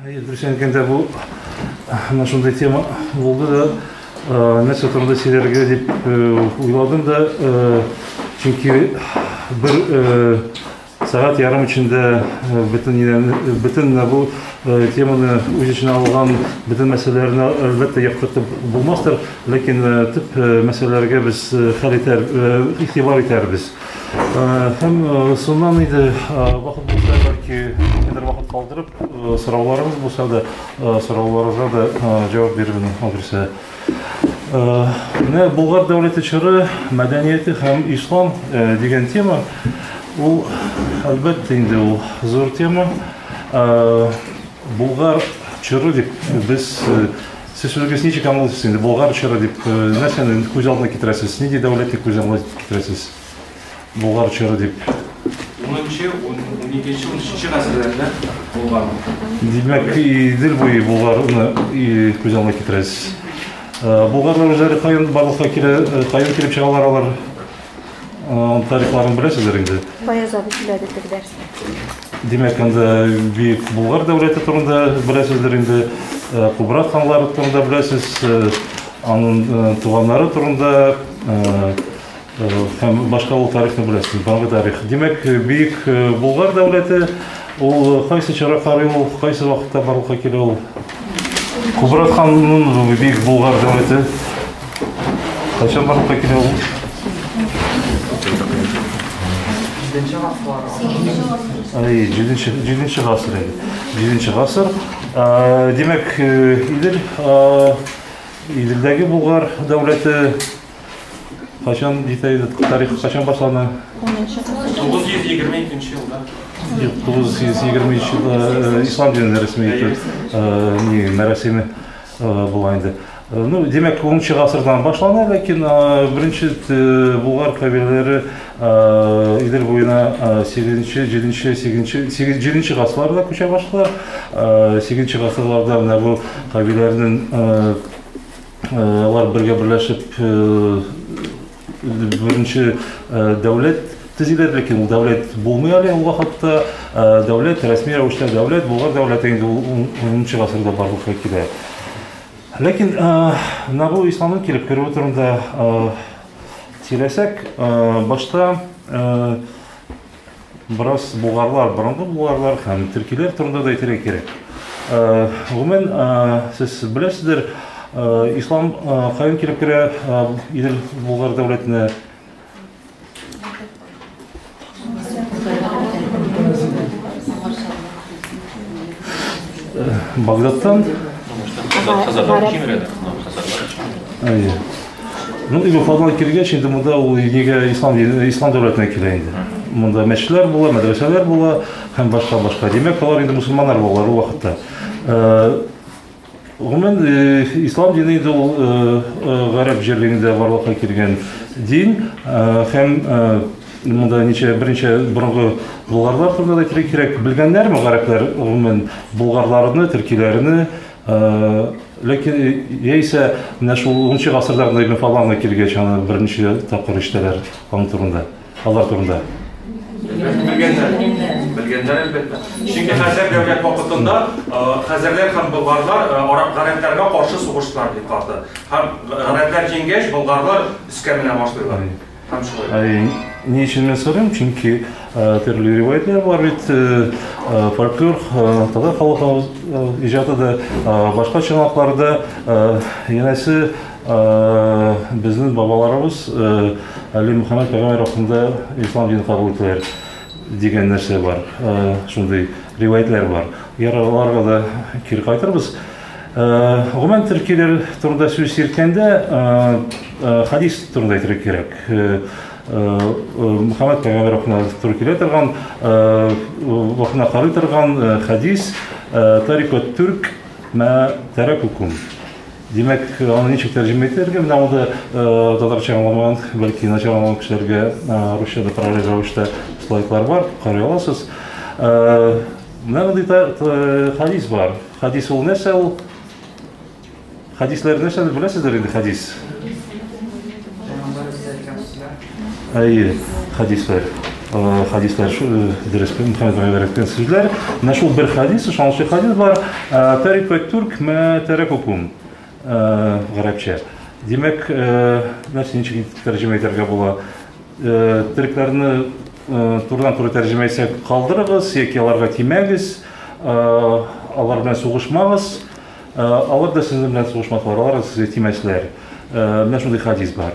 Дөресен әйткәндә, бу менә шундый тема булды да, нәрсә турында сөйләргә дип уйладым да, чөнки бер сәгать ярым эчендә бөтен бөтен бу теманы үз эченә алган бөтен мәсьәләләрне әлбәттә яктыртып булмастыр, ләкин төп мәсьәләләргә без хәл итәр, игътибар итәрбез. Һәм соннан инде вакыт булса, бәлки, ниндидер вакыт калдырып, сорауларыгыз булса да, сорауларыгызга да җавап бирермен, алгырса. Менә Болгар дәүләте чоры мәдәнияте һәм ислам дигән тема, ул, әлбәттә инде, ул зур тема. Болгар чоры дип без сез үзегез ничек аңлыйсыз инде Болгар чоры дип нәрсәне күз алдына китерәсез? Нинди дәүләтне күз алдына китерәсез? Болгар чоры дип. 10-нчы, 12-нче, 13-нче гасырларда булган. Димәк, Идел буе Болгарны күз алдына китерәсез. Болгарлар үзләре каян барлыкка килә, каян килеп чыгалар алар? Тарихларын беләсездер инде. Фаяз абый сөйләде теге дәрестә. Димәк, анда Бөек Болгар дәүләте турында беләсездер инде, Кубрат ханлары турында беләсез, аның туганнары турында һәм башка ул тарихны беләсез, борынгы тарих. Димәк, Бөек Болгар дәүләте ул кайсы чорга карый ул, кайсы вакытта барлыкка килә ул? Кубрат ханның Бөек Болгар дәүләте кайчан барлыкка килә ул? Ай, 7-нче гасыр инде. 7-нче гасыр. Димәк, Идел, Иделдәге Болгар дәүләте кайчан җитә иде? Тарих кайчан башлана? 922 елда. 923 елда ислам динен рәсми итү ни мәрасиме була инде. Ну, димәк, 10 гасырдан башлана, ләкин беренче булгар кабиләләре Идел буена 8-нче, 7-нче, 8-нче, 7-нче гасырларда күчә башлыйлар. 8-нче гасырларда менә бу кабиләләрнең алар бергә берләшеп беренче дәүләт төзиләр, ләкин ул дәүләт булмый әле ул вакытта. Дәүләт, рәсми рәвештә дәүләт, Болгар дәүләте инде ул 10 гасырда барлыкка килә. Ләкин менә бу исламның килеп керүе турында сөйләсәк, башта бераз булгарлар, борынгы булгарлар һәм төркиләр турында да әйтергә кирәк. Гомумән, сез беләсездер, ислам каян килеп керә Идел Болгар дәүләтенә? Багдадтан. Әйе. Ну, Ибн Фадлан килгәч, инде монда ул нигә ислам ислам дәүләтенә килә инде. Монда мәчетләр була, мәдрәсәләр була һәм башка башка. Димәк, алар инде мусульманнар булалар ул вакытта. Гомумән, ислам дине инде ул гарәп җирлегендә барлыкка килгән дин һәм монда ничә берничә борынгы болгарлар турында да әйтергә кирәк. Белгәннәрме гарәпләр гомумән болгарларны, төркиләрне? Ләкин яисә менә шул 10 гасырда гына Ибн Фадланга килгәч, аны берничә тапкыр ишетәләр аның турында, алар турында. Белгәннәр. Белгәннәр әлбәттә. Чөнки Хәзәр дәүләт вакытында хәзәрләр һәм болгарлар гарәпләргә каршы сугыштылар бик каты. Һәм гарәпләр җиңгәч, болгарлар өскә менә башлыйлар. Һәм шулай. Ни өчен мин сорыйм? Чөнки төрле риваятьләр бар бит, фольклор, татар халкы иҗаты да, башка чыганакларда, янәсе безнең бабаларыбыз әле Мөхәммәд пәйгамбәр вакытында ислам динен кабул итәләр дигән нәрсә бар, шундый риваятьләр бар. Ярар, аларга да кире кайтырбыз. Гомумән, төркиләр турында сүз йөрткәндә, хадис турында әйтергә кирәк. Мөхәммәд пәйгамбәр вакытына туры килә торган, вакытына карый торган хадис Тарика түрк мә тәрәкукум. Димәк, аны ничек тәрҗемә итәргә? Менә монда татарча аңламаган, бәлки начар аңлаган кешеләргә русча да параллель рәвештә слайдлар бар, карый аласыз. Менә мондый хадис бар. Хадис ул нәрсә ул? Хадисләр нәрсәне беләсездер инде хадис? Әйе, хадисләр. Хадислар дөрес Мөхәммәд пәйгамбәр әйткән сүзләр. Менә шул бер хадис, ышанычлы хадис бар. Тарика түрк мә таракукум гарәпчә. Димәк, нәрсә ничек итеп тәрҗемә итәргә була? Төрекләрне турыдан-туры тәрҗемә итсәк, калдырыгыз яки аларга тимәгез, алар белән сугышмагыз. Алар да сезнең белән сугышмаслар, алар да сезгә тимәсләр. Менә шундый хадис бар.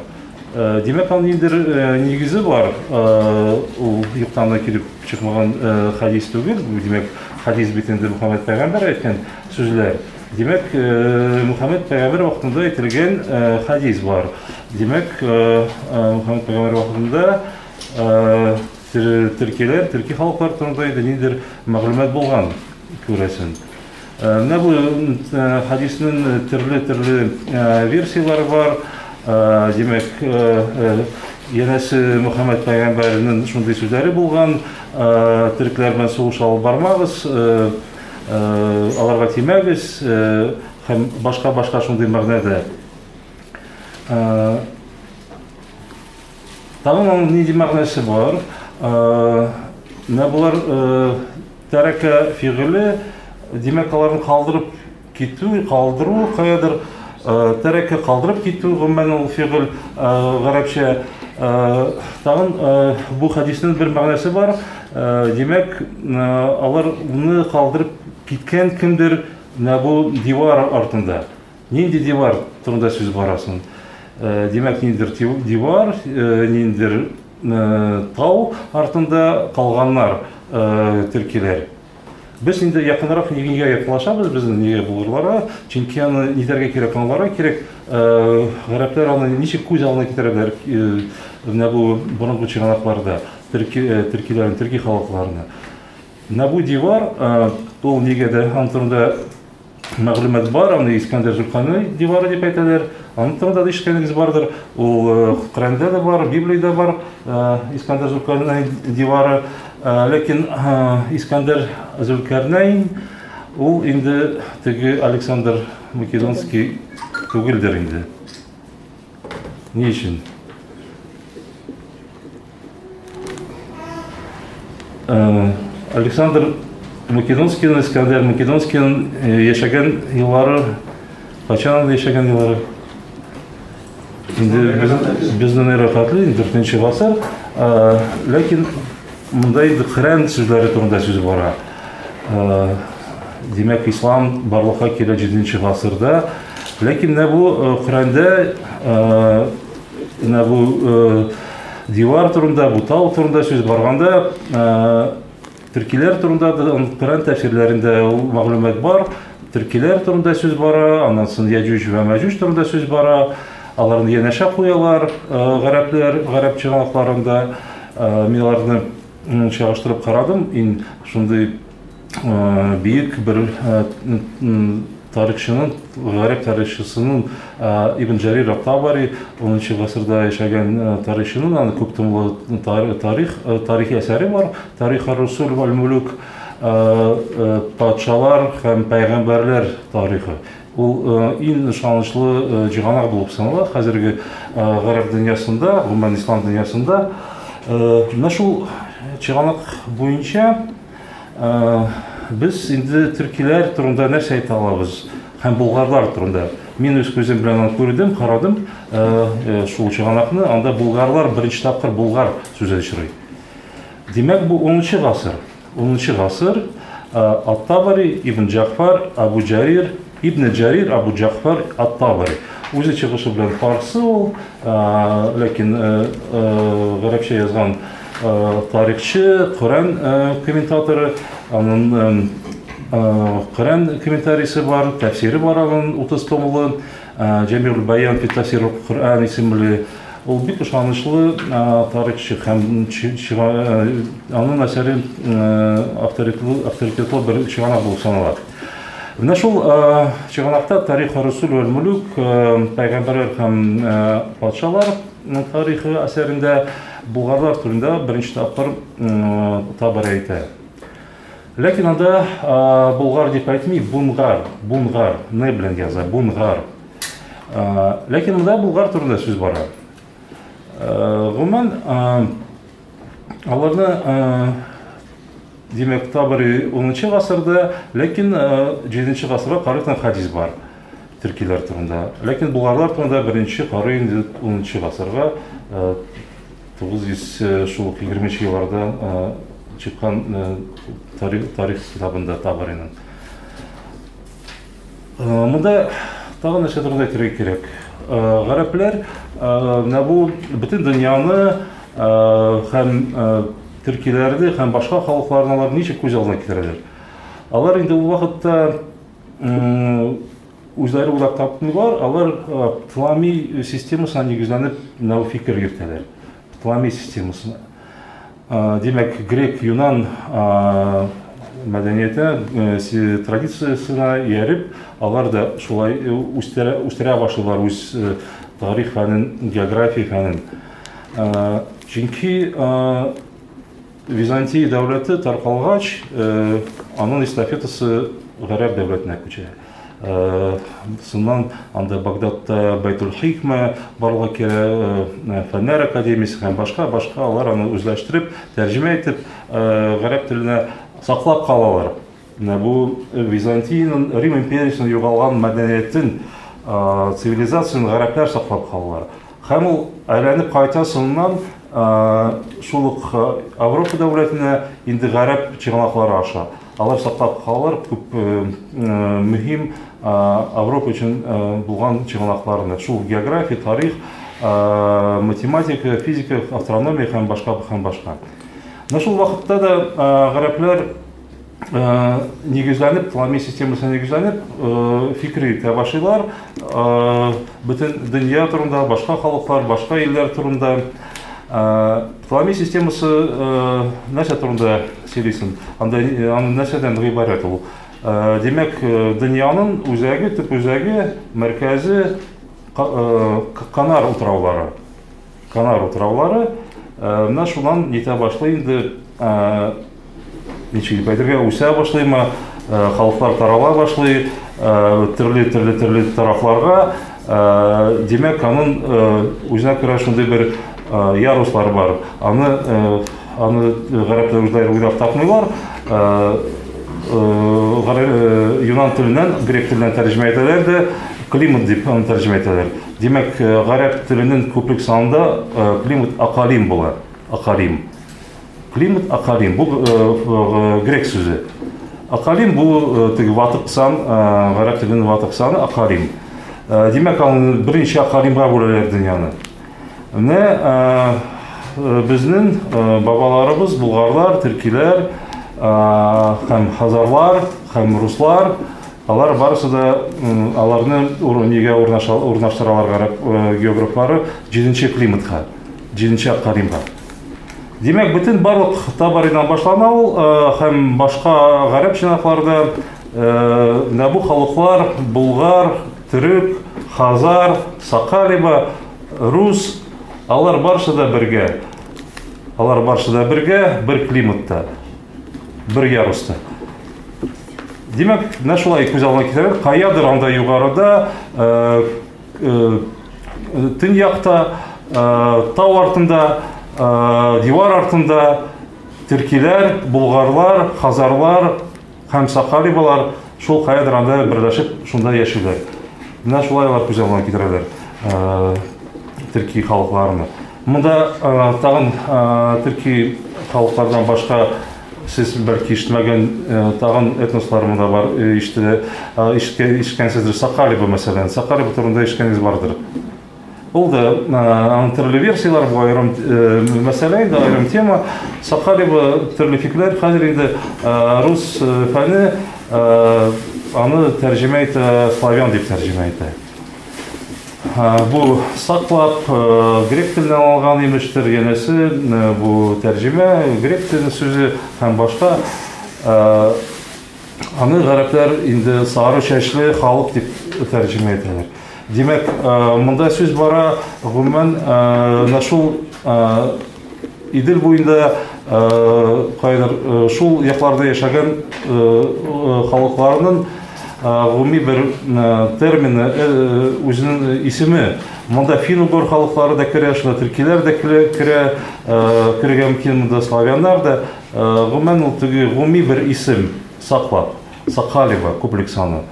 Димәк, аның ниндидер нигезе бар. Ул юктан да килеп чыкмаган хадис түгел. Бу, димәк, хадис бит инде Мөхәммәд пәйгамбәр әйткән сүзләр. Димәк, Мөхәммәд пәйгамбәр вакытында әйтелгән хадис бар. Димәк, Мөхәммәд пәйгамбәр вакытында төркиләр, төрки халыклар турында инде ниндидер мәгълүмат булган, күрәсең. Менә бу хадисның төрле-төрле версияләре бар. Димәк, янәсе Мөхәммәд пәйгамбәрнең шундый сүзләре булган, төрекләр белән сугыш алып бармагыз, аларга тимәгез һәм башка-башка шундый мәгънәдә. Тагын аның нинди мәгънәсе бар? Менә болар тәрәкә фигыле, димәк, аларны калдырып китү, калдыру каядыр, тәрәкә калдырып китү, гомумән ул фигыль гарәпчә. Тагын бу хәдиснең бер мәгънәсе бар. Димәк, аларны калдырып киткән кемдер менә бу дивар артында. Нинди дивар турында сүз бара соң? Димәк, ниндидер дивар, ниндидер тау артында калганнар төркиләр. Без инде якынрак нигә якынлашабыз без нигә булырларга, чөнки аны нидәргә кирәк, аңларга кирәк. Гарәпләр аны ничек күз алдына китерәләр, менә бу борынгы чыганакларда төркиләрне, төрки халыкларны. Менә бу дивар, ул нигә дә аның турында мәгълүмат бар, аны Искәндәр Зөлкарнәй дивары дип әйтәләр. Аның турында да ишеткәнегез бардыр. Ул Коръәндә дә бар, Библиядә бар Искәндәр Зөлкарнәй дивары. Ләкин Искәндәр Зөлкарнәй ул инде теге Александр Македонский түгелдер инде. Ни өчен? Александр Македонскийның, Искәндәр Македонскийның яшәгән еллары, кайчан яшәгән еллары? Инде безнең эра хәтле, инде 4 гасыр. Ләкин монда инде Коръән сүзләре турында сүз бара. Димәк, ислам барлыкка килә 7 гасырда. Ләкин менә бу Коръәндә менә бу дивар турында, бу тау турында сүз барганда, төркиләр турында да Коръән тәфсирләрендә ул мәгълүмат бар. Төркиләр турында сүз бара, аннан соң Яҗүҗ вә Мәҗүҗ турында сүз бара. Аларны янәшә куялар гарәпләр, гарәп чыганакларында. Мин аларны чагыштырып карадым. Ин шундый бөек бер тарихчының, гарәп тарихчысының Ибн Җәрир ат-Табари 10 гасырда яшәгән тарихчының аны күп томлы тарих, тарихи әсәре бар. Тарих ар-Русул валь Мулук, патшалар һәм пәйгамбәрләр тарихы. Ул иң ышанычлы чыганак булып санала хәзерге гарәп дөньясында, гомумән ислам дөньясында. Менә шул чыганак буенча без инде төркиләр турында нәрсә әйтә алабыз һәм булгарлар турында. Мин үз күзем белән аны күрдем, карадым шул чыганакны. Анда булгарлар беренче тапкыр булгар сүзе очрый. Димәк, бу 10 гасыр. 10 гасыр Ат-Табари, Ибн Җәгъфар, Абу Җарир, Ибн Җарир, Абу Җәгъфар, Ат-Табари. Үзе чыгышы белән фарсы ул, ләкин гарәпчә язган тарихчы, Коръән комментаторы, аның Коръән комментарийсы бар, тәфсире бар аның 30 томлы, Җәмигъул Баян фи тәфсир Коръән исемле. Ул бик ышанычлы тарихчы һәм аның әсәре авторитетлы бер чыганак булып санала. Менә шул чыганакта Тарих Русул вәл Мулук, пәйгамбәрләр һәм патшалар тарихы әсәрендә булгарлар турында беренче тапкыр Табари әйтә. Ләкин анда булгар дип әйтми, бунгар, бунгар, не белән яза, бунгар. Ләкин монда булгар турында сүз бара. Гомумән, Аларны, димәк, Табари 10 гасырда, ләкин 7 гасырга карый хадис бар төркиләр турында. Ләкин булгарлар турында беренче карый инде 10 гасырга, 920 елларда чыккан тарих китабында Табариның. Монда тагын нәрсә турында әйтергә кирәк. Гарәпләр менә бу бөтен дөньяны һәм төркиләрне һәм башка халыкларны алар ничек күз алдына китерәләр? Алар инде ул вакытта үзләре уйлап тапмыйлар, алар Птоломей системасына нигезләнеп менә бу фикер йөртәләр. Птоломей системасына. Димәк, грек, юнан мәдәнияте традициясенә ияреп, алар да шулай үстерә башлыйлар үз тарих фәнен, география фәнен. Чөнки Византия дәүләте таркалгач, аның эстафетасы гарәп дәүләтенә күчә. Шуннан анда Багдадта Байтул Хикмә барлыкка килә, Фәннәр академиясе һәм башка-башка, алар аны үзләштереп, тәрҗемә итеп, гарәп теленә саклап калалар. Менә бу Византиянең, Рим империясенең югалган мәдәниятен, цивилизацияне гарәпләр саклап калалар. Һәм ул әйләнеп кайта соңыннан шул ук Европа дәүләтенә инде гарәп чыганаклары аша. Алар саклап калалар күп мөһим Европа өчен булган чыганакларны. Шул география, тарих, математика, физика, астрономия һәм башка һәм башка. Менә шул вакытта да гарәпләр нигезләнеп, Птоломей системасына нигезләнеп, фикер йөртә башлыйлар. Бөтен дөнья турында, башка халыклар, башка илләр турында. Птоломей системасы нәрсә турында сөйлисең? Анда аны нәрсәдән гыйбарәт ул? Димәк, дөньяның үзәге, төп үзәге, мәркәзе Канар утраулары. Канар утраулары. Менә шуннан нитә башлый инде, ничек дип әйтергә, үсә башлыймы, халыклар тарала башлый, төрле-төрле-төрле тарафларга. Димәк, аның үзенә күрә шундый бер яруслар бар. Аны аны гарәпләр үзләре уйлап тапмыйлар. Юнан теленнән, грек теленнән тәрҗемә итәләр дә, климат дип аны тәрҗемә итәләр. Димәк, гарәп теленең күплек санында климат акалим була. Акалим. Климат акалим. Бу грек сүзе. Акалим бу теге ватык сан, гарәп теленең ватык саны акалим. Димәк, аны берничә акалимга бүләләр дөньяны. Менә безнең бабаларыбыз булгарлар, төркиләр һәм хазарлар, һәм руслар, алар барысы да аларны нигә урнаштыралар гарәп географлары 7 климатка, 7 акалимга. Димәк, бөтен барлык Табаридан башлана ул һәм башка гарәп чыганакларда менә бу халыклар булгар, төрек, хазар, сакалиба, рус, алар барысы да бергә. Алар барысы да бергә, бер климатта, бер яруста. Димәк, менә шулай күз алдына китерәләр. Каядыр анда югарыда, төньякта, тау артында, дивар артында төркиләр, булгарлар, хазарлар һәм сакалибалар шул каядыр анда берләшеп шунда яшиләр. Менә шулай алар күз алдына китерәләр төрки халыкларны. Монда тагын төрки халыклардан башка сез бәлки ишетмәгән тагын этнослар монда бар, ишеткәнсездер. Сакалиба мәсәлән. Сакалиба турында ишеткәнегез бардыр. Ул да аның төрле версияләр, бу аерым мәсьәлә инде, аерым тема. Сакалиба төрле фикерләр. Хәзер инде рус фәне аны тәрҗемә итә, славян дип тәрҗемә итә. Бу саклап грек теленнән алган имештер, янәсе бу тәрҗемә грек теле сүзе һәм башка. Аны гарәпләр инде сары чәчле халык дип тәрҗемә итәләр. Димәк, монда сүз бара гомумән менә шул Идел буенда кайдыр шул якларда яшәгән халыкларның гомуми бер термины, үзенең исеме. Монда фин-угор халыклары да керә, шунда төркиләр дә керә, керергә мөмкин монда славяннар да. Гомумән ул теге гомуми бер исем, саклап, сакалева күплек саны.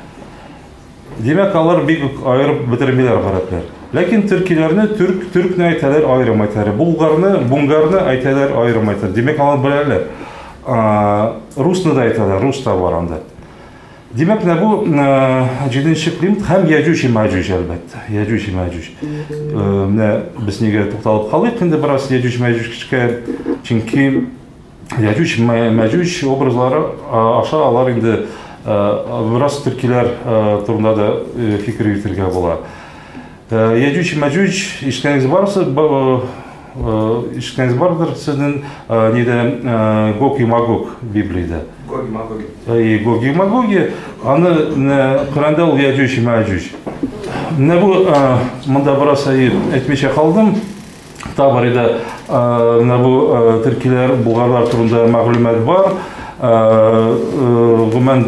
Димәк, алар бик үк аерып бетермиләр гарәпләр. Ләкин төркиләрне түрк, түркне әйтәләр, аерым әйтәләр. Булгарны, бунгарны әйтәләр, аерым әйтәләр. Димәк, алар беләләр. Русны да әйтәләр, рус та бар анда. Димәк, менә бу җиденче климат һәм Яҗүҗ Мәҗүҗ, әлбәттә. Яҗүҗ Мәҗүҗ. Менә без нигә тукталып калыйк инде бераз Яҗүҗ Мәҗүҗкә, чөнки Яҗүҗ Мәҗүҗ образлары аша алар инде бераз төркиләр турында да фикер йөртергә була. Яҗүҗ Мәҗүҗ ишеткәнегез барсы, ишеткәнегез бардыр сезнең нидә Гог и Магог Библиядә. Гог и Магог. И Гог и Магоги, аны Коръәндә ул Яҗүҗ Мәҗүҗ. Менә бу монда бераз әйтмичә калдым. Табарида менә бу төркиләр, булгарлар турында мәгълүмат бар. Гомумән,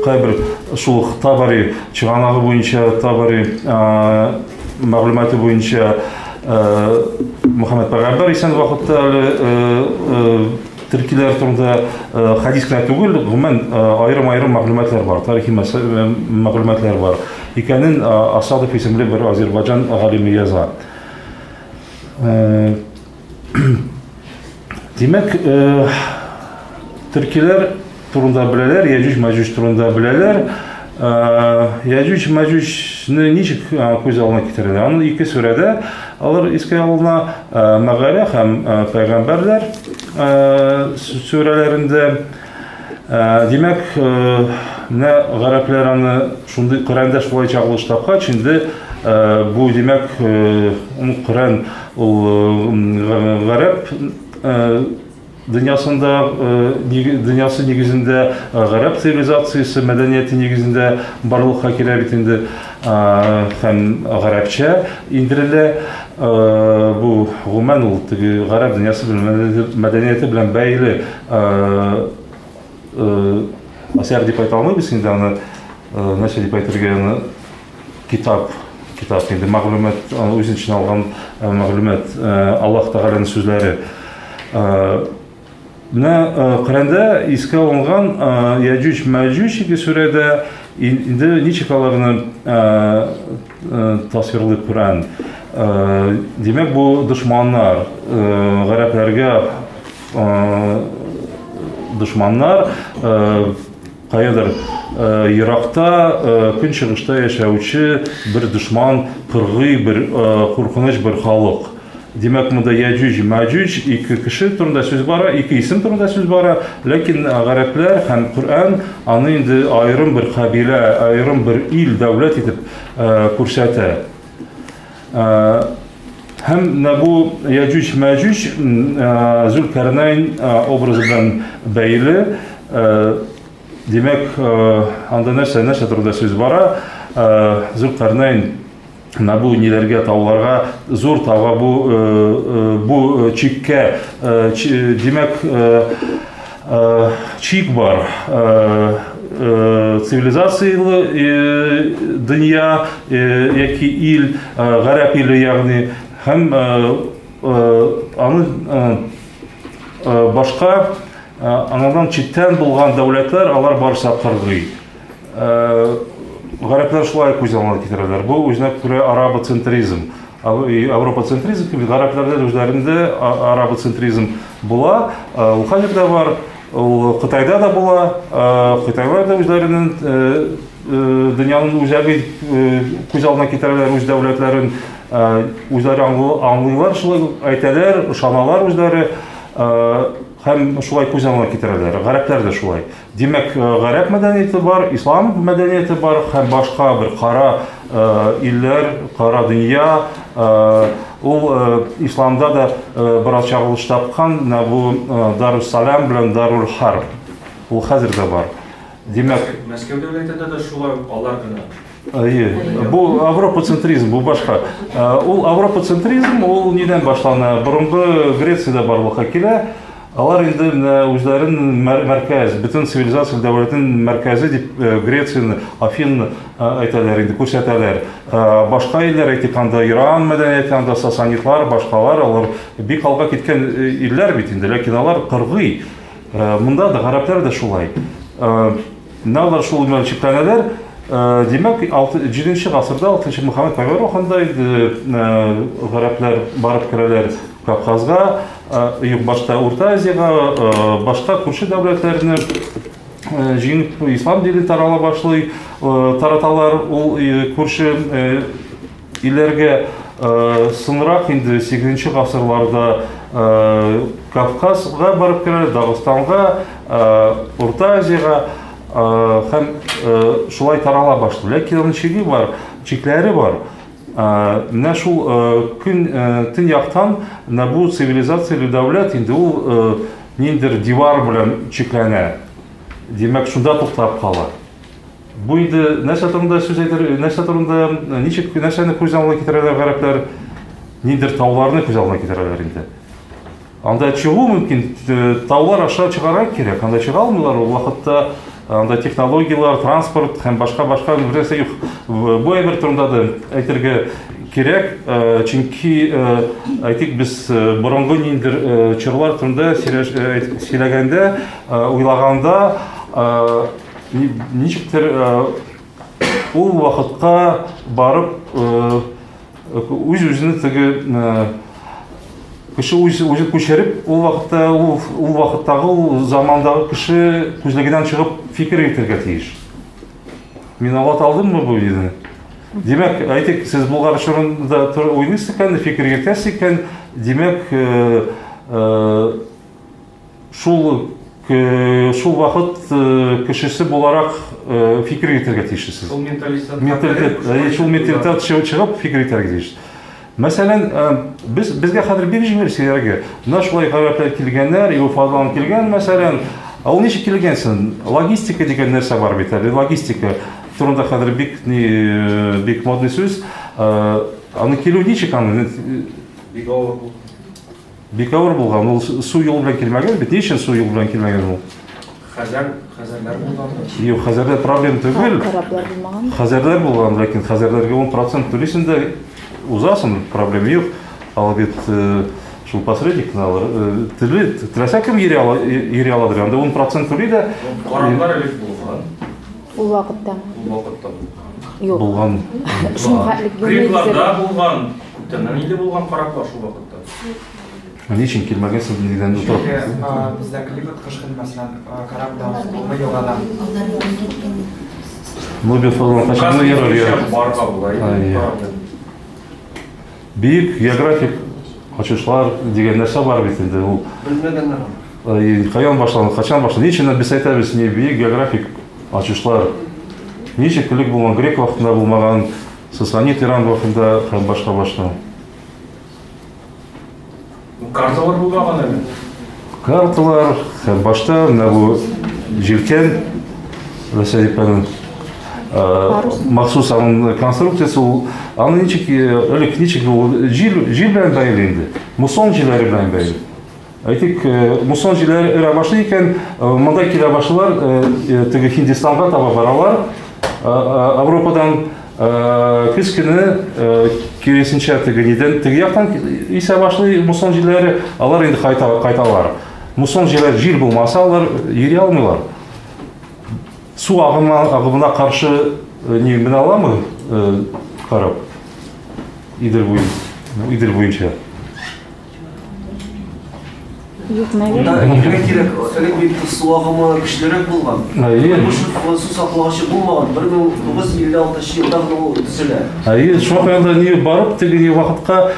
кайбер шул Табари чыганагы буенча, Табари мәгълүматы буенча Мөхәммәд пәйгамбәр исән вакытта әле төркиләр турында хадис кенә түгел, гомумән аерым-аерым мәгълүматлар бар, тарихи мәгълүматлар бар икәнен Асадов исемле бер Азербайҗан галиме яза. Димәк, төркиләр турында беләләр, Яҗүҗ Мәҗүҗ турында беләләр. Яҗүҗ Мәҗүҗне ничек күз алдына китерәләр? Аны ике сүрәдә алар искә алына, Мәгарә һәм Пәйгамбәрләр сүрәләрендә. Димәк, менә гарәпләр аны шундый Коръәндә шулай чагылыш тапкач, инде бу, димәк, Коръән ул гарәп дөньясында, дөньясы нигезендә, гарәп цивилизациясе, мәдәнияте нигезендә барлыкка килә бит инде, һәм гарәпчә индерелә. Бу гомумән ул теге гарәп дөньясы белән, мәдәнияте белән бәйле әсәр дип әйтә алмыйбыз инде аны, нәрсә дип әйтергә аны, китап, китап инде мәгълүмат, аны үз эченә алган мәгълүмат, Аллаһ Тәгаләнең сүзләре. Менә Коръәндә искә алынган Яҗүҗ Мәҗүҗ ике сүрәдә инде ничек аларны тасвирлый Коръән. Димәк, бу дошманнар, гарәпләргә дошманнар, каядыр еракта, көнчыгышта яшәүче бер дошман, кыргый бер куркыныч бер халык. Димәк, монда Яҗүҗ, Мәҗүҗ ике кеше турында сүз бара, ике исем турында сүз бара, ләкин гарәпләр һәм Коръән аны инде аерым бер кабилә, аерым бер ил, дәүләт итеп күрсәтә. Һәм менә бу Яҗүҗ, Мәҗүҗ Зөлкарнайн образы белән бәйле. Димәк, анда нәрсә, нәрсә турында сүз бара? Зөлкарнайн менә бу ниләргә, тауларга, зур тауга, бу чиккә, димәк, чик бар. Цивилизацияле дөнья яки ил, гарәп иле, ягъни, һәм аны башка аңардан читтән булган дәүләтләр, алар барысы кыргый. Гарәпләр шулай күз алдына китерәләр. Бу үзенә күрә арабоцентризм. Европоцентризм кебек гарәпләрдә дә үзләрендә арабоцентризм була. Ул хәзер дә бар, ул Кытайда да була. Кытайлар да үзләренең дөньяның үзәге күз алдына китерәләр үз дәүләтләрен. Үзләре аңлыйлар, шулай әйтәләр, ышаналар үзләре. Һәм шулай күз алдына китерәләр. Гарәпләр дә шулай. Димәк, гарәп мәдәнияте бар, ислам мәдәнияте бар һәм башка бер кара илләр, кара дөнья, ул исламда да бераз чагылыш тапкан, менә бу Дарус-Салам белән Дарул-Харб. Ул хәзер дә бар. Димәк, Мәскәү дәүләтендә дә шулай ук алар гына. Әйе, бу европоцентризм, бу башка. Ул европоцентризм, ул нидән башлана? Борынгы Грециядә барлыкка килә. Алар инде менә үзләрен мәркәз, бөтен цивилизация дәүләтенең мәркәзе дип Грецияне, Афинны әйтәләр инде, күрсәтәләр. Башка илләр, әйтик, анда Иран мәдәнияте, анда сасанидлар, башкалар, алар бик алга киткән илләр бит инде, ләкин алар кыргый. Монда да гарәпләр дә шулай. Менә алар шул белән чикләнәләр. Димәк, 7 гасырда 6 Мөхәммәд пәйгамбәр вакытында инде гарәпләр барып керәләр Кавказга, юк, башта Урта Азиягә, башка күрше дәүләтләрне җиңеп, ислам дине тарала башлый, тараталар ул күрше илләргә. Соңрак инде 8 гасырларда Кавказга барып керәләр, Дагыстанга, Урта Азиягә һәм шулай тарала башлый. Ләкин аның чиге бар, чикләре бар. Менә шул көн төньяктан менә бу цивилизацияле дәүләт инде ул ниндидер дивар белән чикләнә. Димәк, шунда туктап кала. Бу инде нәрсә турында сүз әйтер, нәрсә турында, ничек нәрсәне күз алдына китерәләр гарәпләр? Ниндидер тауларны күз алдына китерәләр инде. Анда чыгу мөмкин, таулар аша чыгарга кирәк. Анда чыга алмыйлар ул вакытта, анда технологияләр, транспорт һәм башка-башка бер нәрсә юк. Бу әйбер турында да әйтергә кирәк, чөнки әйтик, без борынгы ниндидер чорлар турында сөйләгәндә, уйлаганда, ничектер ул вакытка барып үз-үзенә теге кеше үз үзен күчереп, ул вакытта ул вакыттагы, ул замандагы кеше күзлегеннән чыгып фикер йөртергә тиеш. Мин аңлата алдыммы бу видеоны? Димәк, әйтик, сез Болгар чорында уйныйсыз икән, фикер йөртәсез икән, димәк, шул вакыт кешесе буларак фикер йөртергә тиешсез. Шул менталитет. Менталитет, шул менталитет чыгып фикер итәргә тиеш. Мәсәлән, безгә хәзер бик җиңел сөйләргә. Менә шулай гарәпләр килгәннәр, Уфадан килгән, мәсәлән. Ә ул ничек килгән соң? Логистика дигән нәрсә бар бит әле. Логистика турында хәзер бик ни, бик модный сүз. Аны килү ничек аны? Бик авыр булган. Бик авыр булган. Ул су юлы белән килмәгән бит. Ни өчен су юлы белән килмәгән ул? Хәзәрләр булган. Юк, хәзәрдә проблем түгел. Кораблар булмаган. Хәзәрләр булган, ләкин хәзәрләргә 10% түлисең дә узасың, проблема юк. Алар бит шул посредник кына алар. Теле, теләсә кем йөри ала, йөри аладыр. Анда 10% түли дә. Кораблар элек булган. Ул вакытта. Ул вакытта булган. Юк. Булган. Шул хәтлек Грекларда булган. Күптәннән инде булган кораблар шул вакытта. Ни өчен килмәгәнсең дигән утырып? Чөнки бездә климат кышкын, мәсәлән, корабльдән сулы елгадан. Ну, без фазлан качан ярар, ярар. Барга була инде. Бөек географик ачышлар дигән нәрсә бар бит инде ул. Белмәгәннәр. Каян башланды, качан башланды? Ни өчен без әйтәбез, не бөек географик ачышлар? Ничек элек булган, грек вакытында булмаган, Сасанид Иран вакытында һәм башка-башка. Карталар булмаган әле. Карталар һәм башта менә бу җилкән Рәсәйпәнең махсус аның конструкциясе ул, аны ничек элек ничек ул җил, җил белән бәйле инде. Муссон җилләре белән бәйле. Әйтик, муссон җилләре өрә башлый икән, монда килә башлыйлар, теге Һиндистанга таба баралар. Европадан көз көне киресенчә теге нидән, теге яктан исә башлый муссон җилләре, алар инде кайталар. Муссон җилләре җил булмаса, алар йөри алмыйлар. Су агымына каршы ни менә аламы карап? Идел буен, Идел буенча. Юк, наверное. Монда әйтергә кирәк, элек бит су агымы көчлерәк булган. Әйе. Су саклагычы булмаган. 1956 елда гына ул төзелә. Әйе, шуңа күрә ни барып теге ни вакытка,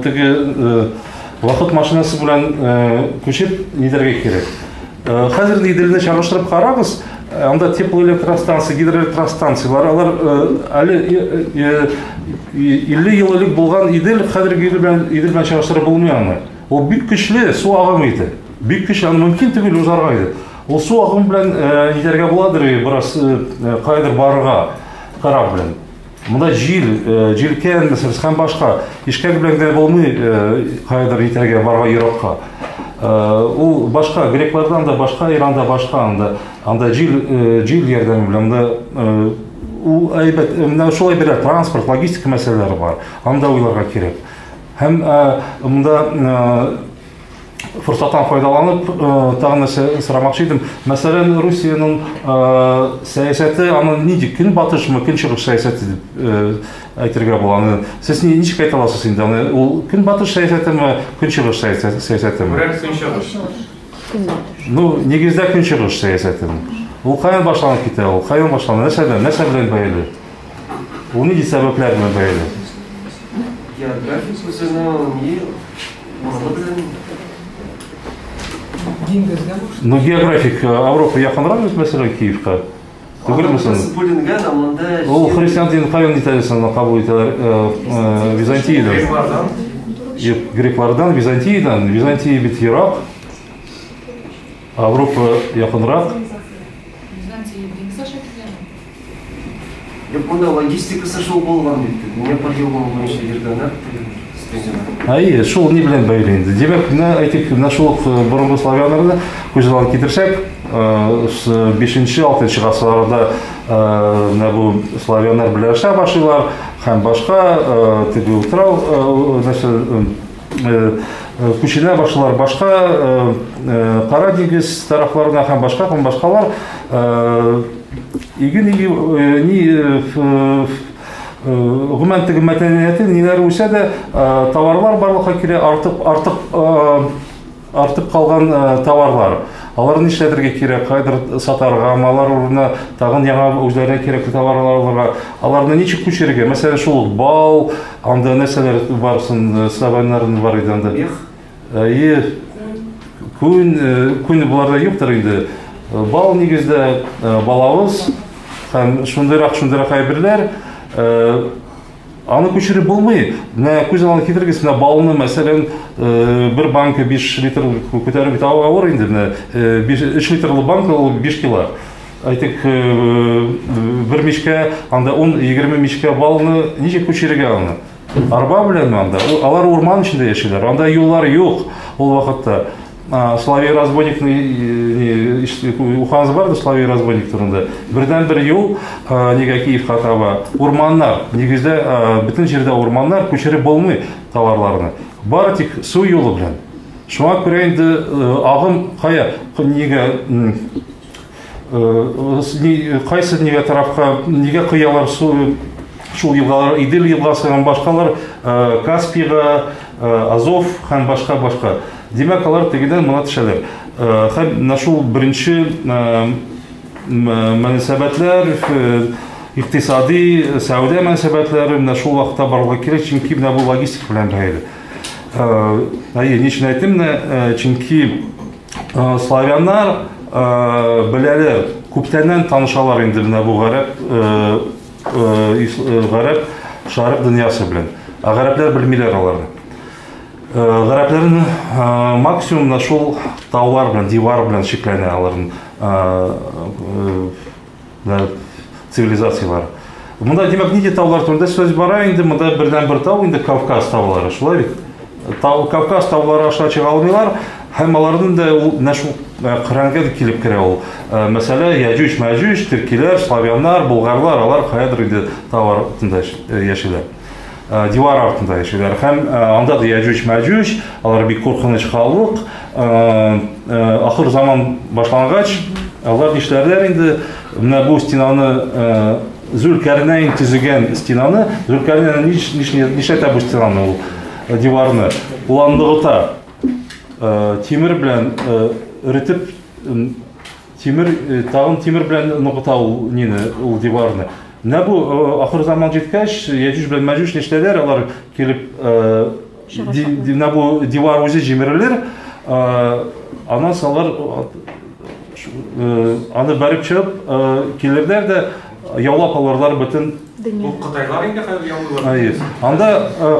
теге вакыт машинасы белән күчеп нидәргә кирәк. Хәзер Иделне чагыштырып карагыз, анда теплоэлектростанция, гидроэлектростанциялар, алар әле 50 ел элек булган Идел, хәзерге Идел белән, Идел белән чагыштырып булмый аны. Ул бик көчле су агымы иде. Бик көчле, аны мөмкин түгел узарга иде. Ул су агымы белән нидәргә буладыр, бераз кайдыр барырга кораб белән. Монда җил, җилкән, мәсәлән, һәм башка. Ишкәк белән генә булмый, кайдыр нитәргә барырга еракка. Ул башка греклардан да башка, Иранда башка анда. Анда җил ярдәме белән анда ул әйбәт, менә шулай бирә транспорт, логистика мәсьәләләре бар. Анда уйларга кирәк. Һәм монда форсаттан файдаланып, тагын нәрсә сорамакчы идем. Мәсәлән, Русиянең сәясәте аның нинди көнбатышмы, көнчыгыш сәясәте дип әйтергә була. Аны сез ничек әйтә аласыз инде? Аны ул көнбатыш сәясәтеме, көнчыгыш сәясәтеме? Күбрәк көнчыгыш. Көнбатыш. Ну, нигездә көнчыгыш сәясәте. Ул каян башланып китә? Ул каян башлана? Нәрсәдән? Нәрсә белән бәйле? Ул нинди сәбәпләр белән бәйле? Географик үзенең ни урыны белән. Диңгезгә буш. Ну, географик Европа якынрак бит, мәсәлән, Киевка. Түгелме соң? Бүленгән, ә монда Ул христиан динен каян итәләр кабул итәләр? Византиядән. Греклардан. Юк, греклардан, Византиядән. Византия бит ерак. Европа якынрак. Византия диңгез аша килгән. Юк, монда логистикасы шул булган бит. Днепр елгасы буенча йөргәннәр. Әйе, шул ни белән бәйле инде. Димәк, менә әйтик, менә шул ук борынгы славяннарны күз алдына китерсәк, 5-6 гасырларда менә бу славяннар берләшә башлыйлар һәм башка теге утрау нәрсә күченә башлыйлар, башка Кара диңгез тарафларына һәм башка һәм башкалар. Иген ни гомумән теге мәдәнияте ниләр үсә дә, товарлар барлыкка килә, артып калган товарлар. Аларны нишләтергә кирәк, кайдыр сатарга, алар урынына тагын яңа үзләренә кирәкле товарлар алырга. Аларны ничек күчерергә? Мәсәлән, шул бал, анда нәрсәләр бар соң, славяннарның бар иде анда. Мех. Әйе, күн буларда юктыр инде. Бал нигездә балавыз һәм шундыйрак әйберләр. Аны күчереп булмый. Менә күз алдына китерегез, менә балны, мәсәлән, бер банка 5 литр күтәреп бит авыр инде, менә 3 литрлы банка ул 5 кило. Әйтик, бер мичкә, анда 10-20 мичкә балны ничек күчерергә аны? Арба беләнме анда? Алар урман эчендә яшиләр, анда юллар юк ул вакытта. Соловей разбойникны укыгыз бармы Соловей разбойник турында? Бердән бер юл нигә Киевка таба? Урманнар. Нигездә бөтен җирдә урманнар, күчереп булмый товарларны. Бары тик су юлы белән. Шуңа күрә инде агым кая, нигә, кайсы нигә тарафка, нигә кыялар су, шул елгалар, Идел елгасы һәм башкалар, Каспийга, Азов һәм башка-башка. Димәк, алар тегедән моңа төшәләр. Һәм менә шул беренче мөнәсәбәтләр, икътисади, сәүдә мөнәсәбәтләре менә шул вакытта барлыкка килә, чөнки менә бу логистика белән бәйле. Әйе, ни өчен әйттем менә, чөнки славяннар беләләр, күптәннән танышалар инде менә бу гарәп шәрык дөньясы белән. Ә гарәпләр белмиләр аларны. Гарәпләрнең максимум менә шул таулар белән, дивар белән чикләнә аларның цивилизацияләре. Монда, димәк, нинди таулар турында сүз бара инде? Монда бердән бер тау инде Кавказ таулары, шулай бит? Кавказ таулары аша чыга алмыйлар, һәм аларның да ул менә шул Коръәнгә дә килеп керә ул. Мәсәлә, Яҗүҗ, Мәҗүҗ, төркиләр, славяннар, булгарлар, алар каядыр инде тау артында яшиләр. Дивар артында яшиләр. Һәм анда да Яҗүҗ, Мәҗүҗ, алар бик куркыныч халык. Ахыр заман башлангач, алар нишләрләр инде? Менә бу стенаны, Зөлкәрнәйн төзегән стенаны, Зөлкәрнәйн нишләтә бу стенаны, ул диварны? Ул аны ныгыта. Тимер белән эретеп, тимер, тагын тимер белән ныгыта ул нине, ул диварны. Менә бу ахыр заман җиткәч, Яҗүҗ белән Мәҗүҗ нишләрләр? Алар килеп, менә бу дивар үзе җимерелер, аннан соң алар аны бәреп чыгып килерләр дә яулап алырлар бөтен дөнья. Бу Кытайлар инде хәзер яулыйлар. Әйе. Анда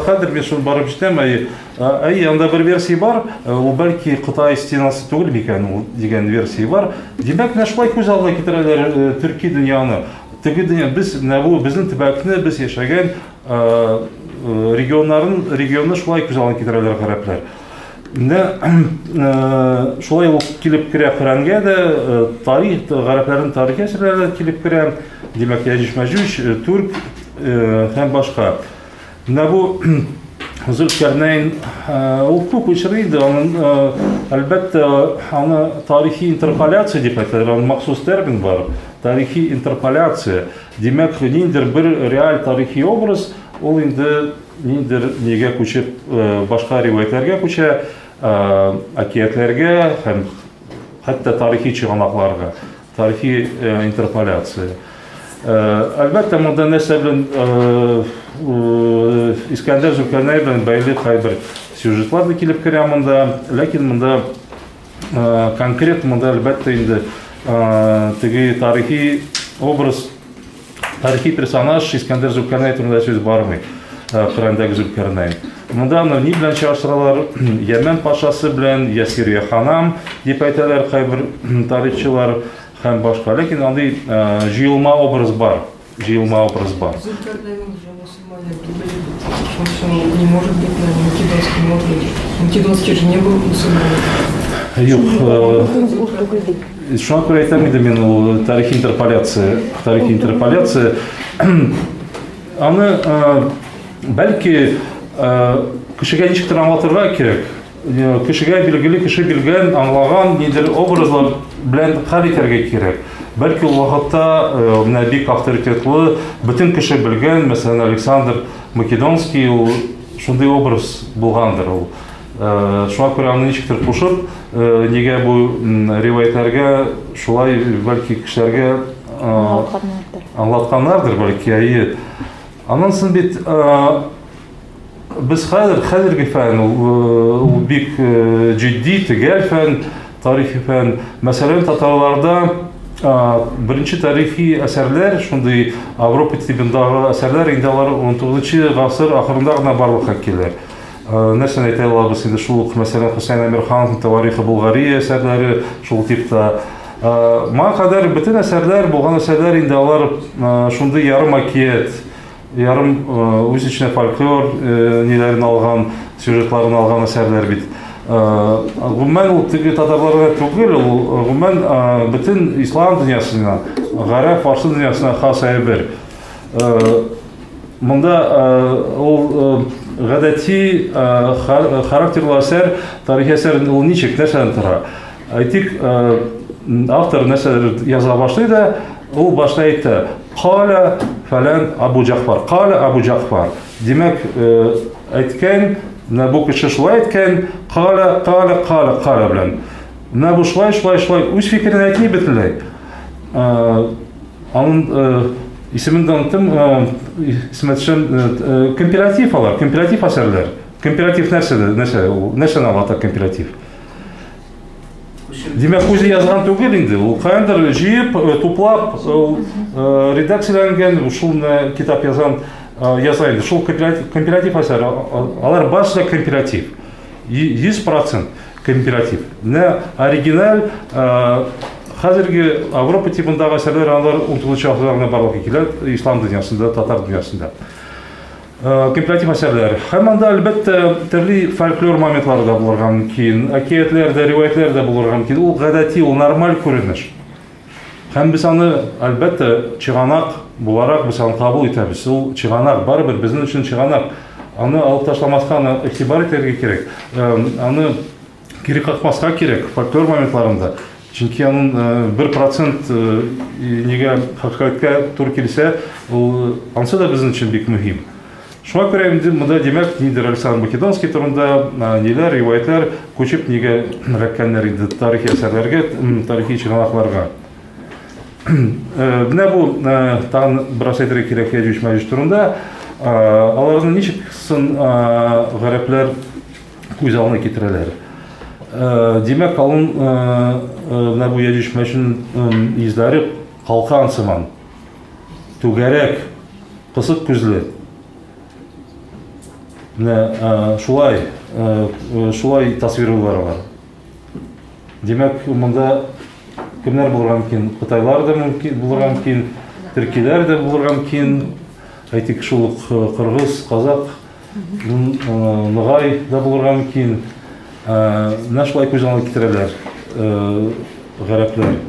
хәзер мин шуны барып җитәм, әйе. Әйе, анда бер версия бар, ул бәлки Кытай стенасы түгел микән ул дигән версия бар. Димәк, менә шулай күз алдына китерәләр төрки дөньяны. Теге дөнья, без менә бу безнең төбәкне, без яшәгән регионнарын, регионны шулай күз алдына китерәләр гарәпләр. Менә шулай ук килеп керә Коръәнгә дә, тарих, гарәпләрнең тарихи әсәрләре дә килеп керә. Димәк, Яҗүҗ Мәҗүҗ, түрк һәм башка. Менә бу Зөлкәрнәйн ул күп очрый инде, аның, әлбәттә, аны тарихи интерполяция дип әйтәләр, аның махсус термин бар. Тарихи интерполяция. Димәк, ниндидер бер реаль тарихи образ, ул инде ниндидер нигә күчеп, башка риваятьләргә күчә, әкиятләргә һәм хәтта тарихи чыганакларга, тарихи интерполяция. Әлбәттә, монда нәрсә белән Искәндәр Зөлкәрнәй белән бәйле кайбер сюжетлар да килеп керә монда, ләкин монда конкрет монда әлбәттә инде теге тарихи образ, тарихи персонаж Искәндәр Зөлкәрнәй турында сүз бармый. Коръәндәге Зөлкәрнәй. Монда аны ни белән чагыштыралар? Йәмән патшасы белән Ясир Яханам дип әйтәләр кайбер тарихчылар һәм башка. Ләкин андый җыелма образ бар. Җыелма образ бар. Зөлкәрнәйнең уже мусульмане түгел бит. Шуның не может быть, наверное, Македонский не может быть. Македонский же не был мусульманином. Юк, шуңа күрә әйтәм инде мин ул тарихи интерполяция, тарихи интерполяция. Аны бәлки кешегә ничектер аңлатырга кирәк. Кешегә билгеле, кеше белгән, аңлаган нидер образлар белән хәл итәргә кирәк. Бәлки ул вакытта менә бик авторитетлы, бөтен кеше белгән, мәсәлән, Александр Македонский, ул шундый образ булгандыр ул. Шуңа күрә аны ничектер кушып, нигә бу риваятьләргә шулай бәлки кешеләргә аңлатканнардыр, бәлки, әйе. Аннан соң бит без хәзер, хәзерге фән, ул бик җитди, төгәл фән, тарихи фән. Мәсәлән, татарларда беренче тарихи әсәрләр, шундый Европа тибындагы әсәрләр инде алар 19 гасыр ахырында гына барлыкка килә. Нәрсәне әйтә алабыз инде шул ук, мәсәлән, Хөсәен Әмирхановның Таварихы Булгария әсәрләре шул типта. Моңа кадәр бөтен әсәрләр, булган әсәрләр инде алар шундый ярым әкият, ярым үз эченә фольклор ниләрен алган, сюжетларын алган әсәрләр бит. Гомумән ул теге татарларга түгел, ул гомумән бөтен ислам дөньясына, гарәп, фарсы дөньясына хас әйбер. Монда ул гадәти характерлы әсәр, тарихи әсәр ул ничек, нәрсәдән тора? Әйтик, автор нәрсәдер яза башлый да, ул башта әйтә, Каля фәлән Абу Җәгъфар, каля Абу Җәгъфар. Димәк, әйткән, менә бу кеше шулай әйткән, каля, каля, каля, каля белән. Менә бу шулай, шулай, шулай үз фикерен әйтми бөтенләй. Аның исемен дә оныттым, исемә төшәм, компилятив алар, компилятив әсәрләр. Компилятив нәрсә, нәрсә ул, нәрсәне аңлата компилятив? Димәк, үзе язган түгел инде, ул каяндыр җыеп, туплап, ул редакцияләнгән, шул менә китап язган, яза инде. Шул компилятив әсәр, алар барысы да компилятив. 100% компилятив. Менә оригиналь, хәзерге Европа тибындагы әсәрләр алар 19 гасырда гына барлыкка килә, ислам дөньясында, татар дөньясында. Компилятив әсәрләр. Һәм анда, әлбәттә, төрле фольклор моментлары да булырга мөмкин, әкиятләр дә, риваятләр дә булырга мөмкин. Ул гадәти, ул нормаль күренеш. Һәм без аны, әлбәттә, чыганак буларак без аны кабул итәбез. Ул чыганак, барыбер безнең өчен чыганак. Аны алып ташламаска, аны игътибар итәргә кирәк. Аны кире какмаска кирәк фольклор моментларында. Чөнки аның 1% нигә хакыйкатькә туры килсә, ул ансы да безнең өчен бик мөһим. Шуңа күрә инде монда, димәк, нидер Александр Македонский турында ниләр, риваятләр күчеп нигә эләккәннәр инде тарихи әсәрләргә, тарихи чыганакларга. Менә бу тагын бераз әйтергә кирәк Яҗүҗ Мәҗүҗ турында. Аларны ничек сын гарәпләр күз алдына китерәләр? Димәк, алын менә бу Яҗүҗ Мәҗүҗнең йөзләре калкан сыман, түгәрәк, кысык күзле. Менә шулай, шулай тасвирлыйлар алар. Димәк, монда кемнәр булырга мөмкин? Кытайлар да мөмкин, булырга мөмкин, төркиләр дә булырга мөмкин. Әйтик, шул ук кыргыз, казак, ногай да булырга мөмкин. Менә шулай күз алдына китерәләр гарәпләр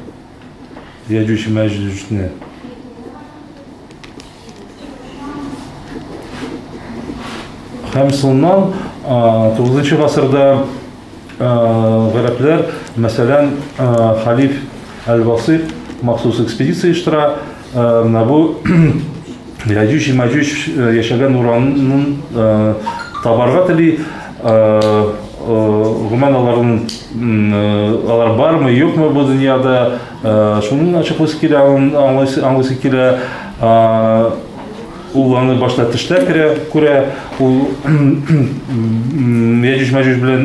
Яҗүҗ Мәҗүҗне. Һәм соңыннан 9 гасырда гарәпләр, мәсәлән, халиф Әл-Васыйк махсус экспедиция оештыра. Менә бу Яҗүҗ Мәҗүҗ яшәгән урынын табарга тели. Гомумән аларның алар бармы, юкмы бу дөньяда, шуны ачыклыйсы килә, аңлыйсы килә. Ул аны башта төштә керә, күрә, ул Яҗүҗ Мәҗүҗ белән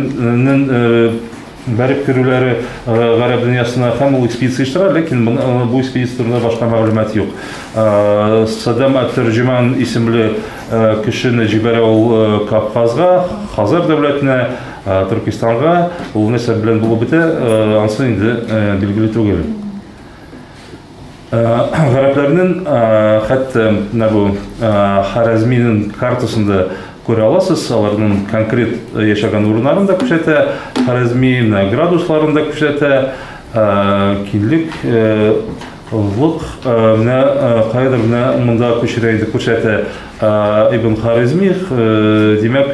бәреп керүләре гарәп дөньясына һәм ул экспедиция оештыра, ләкин бу экспедиция турында башка мәгълүмат юк. Саддам Әт-Тәрҗеман исемле кешене җибәрә ул Кавказга, Хазар дәүләтенә, Төркистанга. Ул нәрсә белән булып бетә, анысы инде билгеле түгел. Гарәпләрнең хәтта менә бу Харәзминең картасында күрә аласыз, аларның конкрет яшәгән урыннарын да күрсәтә, Харәзми менә градусларын да күрсәтә, киңлек, лык менә каядыр менә монда күчерә инде күрсәтә Ибн Харәзми, димәк,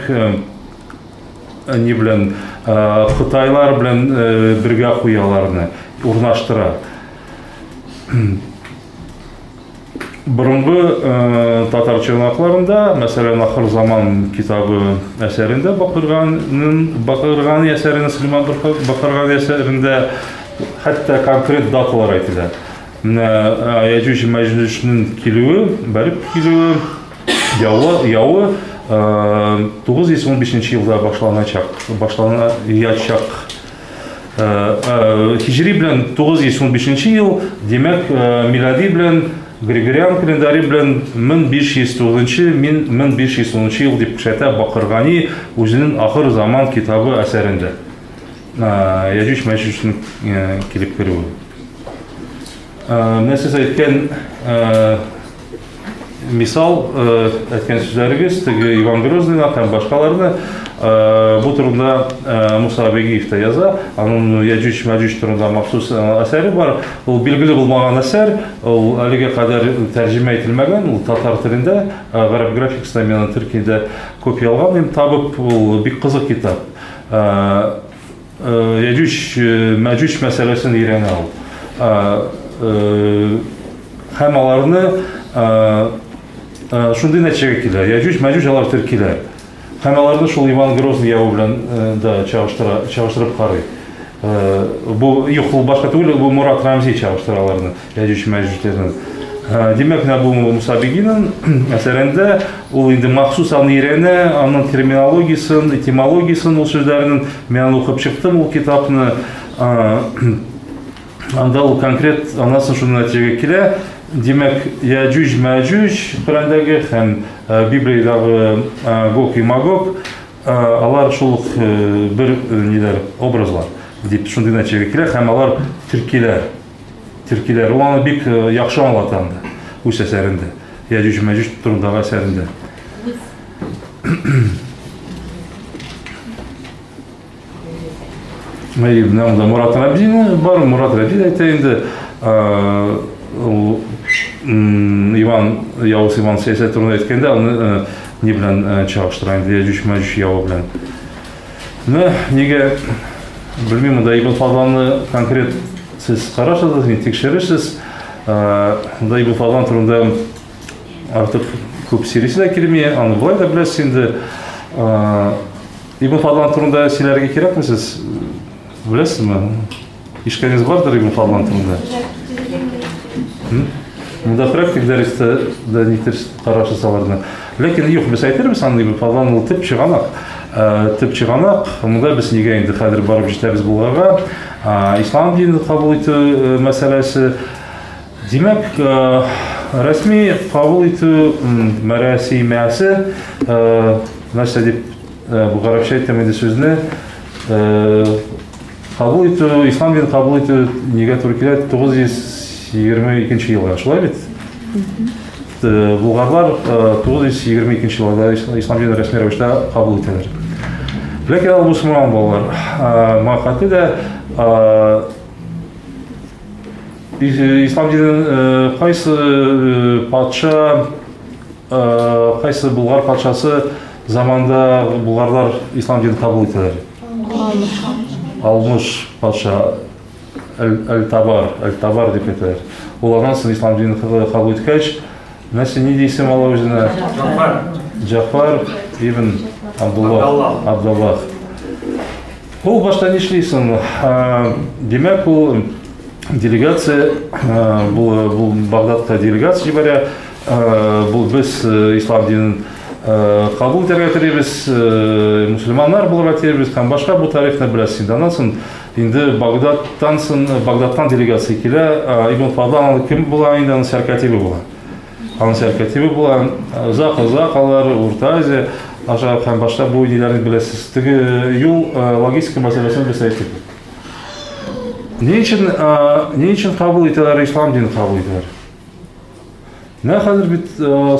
ни белән Кытайлар белән бергә куя аларны, урнаштыра. Борынгы татар чыганакларында, мәсәлән, Ахыр заман китабы әсәрендә Бакырган әсәрендә, Сөләйман Бакырган әсәрендә хәтта конкрет даталар әйтелә. Менә Яҗүҗ Мәҗүҗнең килүе, бәреп килүе, явы 915 елда башланачак, башланачак. Хиҗри белән 915 ел, димәк, милади белән Григориан календаре белән 1509-1510 ел дип күрсәтә Бакыргани үзенең Ахыр заман китабы әсәрендә. Яҗүҗ Мәҗүҗнең килеп керүе. Менә сез әйткән мисал, әйткән сүзләрегез, теге Иван Грозныйны һәм башкаларны, бу турында Муса Бегиев та яза. Аның Яҗүҗ Мәҗүҗ турында махсус әсәре бар. Ул билгеле булмаган әсәр, ул әлегә кадәр тәрҗемә ителмәгән, ул татар телендә, гарәп графикасында мин аны Төркиядә копия алган идем, табып, ул бик кызык китап. Яҗүҗ Мәҗүҗ мәсьәләсен өйрәнә ул. Һәм аларны шундый нәтиҗәгә килә. Яҗүҗ Мәҗүҗ алар төркиләр. Һәм аларны шул Иван Грозный явы белән да чагыштыра, чагыштырып карый. Бу юк, ул башка түгел, бу Мурат Рамзи чагыштыра аларны, Яҗүҗ Мәҗүҗләрне. Димәк, менә бу Муса Бегинның әсәрендә ул инде махсус аны өйрәнә, аның терминологиясен, этимологиясен ул сүзләрнең. Мин аны укып чыктым ул китапны. Анда ул конкрет аннан соң шуны нәтиҗәгә килә. Димәк, Яҗүҗ Мәҗүҗ Коръәндәге һәм Библиядәге Гог и Магог, алар шул ук бер ниләр, образлар дип шундый нәтиҗәгә килә һәм алар төркиләр. Төркиләр. Ул аны бик яхшы аңлата анда үз әсәрендә. Яҗүҗ Мәҗүҗ турындагы әсәрендә. Әйе, менә монда Мурат Рабзин бар, Мурат Рабзин әйтә инде, ул Иван, Явыз Иван сәясәт турында әйткәндә, аны ни белән чагыштыра инде, Яҗүҗ Мәҗүҗ явы белән. Менә нигә белмим, монда Ибн Фадланны конкрет сез карашасыз, инде тикшерерсез. Монда Ибн Фадлан турында артык күп сөйлисе дә килми, аны болай да беләсез инде. Ибн Фадлан турында сөйләргә кирәкме сез? Беләсезме? Ишеткәнегез бардыр Ибн Фадлан турында? Монда практик дәрестә дә никтер карашыз аларны. Ләкин юк, без әйтербез аны Ибн Фадлан ул төп чыганак. Төп чыганак. Монда без нигә инде хәзер барып җитәбез Болгарга? Ислам динен кабул итү мәсьәләсе. Димәк, рәсми кабул итү мәрәсимәсе нәрсә дип бу гарәпчә әйтәм инде сүзне, кабул итү, ислам динен кабул итү нигә туры килә? 922 елга, шулай бит? Булгарлар 922 елда ислам динен рәсми рәвештә кабул итәләр. Ләкин алар мусульман булалар. Моңа хәтле дә ислам динен кайсы патша, кайсы булгар патшасы заманда булгарлар ислам динен кабул итәләр? Алмыш патша Әл-Табар, Әл-Табар дип әйтәләр. Ул аннан соң ислам динен кабул иткәч, нәрсә ни дисем ала үзенә? Җафар. Җафар ибн Абдуллах. Абдуллах. Ул башта нишлисең? Димәк, ул делегация, бу Багдадка делегация җибәрә. Бу без ислам динен кабул итәргә телибез, мусульманнар булырга телибез һәм башка бу тарихны беләсез инде. Аннан соң инде Багдадтан соң Багдадтан делегация килә. Ибн Фадлан кем була инде, аның сәркатибе була. Аның сәркатибе була. Озак-озак алар Урта Азия аша һәм башта бу ниләрне беләсез. Теге юл логистика мәсьәләсен без әйттек. Ни өчен кабул итәләр ислам динен кабул итәләр? Менә хәзер бит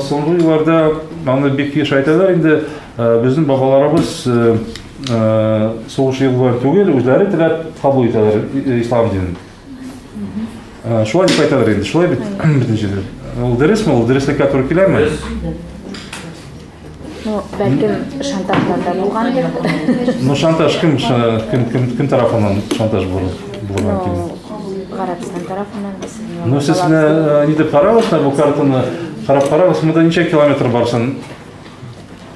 соңгы елларда аны бик еш әйтәләр инде, безнең бабаларыбыз сугыш еллары түгел, үзләре теләп кабул итәләр ислам динен. Шулай дип әйтәләр инде, шулай бит бөтен җирдә. Ул дөресме, ул дөреслеккә туры киләме? Ну, бәлкем шантажлар да булгандыр. Ну, шантаж кем, кем, кем, кем тарафыннан шантаж булган кем? Гарәбстан тарафыннан. Ну, сез менә ни дип карагыз, бу картаны карап карагыз, монда ничә километр барсын?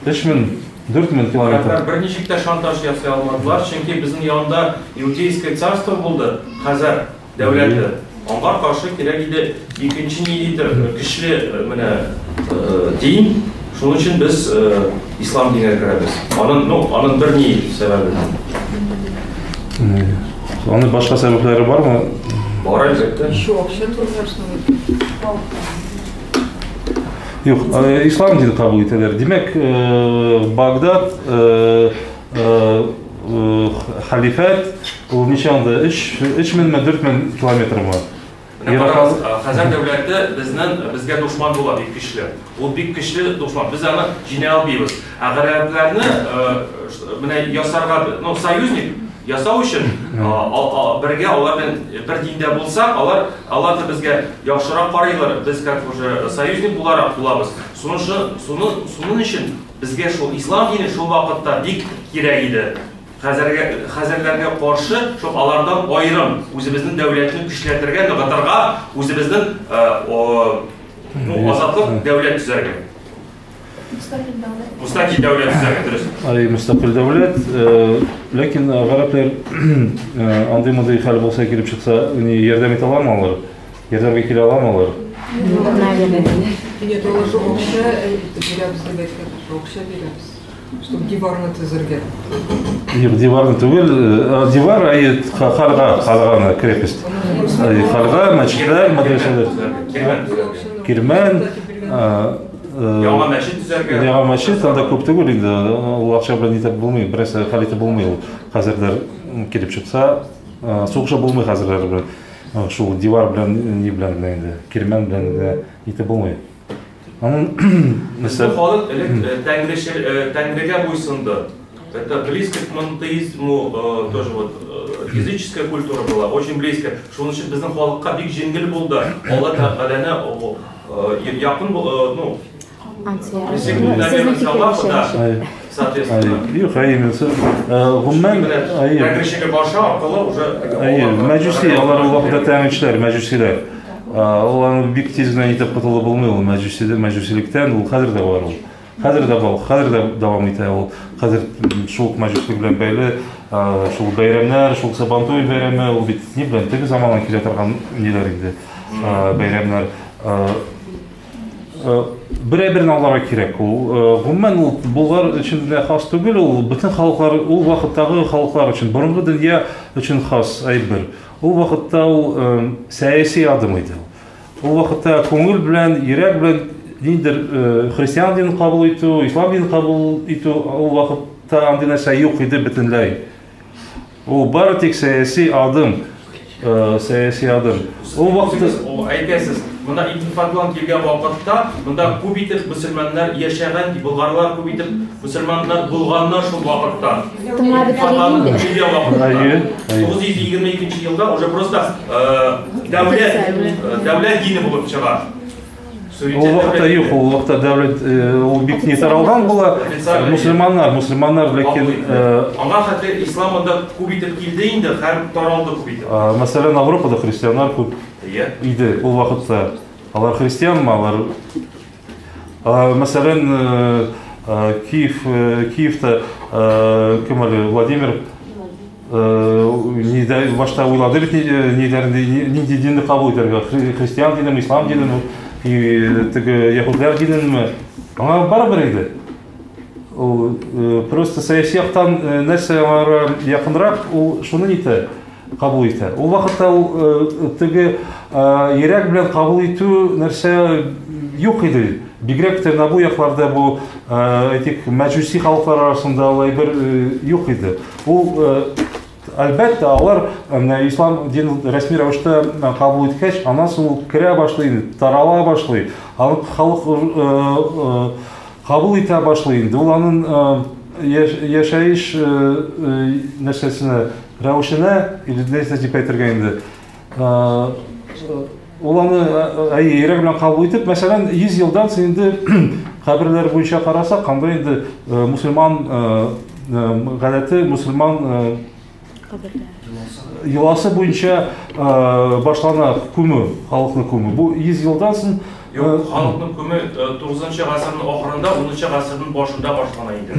3000, 4000 километр. Гарәпләр берничек тә шантаж ясый алмадылар, чөнки безнең янда Иудейское царство булды, Хәзәр дәүләте. Аңа каршы кирәк иде икенче ниндидер көчле менә дин. Шуның өчен без ислам диненә керәбез. Аның, ну, аның бер ни сәбәбе. Аның башка сәбәпләре бармы? Бар, әлбәттә. Еще вообще трудно. Юк, ислам динен кабул итәләр. Димәк, Багдад халифәт ул ничә анда? 3000 ме, 4000 километрмы? Хәзәр дәүләте безгә дошман була бик көчле. Ул бик көчле дошман. Без аны җиңә алмыйбыз. Ә гарәпләрне менә ясарга, ну, союзник ясау өчен бергә алар белән бер диндә булсак, алар да безгә яхшырак карыйлар. Без как уже союзник буларак булабыз. Шуның өчен безгә шул ислам дине шул вакытта бик кирәк иде. Хәзәрләргә каршы, шул алардан аерым үзебезнең дәүләтне көчләтергә, ныгытырга, үзебезнең азатлык дәүләт төзәргә. Мустакил дәүләт төзәргә, дөрес. Ай, мустакил дәүләт, ләкин гарәпләр андый-мондый хәл булса килеп чыкса, ни ярдәм итә аламы алар? Ярдәмгә килә аламы алар? Нет, алар же акча бирәбез дип әйткән, акча бирәбез. Чтобы диварны төзергә. Юк, диварны түгел, дивар ай кальга, кальганы, крепость. Кальга, мәчетләр, мәдрәсәләр. Кирмән, Яңа мәчет төзәргә. Яңа мәчет, анда күп түгел инде, ул акча белән итеп булмый, берәрсе хәл итеп булмый ул. Хәзерләр килеп чыкса, сугышы булмый хәзерләр белән. Шул дивар белән, ни белән генә инде, кирмән белән генә итеп булмый. Аның Бу халык элек Тәңрегә буйсынды. Это близко к монотеизму, тоже вот языческая культура была, очень близко. Шуның өчен безнең халыкка бик җиңел булды. Алла Тәгаләне якын, ну, соответственно. Юк, әйе, гомумән, әйе. Тәңречелек башы аркылы уже Мәҗүси, алар ул вакытта тәңречеләр, мәҗүсиләр. Ул аны бик тиз генә итеп котылып булмый ул мәҗүсилектән, ул хәзер дә бар ул. Хәзер дә бар, хәзер дә дәвам итә ул. Хәзер шул мәҗүслек белән бәйле, шул бәйрәмнәр, шул Сабантуй бәйрәме, ул бит ни белән теге заманнан килә торган ниләр инде, бәйрәмнәр. Берәй-берне аларга кирәк. Ул гомумән ул Болгар өчен генә хас түгел, ул бөтен халыклар, ул вакыттагы халыклар өчен, борынгы дөнья өчен хас әйбер. Ул вакытта ул сәяси адым иде. Ул вакытта күңел белән, йөрәк белән ниндидер христиан динен кабул итү, ислам динен кабул итү ул вакытта андый нәрсә юк иде бөтенләй. Ул бары тик сәяси адым, сәяси адым. Ул вакытта әйтәсез, Монда Ибн Фадлан килгән вакытта, монда күп итеп мөселманнар яшәгән, болгарлар күп итеп мөселманнар булганнар шул вакытта. Тыңлап Фадлан бетерик инде. килгән вакытта. Әйе, әйе. 922 елда уже просто дәүләт дәүләт дине булып чыга. Ул вакытта юк, ул вакытта дәүләт ул бик не таралган була. Официально. Мусульманнар, мусульманнар, ләкин Аңа хәтле ислам монда күп итеп килде инде һәм таралды күп итеп. мәсәлән, Европада христианнар күп Әйе. иде ул вакытта. Алар христианмы, алар мәсәлән, Киев, Киевта кем әле Владимир нидә башта уйлады бит ниләрне, нинди динне кабул итәргә, христиан динеме, ислам динеме, и теге яһүдләр диненме? Аңа барыбер иде. Ул просто сәяси яктан нәрсә аңа якынрак, ул шуны нитә, кабул итә. Ул вакытта ул теге йөрәк белән кабул итү нәрсә юк иде. Бигрәк тә менә бу якларда бу, әйтик, мәҗүси халыклар арасында алай бер юк иде. Ул әлбәттә, алар менә ислам динен рәсми рәвештә кабул иткәч, аннан соң ул керә башлый инде, тарала башлый. Аны халык кабул итә башлый инде. Ул аның яшәеш нәрсәсенә, рәвешенә, или нәрсә дип әйтергә инде. Ул аны әйе, йөрәк белән кабул итеп, мәсәлән, 100 елдан соң инде каберләр буенча карасак, анда инде мусульман гадәте, мусульман йоласы буенча башлана күмү, халыкны күмү. Бу 100 елдан соң Юк, халыкны күмү 9 гасырның ахырында, 10 гасырның башында башлана инде.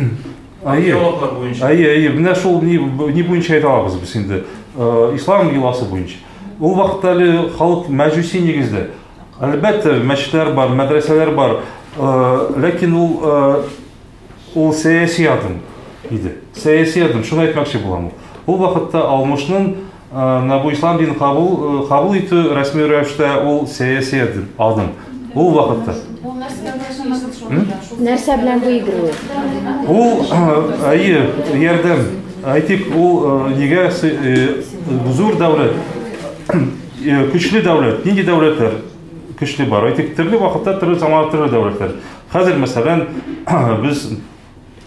Әйе. Археологлар буенча. Әйе, әйе, менә шул ни буенча әйтә алабыз без инде. Ислам йоласы буенча. Ул вакытта әле халык мәҗүси нигездә. Әлбәттә, мәчетләр бар, мәдрәсәләр бар. Ләкин ул сәяси адым иде. Сәяси адым, шуны әйтмәкче булам. Ул вакытта Алмышның менә бу ислам динен кабул итү рәсми рәвештә ул сәяси адым. Ул вакытта. Нәрсә белән выигрывают? Ул, әйе, ярдәм. Әйтик, ул нигә зур дәүләт, көчле дәүләт, нинди дәүләтләр көчле бар? Әйтик, төрле вакытта төрле заманда төрле дәүләтләр. Хәзер, мәсәлән, без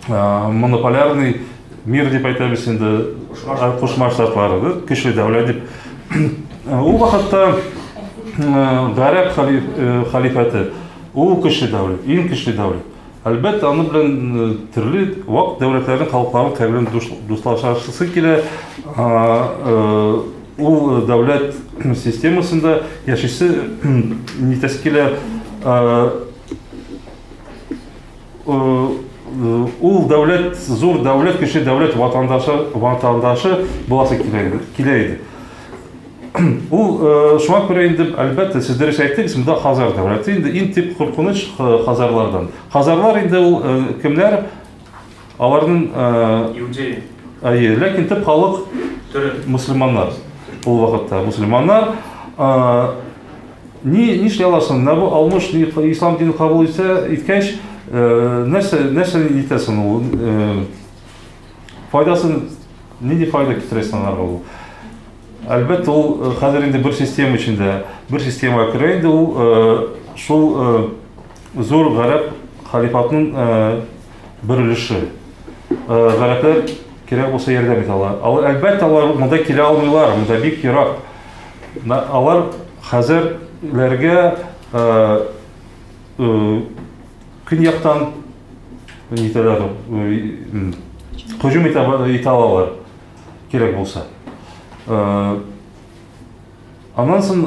монополярный мир дип әйтәбез инде, Кушма Штатлары, да, көчле дәүләт дип. Ул вакытта Гарәп халифаты, ул көчле дәүләт, иң көчле дәүләт. Әлбәттә, аны белән төрле вак дәүләтләрнең халыкларын белән дуслашасы килә. Ул дәүләт системасында яшисе нитәсе килә. Ул дәүләт, зур дәүләт, көчле дәүләт ватандашы буласы килә иде. Ул шуңа күрә инде, әлбәттә, сез дөрес әйттегез, монда Хазар дәүләте инде иң төп куркыныч хазарлардан. Хазарлар инде ул кемнәр? Аларның Иудеи. Әйе, ләкин төп халык Төрек. мусульманнар. Ул вакытта мусульманнар, нишли аласың? Менә бу Алмыш ислам динен кабул иткәч, нәрсә нитәсең ул? Файдасын, нинди файда китерәсең аларга ул? Әлбәттә, ул хәзер инде бер система эчендә, бер системага керә инде ул, шул зур гарәп халифатының бер өлеше. Гарәпләр кирәк булса ярдәм итә ала. Әлбәттә, алар монда килә алмыйлар, монда бик ерак. Алар хәзерләргә көньяктан нитәләр, һөҗүм итә алалар, кирәк булса. Аннан соң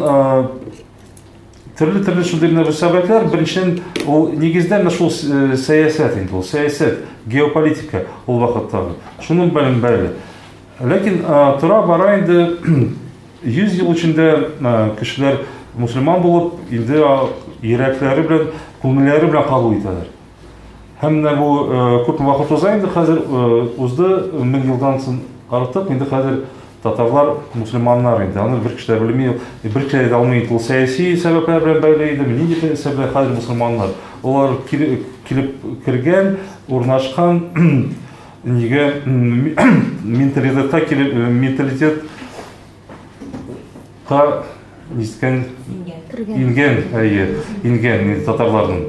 төрле-төрле шундый менә бер сәбәпләр. Беренчедән, ул нигездә менә шул сәясәт инде, ул сәясәт, геополитика ул вакыттагы. Шуның белән бәйле. Ләкин тора-бара инде 100 ел эчендә кешеләр мусульман булып, инде йөрәкләре белән, күңелләре белән кабул итәләр. Һәм менә бу күпме вакыт уза инде, хәзер узды, 1000 елдан соң артык, инде хәзер татарлар мусульманнар инде. Аны бер кеше дә белми, бер кеше дә әйтә алмый, ул сәяси сәбәпләр белән бәйле иде, нинди сәбәпләр, хәзер мусульманнар. Алар килеп кергән, урнашкан, нигә менталитетка килеп, менталитетка Ниткән? Ингән, әйе, ингән татарларның.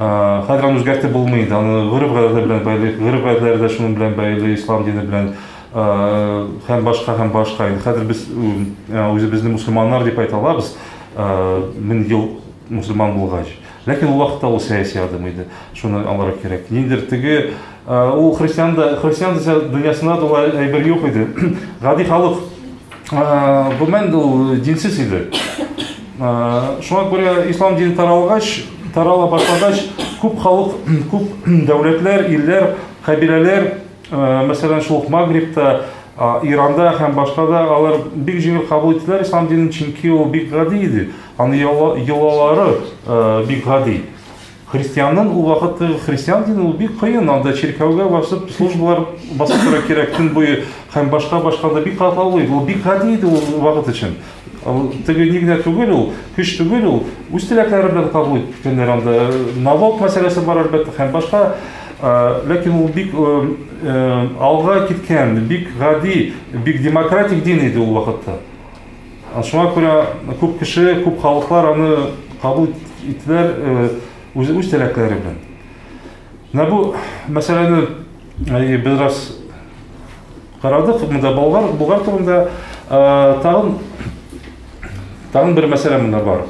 Хәзер аны үзгәртеп булмый инде. Аны гореф-гадәтләр белән бәйле, гореф-гадәтләре дә шуның белән бәйле, ислам дине белән һәм башка һәм башка. Инде хәзер без үзебезне мусульманнар дип әйтә алабыз, 1000 ел мусульман булгач. Ләкин ул вакытта ул сәяси адым иде. Шуны аңларга кирәк. Ниндидер теге ул христиан да, христиан дөньясында да ул әйбер юк иде. Гади халык гомумән ул динсез иде. Шуңа күрә ислам дине таралгач, тарала башлагач, күп халык, күп дәүләтләр, илләр, кабиләләр, мәсәлән, шул ук Магрибта, Иранда һәм башка да алар бик җиңел кабул иттеләр ислам динен, чөнки ул бик гади иде. Аны йолалары бик гади. Христианның ул вакытта христиан дине ул бик кыен, анда чиркәүгә басып службалар басып тора кирәк төн буе һәм башка башка да бик катлаулы иде. Ул бик гади иде ул вакыт өчен. Теге ни генә түгел ул, көч түгел ул, үз теләкләре белән кабул иткәннәр анда. Налог мәсьәләсе бар әлбәттә һәм башка. Ләкин ул бик алга киткән, бик гади, бик демократик дин иде ул вакытта. Шуңа күрә күп кеше, күп халыклар аны кабул иттеләр үз үз теләкләре белән. Менә бу мәсьәләне бераз карадык. Монда Болгар, Болгар турында тагын тагын бер мәсьәлә монда бар.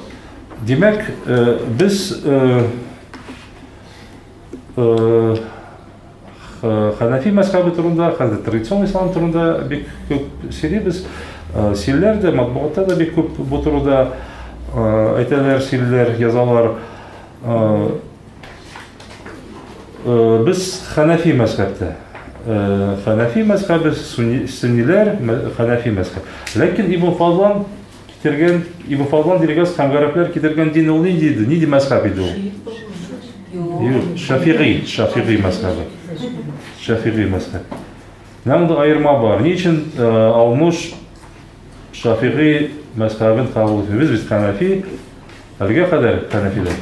Димәк, без Хәнәфи мәзхәбе турында, хәзер традицион ислам турында бик күп сөйлибез. Сөйлиләр дә, матбугатта да бик күп бу турыда әйтәләр, сөйлиләр, язалар. Без хәнәфи мәзхәбтә. Хәнәфи мәзхәбе, сунниләр, хәнәфи мәзхәб. Ләкин Ибн Фадлан китергән, Ибн Фадлан делегас һәм гарәпләр китергән дин ул нинди иде? Нинди мәзхәб иде ул? Юк, Шафигый, Шафигый мәзхәбе. Шафигый мәзхәб. Менә монда аерма бар. Ни өчен Алмуш Шафигый мәзхәбен кабул итми? Без бит хәнәфи, әлегә кадәр хәнәфиләр.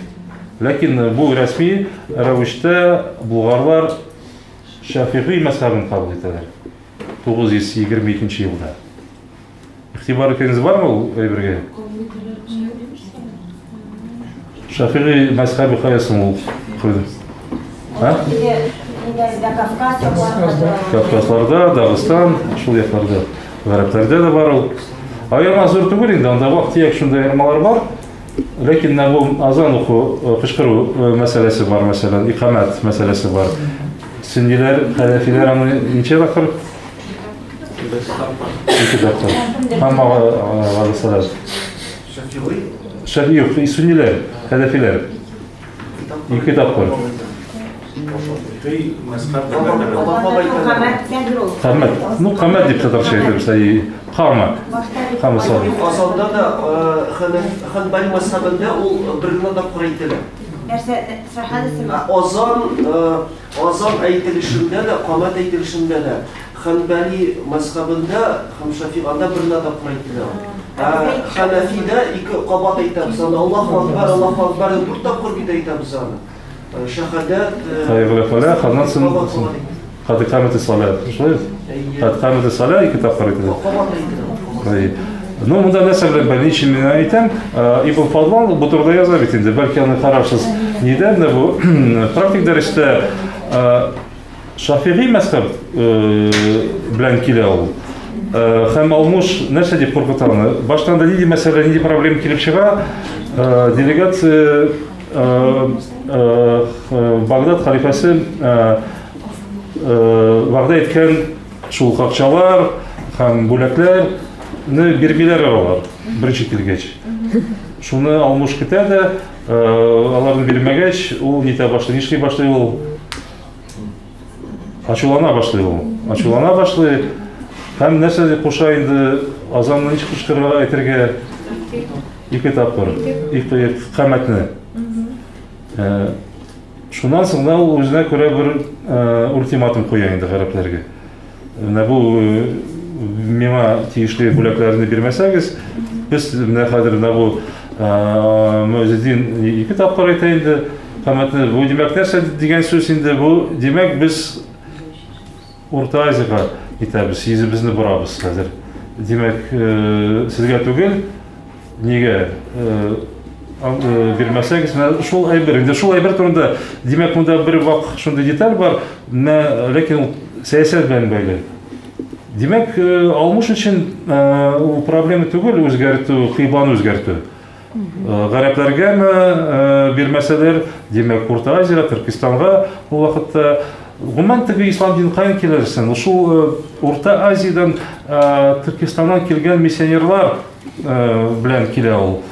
Ләкин бу рәсми рәвештә булгарлар Шафигый мәзхәбен кабул итәләр. 922 елда. Игътибар иткәнегез бармы ул әйбергә? Шафигый мәзхәбе кая соң ул? А? Кавказларда, Дагыстан, шул якларда. Гарәпләрдә дә бар ул. Аерма зур түгел инде, анда вак-төяк шундый аермалар бар. Ләкин менә бу азан уку, кычкыру мәсьәләсе бар, мәсәлән, икамәт мәсьәләсе бар. Сөнниләр, хәнәфиләр аны ничә тапкыр? Ике тапкыр. Һәм алысалар. Шафигый? Шафи юк, сөнниләр, хәнәфиләр. Ике тапкыр. Камәт. Ну, камәт дип татарча әйтәбез, әй, кама. Кама сал. Казанда да Ханбали мәзхәбендә ул бер генә тапкыр әйтелә. Нәрсә, сахадасы? Азан, азан әйтелешендә дә, камәт әйтелешендә дә Ханбали мәзхәбендә һәм Шафиганда бер генә тапкыр әйтелә. Ә Хәнәфидә ике кабат әйтәбез аны. Аллаһу акбар, Аллаһу акбар дип дүрт тапкыр бит әйтәбез аны. Шәһадәт, Хәйрулла фәлә, аннан соң Кад икамәте салат. Шулай? Кад икамәте салат ике тапкыр әйтелә. Кабат әйтелә. Ну, монда нәрсә белән бәйле, ничек мин әйтәм, Ибн Фадлан бу турыда яза бит инде. Бәлки аны карарсыз. Нидән дә бу практик дәрестә Шафигый мәзхәб белән килә ул. Һәм Алмуш нәрсә дип куркыта аны? Баштан да нинди мәсьәлә, нинди проблема килеп чыга? Делегация Багдад халифәсе вәгъдә иткән шул акчалар һәм бүләкләрне бирмиләр алар беренче килгәч. Шуны Алмуш көтә дә, аларны бирмәгәч, ул нитә башлый, нишли башлый ул? Ачулана башлый ул. Ачулана башлый. Һәм нәрсә дип куша инде, азанны ничек кычкырырга әйтергә? Ике тапкыр. Ике камәтне. Шуннан соң да ул үзенә күрә бер ультиматум куя инде гарәпләргә. Менә бу миңа тиешле бүләкләрне бирмәсәгез, без менә хәзер менә бу Мөәззин ике тапкыр әйтә инде, камәтне. Бу димәк нәрсә дигән сүз инде бу, димәк без Урта Азиягә китәбез, йөзебезне борабыз хәзер. Димәк, сезгә түгел, Нигә бирмәсәгез, менә шул әйбер. Инде шул әйбер турында, димәк, монда бер вак шундый деталь бар, менә, ләкин ул сәясәт белән бәйле. Димәк, Алмыш өчен ул проблема түгел үзгәртү, кыйбланы үзгәртү. Гарәпләргәме бирмәсәләр, димәк, Урта Азиягә, Төркестанга ул вакытта. Гомумән, теге ислам дине каян килерсен? Шул Урта Азиядән, Төркестаннан килгән миссионерлар белән килә ул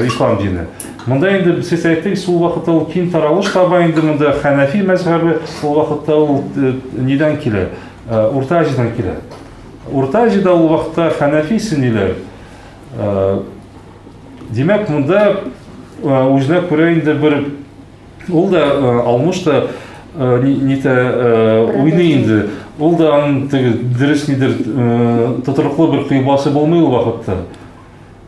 ислам дине. Монда инде сез әйттегез, шул вакытта ул киң таралыш таба инде монда Хәнәфи мәзһәбе, ул вакытта ул нидән килә? Урта Азиядән килә. Урта Азиядә ул вакытта Хәнәфи сөнниләр. Димәк, монда үзенә күрә инде бер ул да Алмыш та нитә уйный инде. Ул да аның теге дөрес нидер тотрыклы бер кыйбласы булмый ул вакытта.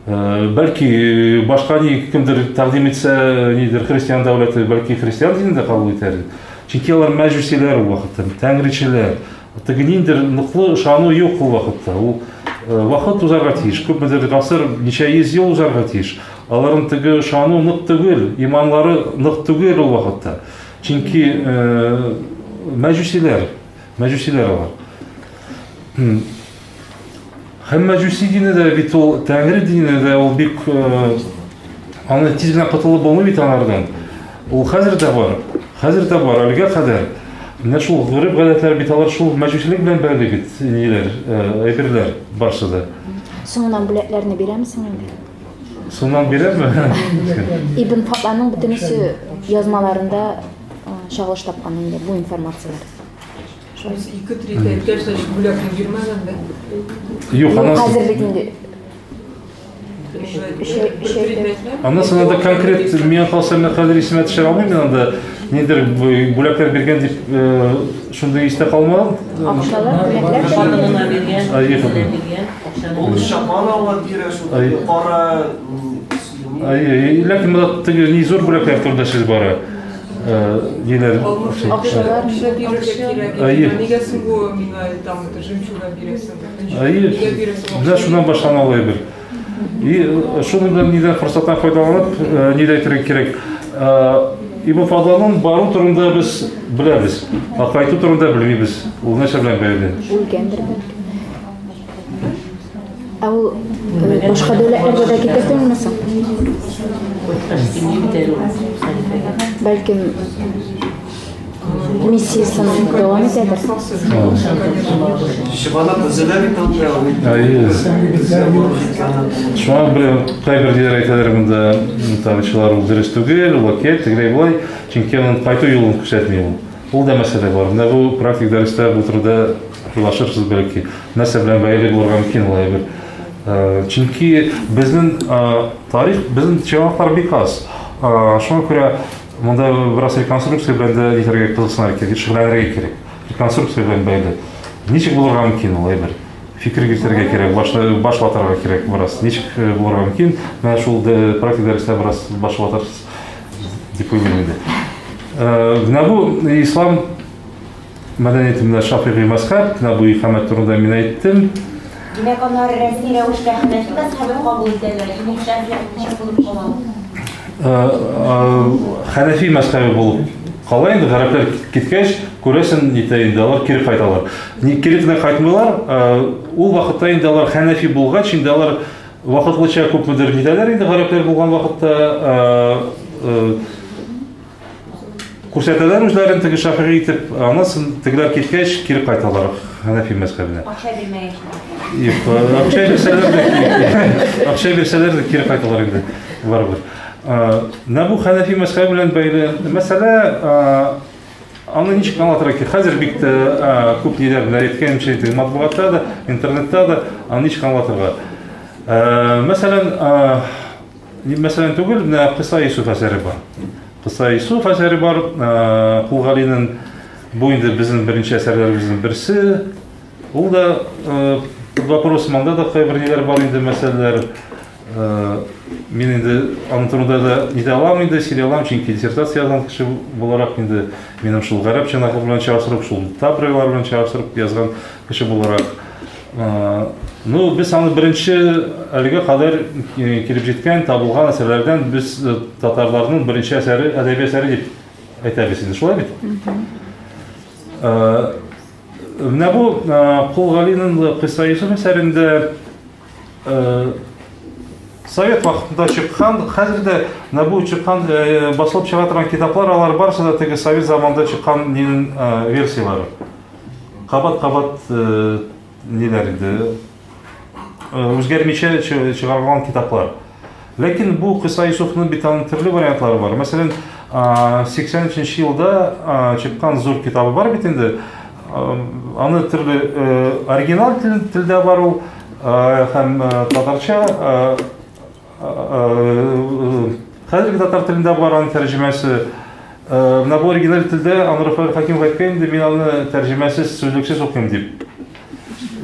Бәлки башка ни кемдер тәкъдим итсә, нидер христиан дәүләте, бәлки христиан динен дә кабул итәр. Чөнки алар мәҗүсиләр ул вакытта, тәңречеләр. Теге ниндер ныклы ышану юк ул вакытта. Ул вакыт узарга тиеш, күпмедер гасыр, ничә йөз ел узарга тиеш. Аларның теге ышану нык түгел, иманлары нык түгел ул вакытта. Чөнки мәҗүсиләр, мәҗүсиләр алар. Һәм мәҗүси дине дә бит ул тәңре дине дә ул бик аны тиз генә котылып булмый бит анардан. Ул хәзер дә бар. Хәзер дә бар, әлегә кадәр. Менә шул гореф-гадәтләр бит алар шул мәҗүсилек белән бәйле бит, ниләр, әйберләр барсы да. Соңыннан бүләкләрне бирәме соң инде? Соңыннан бирәме? Ибн Фадланның бөтенесе язмаларында чагылыш тапкан инде бу информацияләр. Шунысы ике треть әйткәч, значит, бүләкне бирмәгән дә. Юк, анасы. Хәзер бит инде. Аннан соң анда конкрет миңа калса, мен хәзер исемә төшерә алмыйм, мин анда нидер бүләкләр биргән дип шундый истә калмаган. Акчалар, бүләкләр Хатынына биргән, үзенә биргән акчаны. Ул чапан алып бирә, шул кара. Әйе, ләкин монда теге ни зур бүләкләр турында сүз бара. Ниләр? Акчалар бирергә кирәк. Нигә соң бу миңа там это жемчуга бирәсең? Әйе. Менә шуннан башлана ул әйбер. И шуның белән нидән форсаттан файдаланып, ни дә әйтергә кирәк. Ибн Фадланның бару турында без беләбез, ә кайту турында белмибез. Ул нәрсә белән бәйле? Үлгәндер бәлки. Ә ул башка дәүләтләргә дә китертелми соң? Бәлкем миссиясен дәвам итәдер. Чыганак өзелә бит анда. Әйе. Шуңа бер кайбер ниләр әйтәләр монда, тарихчылар ул дөрес түгел, ул әкият, тегеләй болай, чөнки аның кайту юлын күрсәтми ул. Ул да мәсьәлә бар. Менә бу практик дәрестә бу турыда уйлашырсыз бәлки. Нәрсә белән бәйле булырга мөмкин ул әйбер. Чөнки безнең тарих, безнең чыганаклар бик аз. Шуңа күрә монда бераз реконструкция белән дә нитәргә кызыксынырга кирәк, шөгыльләнергә кирәк. Реконструкция белән бәйле. Ничек булырга мөмкин ул әйбер? Фикер йөртергә кирәк, баш ватарга кирәк бераз. Ничек булырга мөмкин? Менә шул практик дәрестә бераз баш ватарсыз дип уйлыйм инде. Менә бу ислам мәдәниятендә шафигый мәзһәб, менә бу икамәт турында мин әйттем. Димәк, алар рәсми рәвештә хәнәфи мәзһәбен кабул итәләр, имам Шафигый ничек булып кала? Хәнәфи мәзһәбе булып кала инде, гарәпләр киткәч, күрәсең, нитә инде, алар кире кайталар. Кире генә кайтмыйлар, ул вакытта инде алар хәнәфи булгач, инде алар вакытлыча күпмедер нитәләр инде, гарәпләр булган вакытта күрсәтәләр үзләрен теге шафигый итеп, аннан соң тегеләр киткәч, кире кайталар хәнәфи мәзһәбенә. Акча бирмәгәч. Юк, акча бирсәләр дә, акча бирсәләр дә кире кайталар инде, барыбер. Менә бу хәнәфи мәзһәбе белән бәйле мәсьәлә, аны ничек аңлатырга кирәк? Хәзер бик тә күп ниләр белән әйткәнемчә, теге матбугатта да, интернетта да аны ничек аңлатырга? Мәсәлән, мәсәлән түгел, менә Кыса Юсуф әсәре бар. Кыса Юсуф әсәре бар, Кул Галинең бу инде безнең беренче әсәрләребезнең берсе. Ул да под вопросом, анда да кайбер ниләр бар инде мәсьәләләр. Мин инде аның турында да нитә алам инде, сөйли алам, чөнки диссертация язган кеше буларак инде минем шул гарәп чыганагы белән чагыштырып, шул табрилар белән чагыштырып язган кеше буларак. Ну, без аны беренче әлегә кадәр килеп җиткән, табылган әсәрләрдән без татарларның беренче әсәре, әдәби әсәре дип әйтәбез инде, шулай бит? Менә бу Кол Галинең Кыйса Йосыф әсәрендә Совет вакытында чыккан, хәзер дә менә бу чыккан, басылып чыга торган китаплар, алар барысы да теге совет заманында чыккан нинең версияләре. Кабат-кабат ниләр инде, үзгәрмичә чыгарылган китаплар. Ләкин бу Кыйса Юсуфның бит аның төрле вариантлары бар. Мәсәлән, 83 елда чыккан зур китабы бар бит инде. Аны төрле оригинал телдә бар ул һәм татарча хәзерге татар телендә бар аның тәрҗемәсе. Менә бу оригиналь телдә аны Рафаэль Хакимов әйткән инде, мин аны тәрҗемәсез, сүзлексез укыйм дип.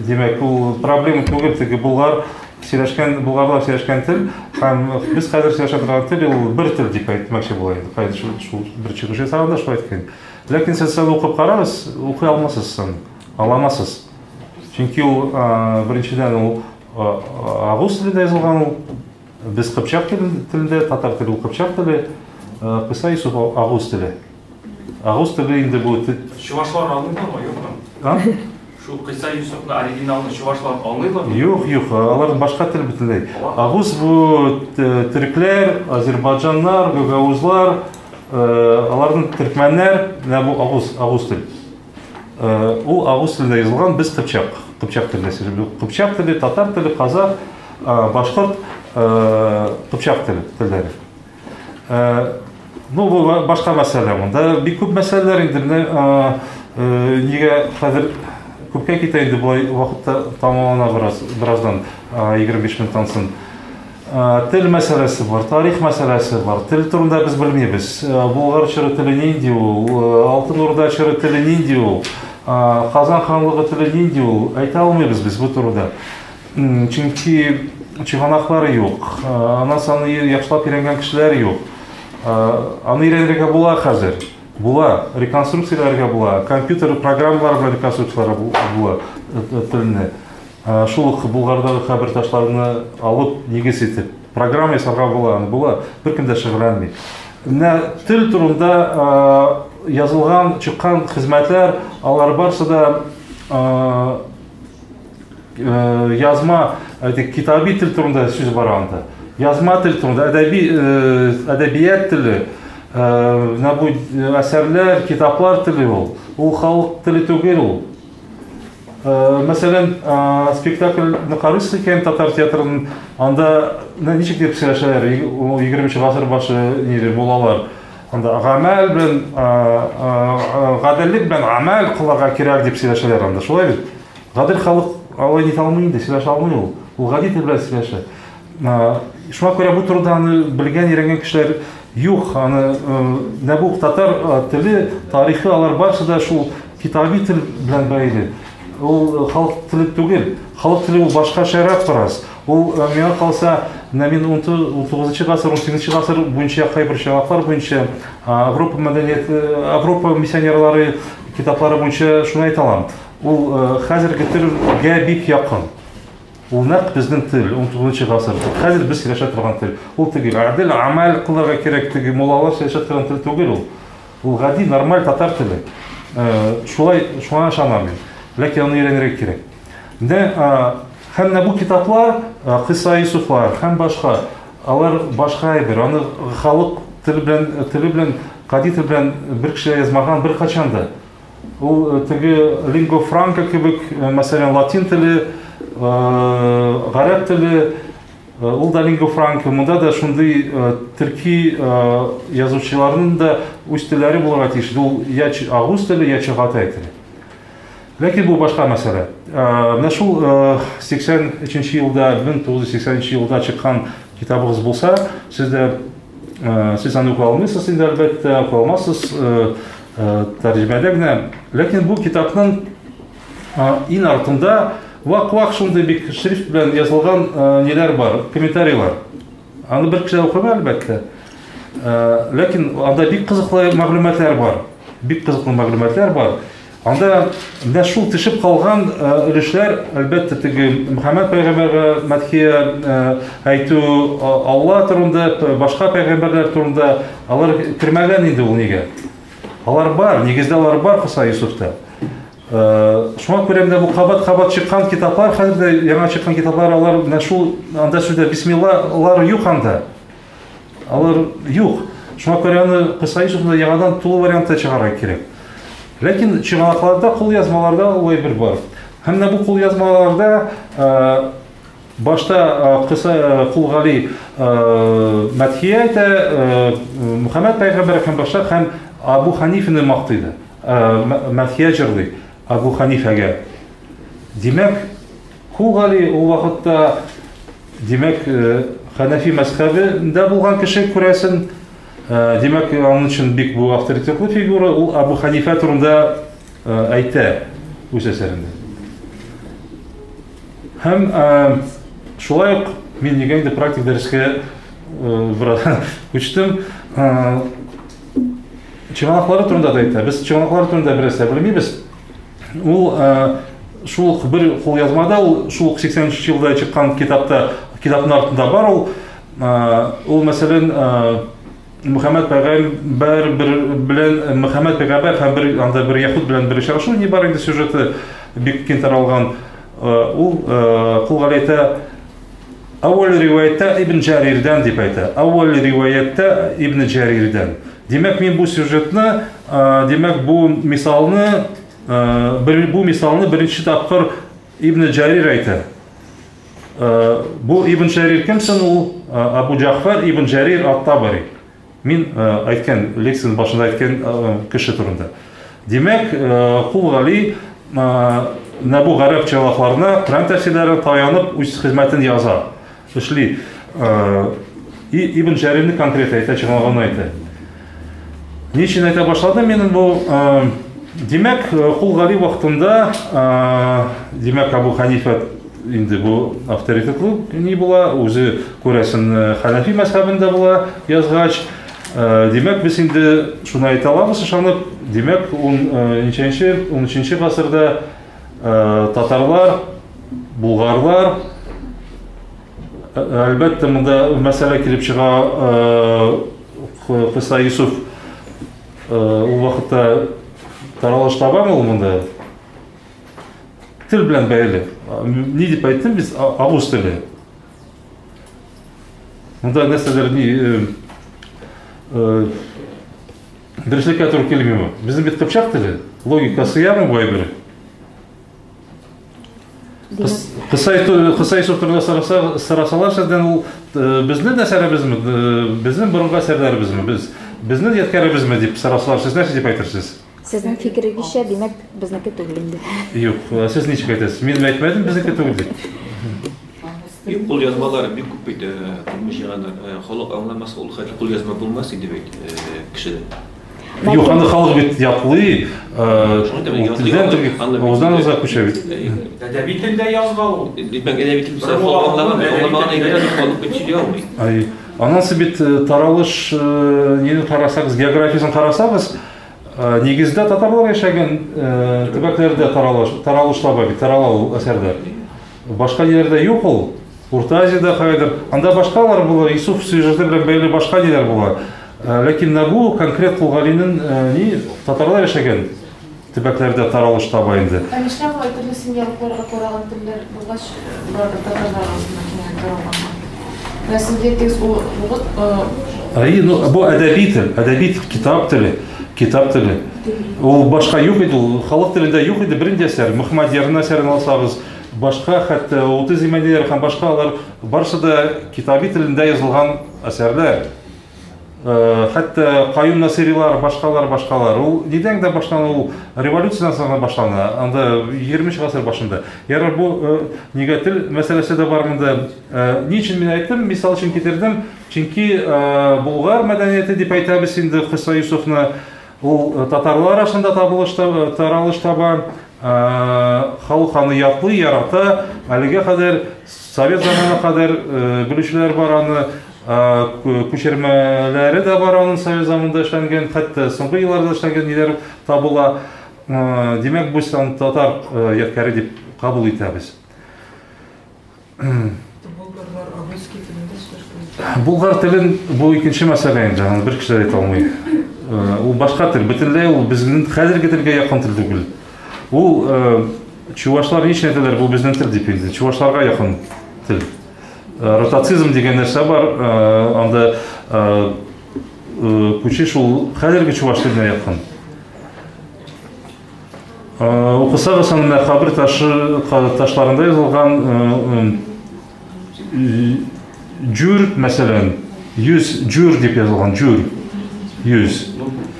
Димәк, ул проблема түгел, теге булгар сөйләшкән, булгарлар сөйләшкән тел һәм без хәзер сөйләшә торган тел ул бер тел дип әйтмәкче була инде. Кайда шул, шул бер чыгыш ясаганда шулай әйткән. Ләкин сез аны укып карагыз, укый алмассыз аны, аңламассыз. Чөнки ул беренчедән ул агуз телендә язылган ул. Без кыпчак телендә, татар теле ул кыпчак теле, Кыйса Юсуф агуз теле. Агуз теле инде бу Чувашлар аңлыйлармы, юкмы? А? Шул Кыйса Юсуфны оригиналны чувашлар аңлыйлармы? Юк, юк, алар башка тел бөтенләй. Агуз бу төрекләр, азербайджаннар, гагаузлар, аларның төркмәннәр, менә бу агуз, агуз тел. Ул агуз телендә язылган, без кыпчак, кыпчак телендә сөйләшәбез. Кыпчак теле, татар теле, казах, башкорт, кыпчак теле, телләре. Ну, бу башка мәсьәлә. Монда бик күп мәсьәләләр инде. Менә нигә хәзер күпкә китә инде болай вакытта тамамлана бераз, бераздан, 25 минуттан соң. Тел мәсьәләсе бар, тарих мәсьәләсе бар. Тел турында без белмибез. Булгар чоры теле нинди ул, Алтын Урда чоры теле нинди ул, Казан ханлыгы теле нинди ул, әйтә алмыйбыз без бу турыда. Чөнки чыганаклар юк, аннан соң аны яхшылап өйрәнгән кешеләр юк. Аны өйрәнергә була хәзер. Була, реконструкцияләргә була, компьютер программалары белән реконструкцияләргә була телне. Шул ук Булгардагы кабер ташларны алып, нигез итеп, программа ясарга була, аны була, беркем дә шөгыльләнми. Менә тел турында язылган, чыккан хезмәтләр, алар барысы да язма, әйтик, китаби тел турында сүз бара анда. Язма тел турында, әдәби, әдәбият теле, менә бу әсәрләр, китаплар теле ул. Ул халык теле түгел ул. Мәсәлән, спектакльне карыйсыз икән татар театрының, анда ничек дип сөйләшәләр, 20 гасыр башы ниле булалар. Анда гамәл белән, гаделлек белән гамәл кылырга кирәк дип сөйләшәләр анда. Шулай бит? Гадел халык алай нитә алмый инде, сөйләшә алмый ул. Ул гади тел белән сөйләшә. Шуңа күрә бу турыда аны белгән, өйрәнгән кешеләр юк. Аны менә бу татар теле, тарихы, алар барысы да шул китаби тел белән бәйле. Ул халык теле түгел. Халык теле ул башкачарак бераз. Ул миңа калса, менә мин 19 гасыр, 18 гасыр буенча кайбер чыганаклар буенча Европа мәдәнияте, Европа миссионерлары китаплары буенча шуны әйтә алам. Ул хәзерге телгә бик якын. Ул нәкъ безнең тел, 19 гасыр. Хәзер без сөйләшә торган тел. Ул теге гадел амәл кылырга кирәк, теге муллалар сөйләшә торган тел түгел ул. Ул гади, нормаль татар теле. Шулай, шуңа ышанам мин. Ләкин аны өйрәнергә кирәк. Менә һәм менә бу китаплар, Кыйса Юсуфлар һәм башка, алар башка әйбер. Аны халык теле белән, теле белән, гади тел белән бер кеше язмаган беркайчан да. Ул теге лингва франка кебек, мәсәлән, латин теле, гарәп теле, ул да лингва франка. Монда да шундый төрки язучыларның да үз телләре булырга тиеш. Ул я агуз теле, я чагатай теле. Ләкин бу башка мәсьәлә. Менә шул 83 елда, 1983 елда чыккан китабыгыз булса, сез дә сез аны укый алмыйсыз инде, әлбәттә, укый алмассыз тәрҗемәдә генә. Ләкин бу китапның иң артында вак-вак шундый бик шрифт белән язылган ниләр бар, комментарийлар. Аны бер кеше укымый, әлбәттә. Ләкин анда бик кызыклы мәгълүматлар бар. Бик кызыклы мәгълүматлар бар. Анда менә шул төшеп калган өлешләр, әлбәттә, теге Мөхәммәд пәйгамбәргә мәдхия әйтү, Алла турында, башка пәйгамбәрләр турында алар кермәгән инде ул нигә. Алар бар, нигездә алар бар Кыса Юсуфта. Шуңа күрә менә бу кабат-кабат чыккан китаплар, хәзер дә яңа чыккан китаплар, алар менә шул анда сүздә бисмиллалар юк анда. Алар юк. Шуңа күрә аны Кыса Юсуфны яңадан тулы вариантта чыгарырга кирәк. Ләкин чыганакларда, кулъязмаларда ул әйбер бар. Һәм менә бу кулъязмаларда башта Кыса Кул Гали мәдхия әйтә, Мөхәммәд пәйгамбәр һәм башта һәм Абу Ханифаны мактый да. Мәдхия җырлый Абу Ханифәгә. Димәк, Кул Гали ул вакытта, димәк, Хәнәфи мәзхәбендә булган кеше күрәсен. Димәк, аның өчен бик бу авторитетлы фигура, ул Абу Ханифә турында әйтә үз әсәрендә. Һәм шулай ук мин нигә инде практик дәрескә бераз күчтем. Чыганаклары турында да әйтә. Без чыганаклары турында бераз да белмибез. Ул шул ук бер кулъязмада, ул шул ук 83 елда чыккан китапта, китапның артында бар ул. Ул, мәсәлән, Мөхәммәд пәйгамбәр бер белән Мөхәммәд пәйгамбәр һәм бер анда бер яһүд белән бер очрашу ни бар инде сюжеты бик киң таралган. Ул Кул Гали әйтә, әүвәл риваятта Ибн Җәрирдән дип әйтә. Әүвәл риваятта Ибн Җәрирдән. Димәк, мин бу сюжетны, димәк, бу мисалны, бер бу мисалны беренче тапкыр Ибн Җәрир әйтә. Бу Ибн Җәрир кем соң ул? Абу Җәгъфәр Ибн Җәрир ат-Табари. Мин әйткән, лекцияның башында әйткән кеше турында. Димәк, Кул Гали менә бу гарәп чыганакларына, Коръән тәфсирләренә таянып үз хезмәтен яза, эшли. И Ибн Җәрирне конкрет әйтә, чыганагын әйтә. Ни өчен әйтә башладым мин бу? Димәк, Кул Гали вакытында, димәк, Абу Ханифа инде бу авторитетлы ни була, үзе күрәсен Хәнәфи мәзһәбендә була язгач. Димәк, без инде шуны әйтә алабыз ышанып, димәк, ун ничәнче, унөченче гасырда татарлар, булгарлар, әлбәттә, монда мәсьәлә килеп чыга, Кыса Юсуф ул вакытта таралыш табамы ул монда? Тел белән бәйле. Ни дип әйттем без? Агуз теле. Монда нәрсәләр ни дөреслеккә туры килмиме? Безнең бит кыпчак теле. Логика сыямы бу әйбер? Кысай турында сорасалар сездән ул безнең әсәребезме, безнең борынгы әсәрләребезме, без безнең ядкәребезме дип сорасалар, сез нәрсә дип әйтерсез? Сезнең фикерегезчә, димәк, безнеке түгел инде. Юк, сез ничек әйтәсез? Мин әйтмәдем безнеке түгел дип. Юк, кулъязмалар бик күп бит, күпме җыйганнар. Халык аңламаса, ул хәтле кулъязма булмас иде бит кешедә. Юк, аны халык бит ятлый, телдән телгә, авыздан авызга күчә бит. Әдәби телдә язма ул. Димәк, әдәби тел булса, халык аңламый, аңламаган әйберләрне халык бит сөйли алмый. Ай, анысы бит таралыш, нini карасагыз, географиясен карасагыз, нигездә татарлар яшәгән төбәкләрдә таралыш, таралыш таба бит, тарала ул әсәрләр. Башка ниләрдә юк ул. Урта Азиядә кайдыр. Анда башкалар була, Юсуф сюжеты белән бәйле башка ниләр була. Ләкин менә бу конкрет Кол Галинең ни татарлар яшәгән төбәкләрдә таралыш таба инде. Ә нишләп алай төрле семьялыкларга караган телләр булгач, барыбер татарлар арасында киңрәк таралганнар? Менә сез әйттегез, ул Әйе, ну бу әдәби тел, әдәби тел, китап теле, китап теле. Ул башка юк иде, ул халык телендә юк иде бернинди әсәр. Мөхәммәдьярның әсәрен алсагыз, башка хәтта Утыз Имәниләр һәм башка алар барысы да китаби телендә язылган әсәрләр. Хәтта Каюм Насыйрилар, башкалар, башкалар. Ул нидән дә башлана ул? Революциядән соң гына башлана. Анда 20 гасыр башында. Ярар, бу нигә тел мәсьәләсе дә бар монда. Ни өчен мин әйттем, мисал өчен китердем? Чөнки Булгар мәдәнияте дип әйтәбез инде Кыса Юсуфны. Ул татарлар арасында табылыш таралыш таба. Халык аны яклый, ярата. Әлегә кадәр совет заманы кадәр белүчеләр бар аны. Күчермәләре дә бар аның совет заманында эшләнгән, хәтта соңгы елларда эшләнгән ниләр табыла. Димәк, без аны татар ядкәре дип кабул итәбез. Болгарлар агузский телендә сөйләшкән. Булгар телен бу икенче мәсьәлә инде, аны бер кеше дә әйтә алмый. Ул башка тел, бөтенләй ул безнең хәзерге телгә якын тел түгел. Ул чувашлар ни өчен әйтәләр, бу безнең тел дип инде, чувашларга якын тел. Ротацизм дигән нәрсә бар, анда күчеш ул хәзерге чуваш теленә якын. Укысагыз, аны менә кабер ташы ташларында язылган җүр, мәсәлән, йөз җүр дип язылган, җүр, йөз.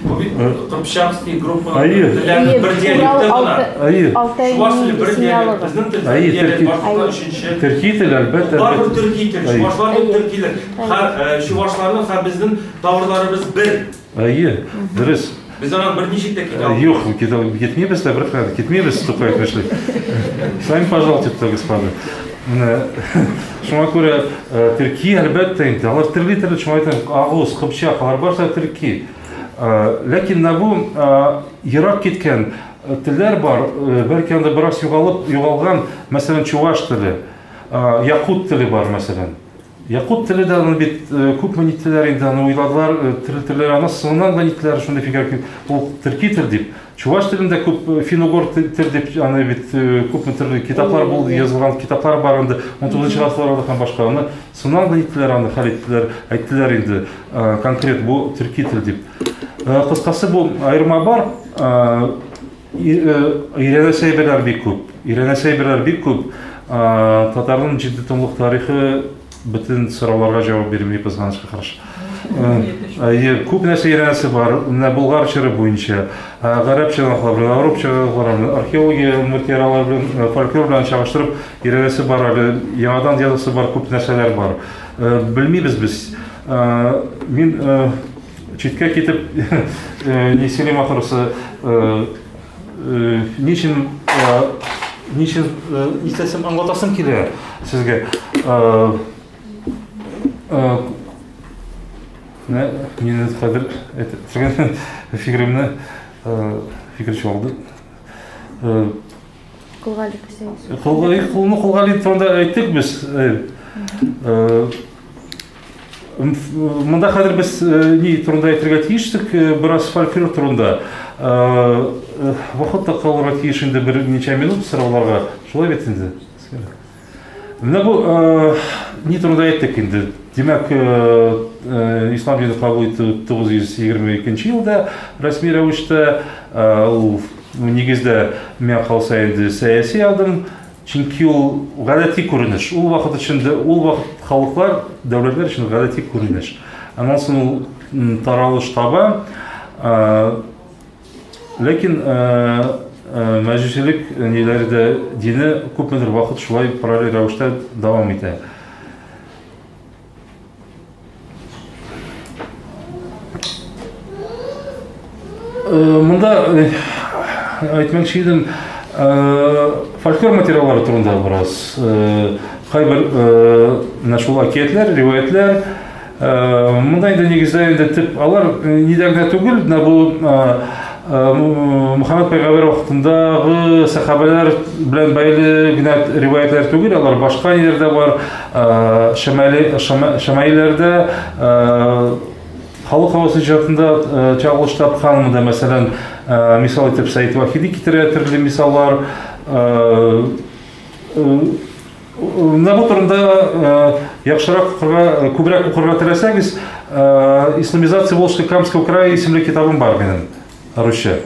Бу бит Кыпчакский группа Әйе. телләрнең бер диалекты гына. Әйе. Чуваш теле бер диалект, безнең тел Әйе, диалект, төрки. башкортлар өченче. Төрки тел, әлбәттә. Барыбер төрки тел, Әйе. чувашлар да төркиләр. Һәм чувашларның һәм безнең тамырларыбыз бер. Әйе, дөрес. Без аннан берничек тә китә алмыйбыз. Юк, китмибез дә, бер китмибез, Тукай әйтмешли. Сами пожалуйте, господа. Шуңа күрә төрки, әлбәттә инде, алар төрле-төрле, шуңа әйтәм, агуз, кыпчак, алар барысы да төрки. Ләкин менә бу ерак киткән телләр бар, бәлки анда бераз югалып, югалган, мәсәлән, чуваш теле, якут теле бар, мәсәлән. Якут теле дә аны бит күпме ниттеләр инде, аны уйладылар, төрле телләр, аны соңыннан да ниттеләр, шундый фикер, ул төрки тел дип. Чуваш телендә күп фин-угор тел дип, аны бит күпме төрле китаплар булды, язылган китаплар бар инде, 19 гасырларда һәм башка. Аны соңыннан да ниттеләр, аны хәл иттеләр, әйттеләр инде, конкрет бу төрки тел дип. Кыскасы, бу аерма бар. Өйрәнәсе әйберләр бик күп. Өйрәнәсе әйберләр бик күп. Татарның җиде томлык тарихы бөтен сорауларга җавап бирми, кызганычка каршы. Әйе, күп нәрсә өйрәнәсе бар. Менә Болгар чоры буенча, гарәп чыганаклар белән, Европа чыганаклары белән, археология материаллары белән, фольклор белән чагыштырып өйрәнәсе бар әле. Яңадан язасы бар, күп нәрсәләр бар. Белмибез без. Мин читкә китеп ни сөйлим ахрысы, ни өчен ни өчен итәсем, аңлатасым килә сезгә. Мин хәзер әйтеп фикеремне фикер чуалды. Кулгали күсәгез. Кулны Кулгали турында әйттек без. Монда хәзер без ни турында әйтергә тиештек, бераз фольклор турында. Вакыт та калырга тиеш инде берничә минут сорауларга. Шулай бит инде. Менә бу ни турында әйттек инде. Димәк, ислам дине кабул итү 922 елда рәсми рәвештә, ул нигездә миңа калса инде сәяси адым. Чөнки ул гадәти күренеш. Ул вакыт өчен дә, ул вакыт халыклар, дәүләтләр өчен гадәти күренеш. Аннан соң ул таралыш таба. Ләкин мәҗүсилек ниләре дә дине күпмедер вакыт шулай параллель рәвештә дәвам итә. Монда әйтмәкче идем, фольклор материаллары турында бераз. Кайбер менә шул әкиятләр, риваятләр. Монда инде нигездә инде төп алар нидә генә түгел, менә бу Мөхәммәд пәйгамбәр вакытындагы сәхабәләр белән бәйле генә риваятләр түгел, алар башка ниләрдә бар, шәмәйләрдә, халык авыз иҗатында чагылыш тапкан. Монда, мәсәлән, мисал итеп Сәид Вахиди китерә төрле мисаллар. Менә бу турында яхшырак укырга, күбрәк укырга теләсәгез, Исламизация Волжско-Камского края исемле китабым бар минем, русча.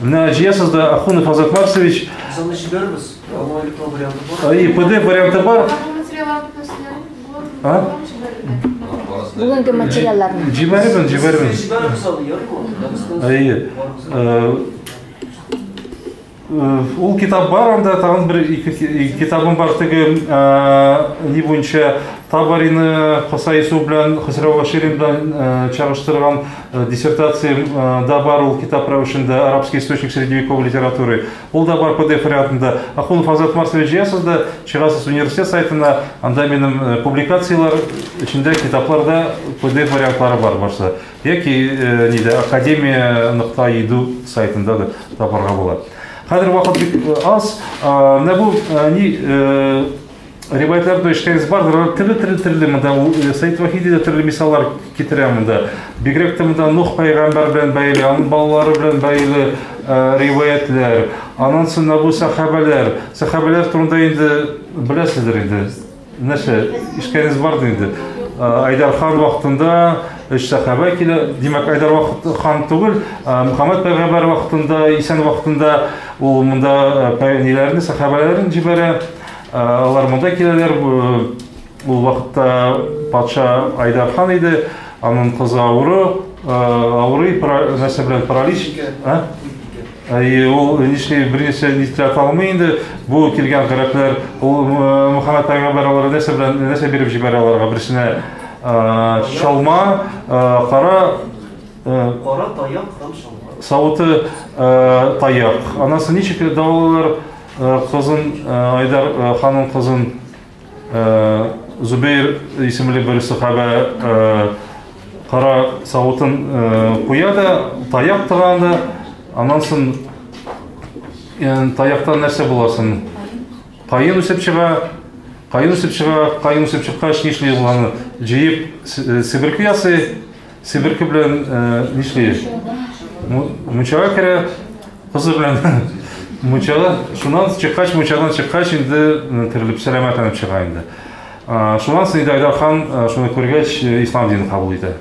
Менә җыясыз да Ахунов Азат Марсович. Без аны җибәрбез, аның электрон варианты бар. Әйе, PDF варианты бар. А? Бүгенге материалларны. Җибәрермен, җибәрермен. Җибәрербез аны, ярыймы? Әйе. Ул китап бар анда, тагын бер ике китабым бар теге ни буенча Табарины Хосай Ису белән Хосрау Баширин белән чагыштырган диссертациям да бар ул китап рәвешендә Арабский источник средневековой литературы. Ул да бар PDF вариантында. Ахунов Азат Марсович җыясыз да, чыгасыз университет сайтына, анда минем публикацияләр эчендә китапларда PDF вариантлары бар барсы. Яки нидә академия.edu сайтында да табарга була. Хәзер вакыт бик аз. Менә бу ни риваятлар ишеткәнегез бардыр. Алар төрле-төрле төрле монда Сәид Вахиди дә төрле мисаллар китерә монда. Бигрәк тә монда Нух пәйгамбәр белән бәйле, аның балалары белән бәйле риваятлар. Аннан соң бу сәхабәләр. Сәхабәләр турында инде беләсездер инде. Нәрсә, ишеткәнегез бардыр инде. Айдар хан вакытында өч сәхабә килә. Димәк, Айдар вакыт хан түгел, Мөхәммәд пәйгамбәр вакытында, исән вакытында ул монда ниләрне, сәхабәләрен җибәрә. Алар монда киләләр. Ул вакытта патша Айдар хан иде. Аның кызы авыру, авырый, нәрсә белән паралич. Әйе, ул нишли берничә нишләтә алмый инде. Бу килгән гарәпләр, ул Мөхәммәд пәйгамбәр аларга нәрсә белән нәрсә биреп җибәрә аларга? Берсенә чалма, кара кара таяк һәм чалма. Савыты таяк. Анасы ничек дәвалыйлар кызын, Айдар ханның кызын Зубейр исемле бер сахаба кара савытын куя да, таяк тыга да, аннан соң таяктан нәрсә буласын? Каен үсеп чыга, каен үсеп чыга, каен үсеп чыккач нишли ул аны? Җыеп себерке ясый, себерке белән нишли? Мунчага керә, кызы белән мунчага, шуннан чыккач, мунчадан чыккач инде терелеп сәламәтләнеп чыга инде. Шуннан соң инде Айдар хан шуны күргәч ислам динен кабул итә.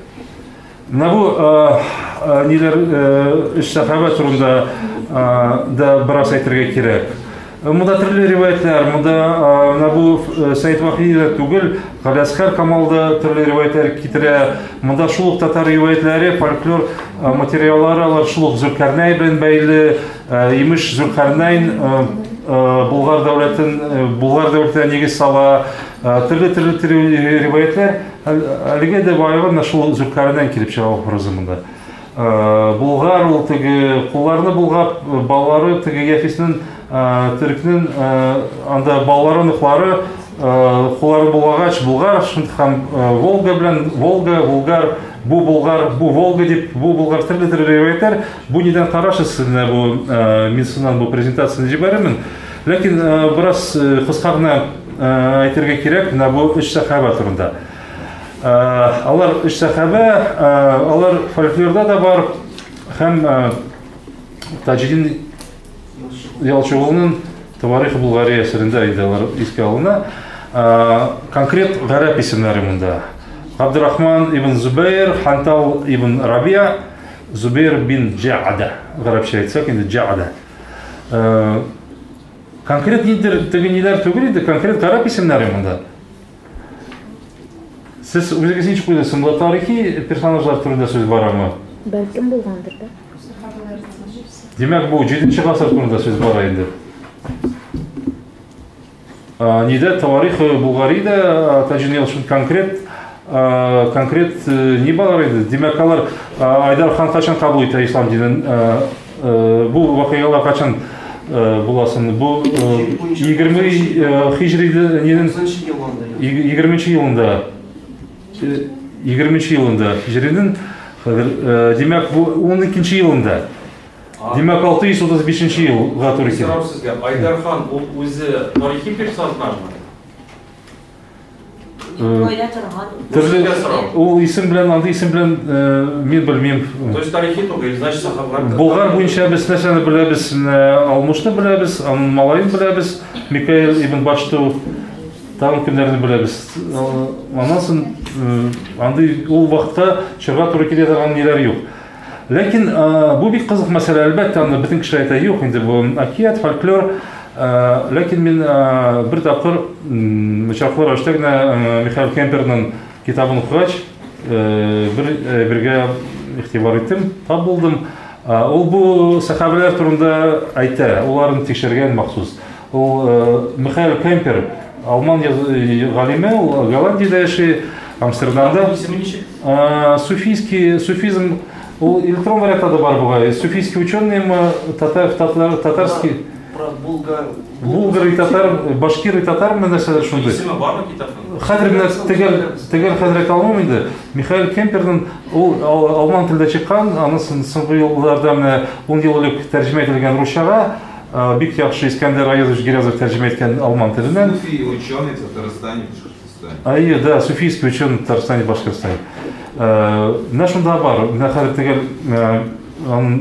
Менә бу ниләр өч сәхабә турында да бераз әйтергә кирәк. Монда төрле риваятлар, монда менә бу Сәид Вахиди дә түгел, Галиәсгар Камал да төрле риваятлар китерә. Монда шул ук татар риваятлары, фольклор материаллары, алар шул ук Зөлкарнәй белән бәйле. Имеш Зөлкарнәйн Булгар дәүләтен, Булгар дәүләтенә нигез сала. Төрле-төрле риваятлар. Әлегә дә баягы менә шул Зөлкарнәйн килеп чыга образы монда. Булгар ул теге кулларны булгап, балалары теге Яфиснең, Төркнең анда балалары, оныклары куллары булгагач, Булгар һәм Волга белән Волга, Булгар, бу Булгар, бу Волга дип, бу Булгар төрле-төрле риваятлар. Бу нидән карашыз менә бу мин сыннан бу презентацияне җибәрермен. Ләкин бераз кыска гына әйтергә кирәк менә бу өч сәхаба турында. Алар өч сәхабә, алар фольклорда да бар һәм Таҗидин Ялчыгулның Таварих Булгария әсәрендә инде алар искә алына. Конкрет гарәп исемнәре монда. Габдурахман ибн Зубейр, Хантал ибн Рабия, Зубейр бин Джаада. Гарәпчә әйтсәк инде Джаада. Конкрет нидер теге ниләр түгел инде, конкрет гарәп исемнәре монда. Сез үзегез ничек уйлыйсыз, монда тарихи персонажлар турында сүз барамы? Бәлкем булгандыр да. Димәк, бу 7 гасыр турында сүз бара инде. Нидә Таварих Булгарида Таҗин Ялчын конкрет конкрет ни бар инде? Димәк, алар Айдар хан кайчан кабул итә ислам динен? Бу вакыйгалар кайчан буласын? Бу 20 хиҗри нинең 20 елында 20 елында хиҗринең хәзер димәк, бу 12 елында. Димәк, 635 елга туры килә. Сорау сезгә, Айдар хан ул үзе тарихи персонажмы? Төрле ул исем белән, андый исем белән мин белмим. То есть тарихи түгел, значит, сахабалар. Булгар буенча без нәрсәне беләбез? Алмушны беләбез, аның малаен беләбез, Микаэл ибн Башту, тагын кемнәрне беләбез. Аннан соң андый ул вакытта чорга туры килә торган ниләр юк. Ләкин бу бик кызык мәсьәлә, әлбәттә, аны бөтен кеше әйтә, юк, инде бу әкият, фольклор. Ләкин мин бер тапкыр очраклы рәвештә генә Михаил Кемперның китабын укыгач, бер бергә игътибар иттем, тап булдым. Ул бу сәхабәләр турында әйтә, уларын тикшергән махсус. Ул Михаил Кемпер, алман галиме, ул Голландиядә яши, Амстердамда. Суфийский, суфизм, ул электрон вариантта да бар бугай. Суфийский ученый, татар, татарский. Про булгар. Булгар и татар, башкир и татар менә нәрсәләр шундый. Исеме бармы китапның? Хәзер менә төгәл, төгәл хәзер әйтә алмыйм инде. Михаил Кемперның ул алман телендә чыккан, аны соңгы елларда менә 10 ел элек тәрҗемә ителгән русчага, бик яхшы Искәндәр Аязович Гирязов тәрҗемә иткән алман теленнән. Суфи ученый в Татарстане, Башкортостане. Әйе, да, суфийский ученый в Татарстане, Башкортостане. Менә шунда бар, менә хәзер төгәл аның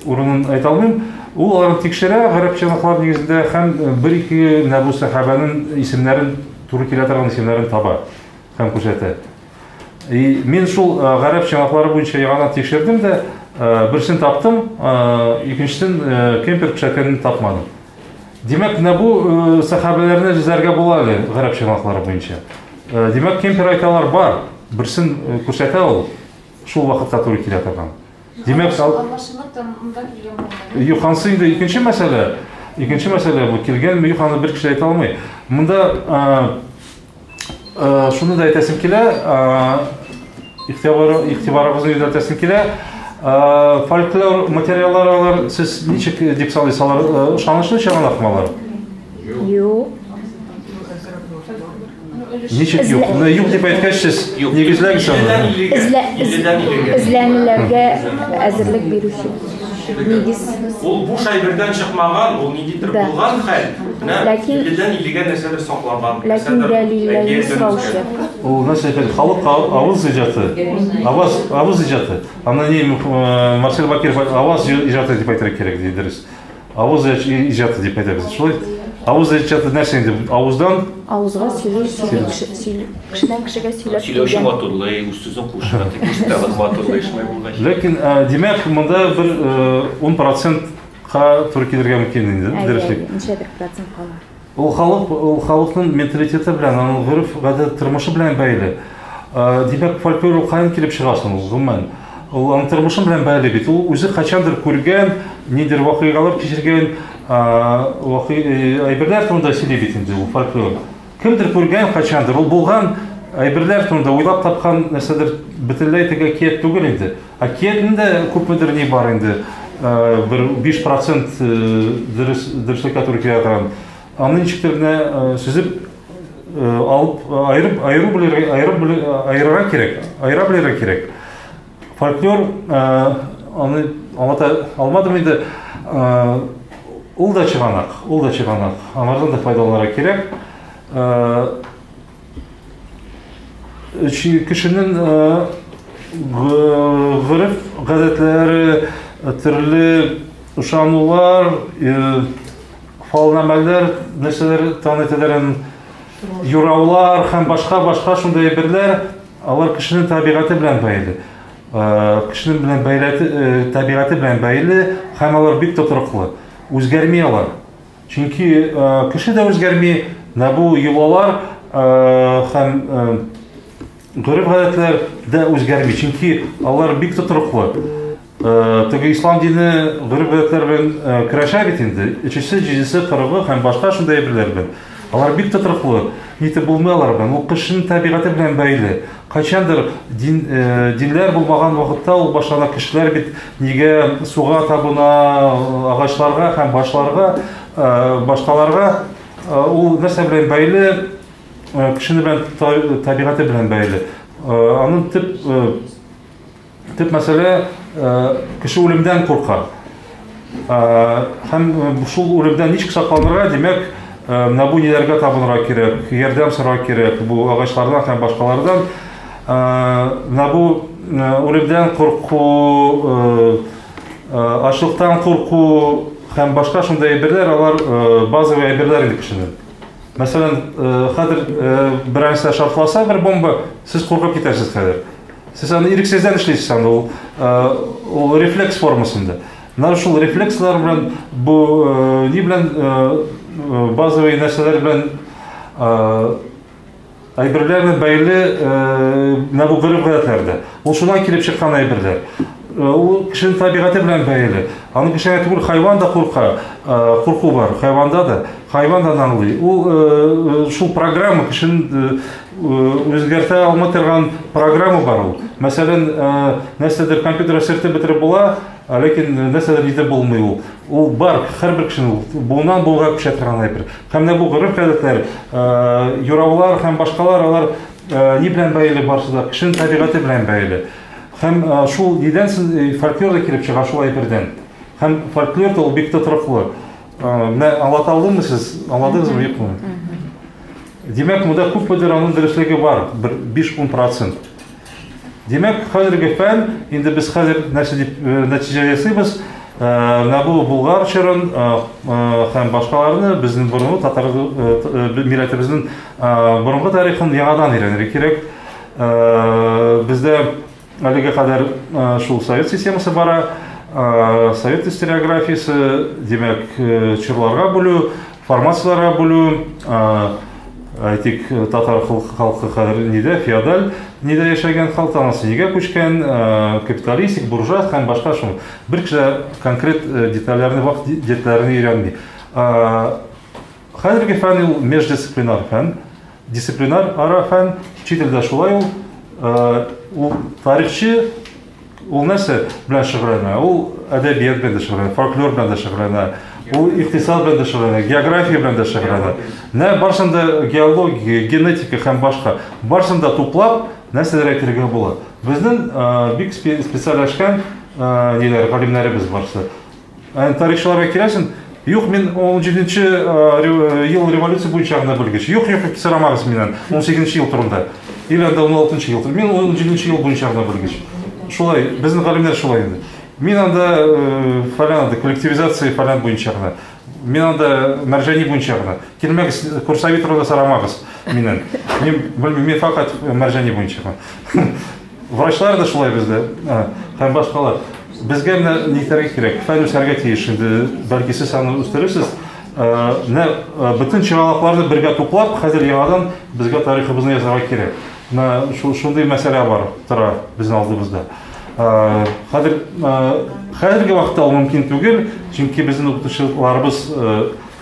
урынын әйтә алмыйм. Ул аларны тикшерә гарәп чыганаклар нигезендә һәм бер-ике менә бу сәхабәнең исемнәрен, туры килә торган исемнәрен таба һәм күрсәтә. И мин шул гарәп чыганаклары буенча яңадан тикшердем дә, берсен таптым, икенчесен Кемпер күрсәткәнен тапмадым. Димәк, менә бу сәхабәләрне эзләргә була әле гарәп чыганаклары буенча. Димәк, Кемпер айталар бар, берсен күрсәтә ул, шул вакытка туры килә торган. Димәк, Алмашынып та монда килгән булган. Юк, ансы инде икенче мәсьәлә. Икенче мәсьәлә бу килгәнме, юк, аны бер кеше әйтә алмый. Монда шуны да әйтәсем килә, игътибарыгызны юнәлтәсем килә. Фольклор материаллары алар сез ничек дип саныйсыз, алар ышанычлы чыганакмы алар? Юк. Ничек юк? Менә юк дип әйткәч, сез нигезләгез аны. Эзләнүләргә әзерлек бирүче нигез. Ул буш әйбердән чыкмаган, ул ниндидер булган хәл. Менә илледән иллегә нәрсәдер сакланган. Ләкин дәлилләрне сораучы. Ул нәрсә әйтә? Халык авыз иҗаты. Аваз, авыз иҗаты. Аны ни Марсель Бакиров аваз иҗаты дип әйтергә кирәк, ди дөрес. Авыз иҗаты дип әйтәбез. Шулай. Авыз иҗаты нәрсә инде? Авыздан авызга сөйли, сөйли, кешедән кешегә сөйләп. Сөйләүче матурлый, үз сүзен кушып, тагын матурлый шулай булгач. Ләкин, димәк, монда бер 10%-ка туры килергә мөмкин инде, дөреслеккә. Ничәдер процент кала. Ул халык, ул халыкның менталитеты белән, аның гореф, гадәт, тормышы белән бәйле. Димәк, фольклор ул каян килеп чыга соң ул, гомумән? Ул аның тормышы белән бәйле бит. Ул үзе кайчандыр күргән, ниндидер вакыйгалар кичергән, әйберләр турында сөйли бит инде ул фольклор. Кемдер күргән кайчандыр, ул булган әйберләр турында уйлап тапкан нәрсәдер бөтенләй теге әкият түгел инде. Әкиятнең дә күпмедер ни бар инде, бер 5% дөрес, дөреслеккә туры килә торган. Аны ничектер менә сөзеп алып, аерып, аеру белергә, аерып, аерырга кирәк, аера белергә кирәк. Фольклор аны аңлата алмадым инде. Ул да чыганак, ул да чыганак. Аңардан да файдаланырга кирәк. Кешенең гореф гадәтләре, төрле ышанулар, фалнамәләр, нәрсәләр таныталарын, юраулар һәм башка-башка шундый әйберләр, алар кешенең табигате белән бәйле. Кешенең белән бәйле, табигате белән бәйле һәм алар бик тотрыклы. Үзгәрми алар. Чөнки кеше дә үзгәрми, менә бу йолалар һәм гореф-гадәтләр дә үзгәрми, чөнки алар бик тотрыклы. Теге ислам дине гореф-гадәтләр белән көрәшә бит инде. Өчесе, җидесе, кырыгы һәм башка шундый әйберләр белән. Алар бик тотрыклы. Нитеп булмый алар белән. Ул кешенең табигате белән бәйле. Кайчандыр дин, динләр булмаган вакытта ул башлана кешеләр бит нигә суга табына, агачларга һәм башларга, башкаларга ул нәрсә белән бәйле? Кешене белән табигате белән бәйле. Аның төп мәсьәлә кеше үлемдән курка. Һәм шул үлемдән ничек сакланырга, димәк, менә бу ниләргә табынырга кирәк, ярдәм сорарга кирәк, бу агачлардан һәм башкалардан. Менә бу үлемдән курку, ачлыктан курку һәм башка шундый әйберләр, алар базовый әйберләр инде кешенең. Мәсәлән, хәзер берәр нәрсә шартласа, бер бомба, сез куркып китәрсез хәзер. Сез аны ирексездән эшлисез аны, ул рефлекс формасында. Менә шул рефлекслар белән бу ни белән базовый нәрсәләр белән әйберләр белән бәйле менә бу гореф-гадәтләр дә. Ул шуннан килеп чыккан әйберләр. Ул кешенең табигате белән бәйле. Аны кешегә түгел, хайван да курка, курку бар, хайванда да, хайван да аңлый. Ул шул программа кешенең үзгәртә алмый торган программа бар ул. Мәсәлән, нәрсәдер компьютер сертеп бетереп була, ләкин нәрсәдер нидер булмый ул. Ул бар, һәрбер кешенең ул буыннан буынга күчә торган әйбер. Һәм менә бу гореф-гадәтләр, юраулар һәм башкалар, алар ни белән бәйле барысы да? Кешенең табигате белән бәйле. Һәм шул нидән фольклор да килеп чыга шул әйбердән. Һәм фольклор да ул бик тотрыклы. Менә аңлата алдыммы сез? Аңладыгызмы, юкмы? Димәк, монда күпмедер аның дөреслеге бар, бер 5-10%. Димәк, хәзерге фән, инде без хәзер нәрсә дип нәтиҗә ясыйбыз, менә бу Булгар чорын һәм башкаларны безнең борынгы татар милләтебезнең борынгы тарихын яңадан өйрәнергә кирәк. Бездә әлегә кадәр шул совет системасы бара, совет историографиясе, димәк, чорларга бүлү, формацияләргә бүлү, әйтик, татар халкы хәзер нидә, феодаль нидә яшәгән халык, анысы нигә күчкән, капиталистик, буржуаз һәм башка шул. Бер кеше конкрет детальләрне, вак детальләрне өйрәнми. Хәзерге фән ул междисциплинар фән, дисциплинар ара фән, чит илдә шулай ул, ул тарихчы, ул нәрсә белән шөгыльләнә? Ул әдәбият белән дә шөгыльләнә, фольклор белән дә шөгыльләнә, ул икътисад белән дә шөгыльләнә, география белән дә шөгыльләнә. Нә барысын да геология, генетика һәм башка, барысын да туплап, нәрсәләр әйтергә була. Безнең бик специальләшкән ниләр, галимнәребез барсы. Тарихчыларга киләсең, юк, мин 17 ел революция буенча гына белгеч. Юк, юк, сорамагыз миннән 18 ел турында. Или анда 16 ел турында. Мин 17 ел буенча гына белгеч. Шулай, безнең галимнәр шулай инде. Мин анда фәлән анда коллективизация фәлән буенча гына. Мин анда Мәрҗани буенча гына. Килмәгез, курсави турында сорамагыз миннән. Мин белмим, мин фақат Мәрҗани буенча гына. Врачлар да шулай бездә, һәм башкалар. Безгә менә нитәргә кирәк, фән үсәргә тиеш инде, бәлки сез аны үстерерсез. Менә бөтен чыганакларны бергә туплап, хәзер яңадан безгә тарихыбызны язарга кирәк. Менә шундый мәсьәлә бар, тора безнең алдыбызда. Хәзер хәзерге вакытта ул мөмкин түгел, чөнки безнең укытучыларыбыз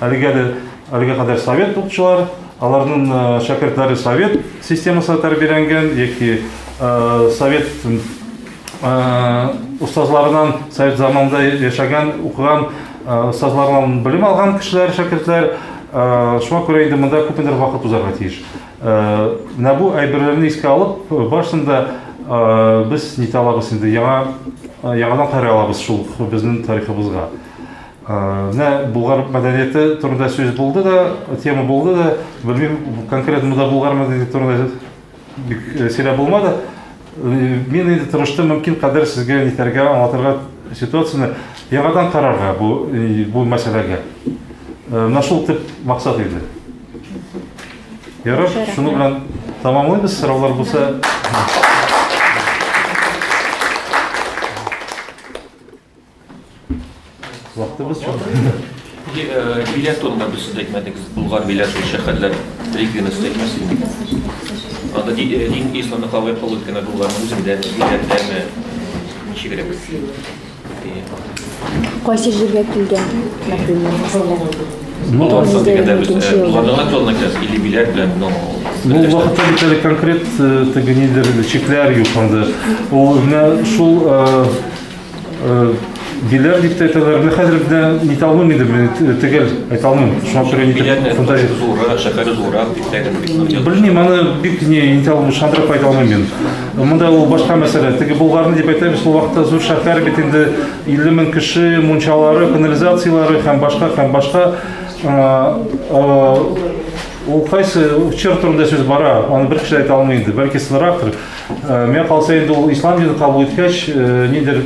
әлегә кадәр совет укытучылар, аларның шәкертләре совет системасында тәрбияләнгән яки совет остазларынан совет заманында яшәгән, укыган остазларынан белем алган кешеләр, шәкертләр. Шуңа күрә инде монда күпмедер вакыт узарга тиеш. Менә бу әйберләрне искә алып, барысын да без нитә алабыз инде, яңадан карый алабыз шул безнең тарихыбызга. Менә Булгар мәдәнияте турында сүз булды да, тема булды да, белмим, конкрет монда Булгар мәдәнияте турында бик сөйләп булмады. Мин инде тырыштым мөмкин кадәр сезгә нитәргә, аңлатырга ситуацияне, яңадан карарга бу мәсьәләгә. Менә шул төп максат иде. Ярар, шуны белән тамамлыйбыз, сораулар булса. Вакытыбыз шул. Билет турында без сүз әйтмәдек. Булгар билет шул шәһәрләр регионы сүз әйтмәсен. Анда дин исламны кабул иткән Булгарның үзендә, билетләрме ничегрәк? Кайсы җиргә килгән, например, мәсәлән? Булгарстан дигәндә без Булгарның турында әйтәбез, или билет белән, но Бу вакытта бит әле конкрет теге нидер чикләр юк анда. Ул менә шул биләр дип тә әйтәләр. Менә хәзер менә нитә алмыйм инде, мин төгәл әйтә алмыйм. Шуңа күрә нитә фантазия. Зуррак, шәһәре зуррак дип тә әйтәләр. Белмим, аны бик не нитә алмыйм, ышандырып әйтә алмыйм мин. Монда ул башка мәсьәлә. Теге Булгарны дип әйтәбез, ул вакытта зур шәһәр бит инде 50 мең кеше, мунчалары, канализацияләре һәм башка, һәм башка. Ул кайсы чор турында сүз бара, аны бер кеше әйтә алмый инде. Бәлки сынрактыр. Миңа калса инде ул ислам динен кабул иткәч, нидер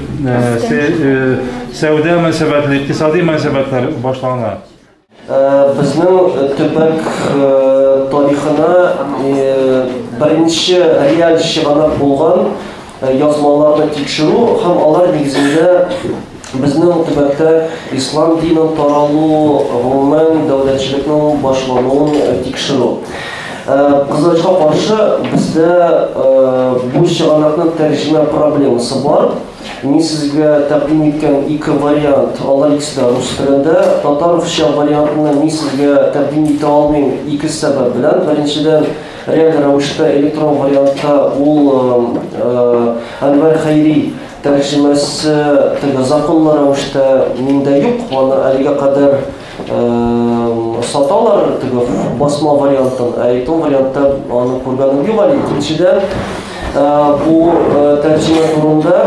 сәүдә мөнәсәбәтләре, икътисади мөнәсәбәтләр башлана. Безнең төбәк тарихына беренче реаль чыганак булган язмаларны тикшерү һәм алар нигезендә безнең төбәктә ислам динен таралу, гомумән дәүләтчелекнең башлануын тикшерү. Кызганычка каршы, бездә бу чыганакның тәрҗемә проблемасы бар. Мин сезгә тәкъдим иткән ике вариант, алар икесе дә рус телендә. Татарча вариантны мин сезгә тәкъдим итә алмыйм ике сәбәп белән. Беренчедән, реаль рәвештә электрон вариантта ул Әнвәр Хәйри тәрҗемәсе теге законлы рәвештә миндә юк, аны әлегә кадәр саталар теге басма вариантын, ә электрон вариантта аны күргәнем юк әле. Икенчедән, бу тәрҗемә турында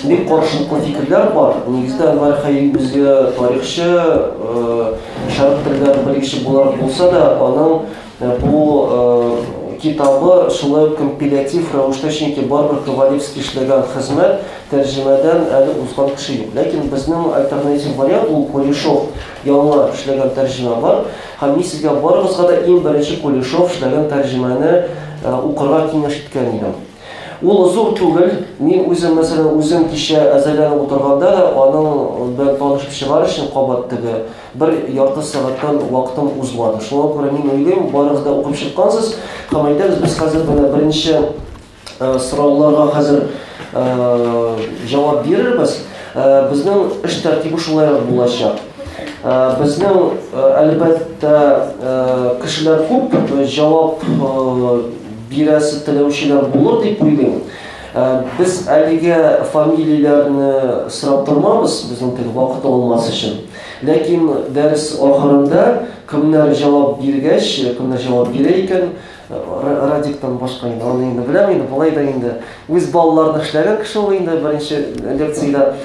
бик каршылыклы фикерләр бар. Нигездә Әнвәр Хәйри үзе тарихчы, шәрык телләре белгече буларак булса да, аның бу китабы шулай ук компилятив рәвештә, чөнки барыбер Ковалевский эшләгән хезмәт тәрҗемәдән әле узган кеше юк. Ләкин безнең альтернатив вариант ул Кулешов яңа эшләгән тәрҗемә бар. Һәм мин сезгә барыгызга да иң беренче Кулешов эшләгән тәрҗемәне укырга киңәш иткән идем. Ул зур түгел. Мин үзем, мәсәлән, үзем кичә әзерләнеп утырганда да аның белән танышып чыгар өчен кабат теге бер ярты сәгатьтән вакытым узмады. Шуңа күрә мин уйлыйм, барыгыз да укып чыккансыз. Һәм әйдәгез, без хәзер менә беренче сорауларга хәзер җавап бирербез. Безнең эш тәртибе шулайрак булачак. Безнең, әлбәттә, кешеләр күп, җавап бирәсе теләүчеләр булыр дип уйлыйм. Без әлегә фамилияләрне сорап тормабыз, безнең теге вакыт алынмас өчен. Ләкин дәрес ахырында кемнәр җавап биргәч, кемнәр җавап бирә икән, Радиктан башка инде, аны инде беләм инде, болай да инде үз балаларны эшләгән кеше ул инде беренче лекциядә.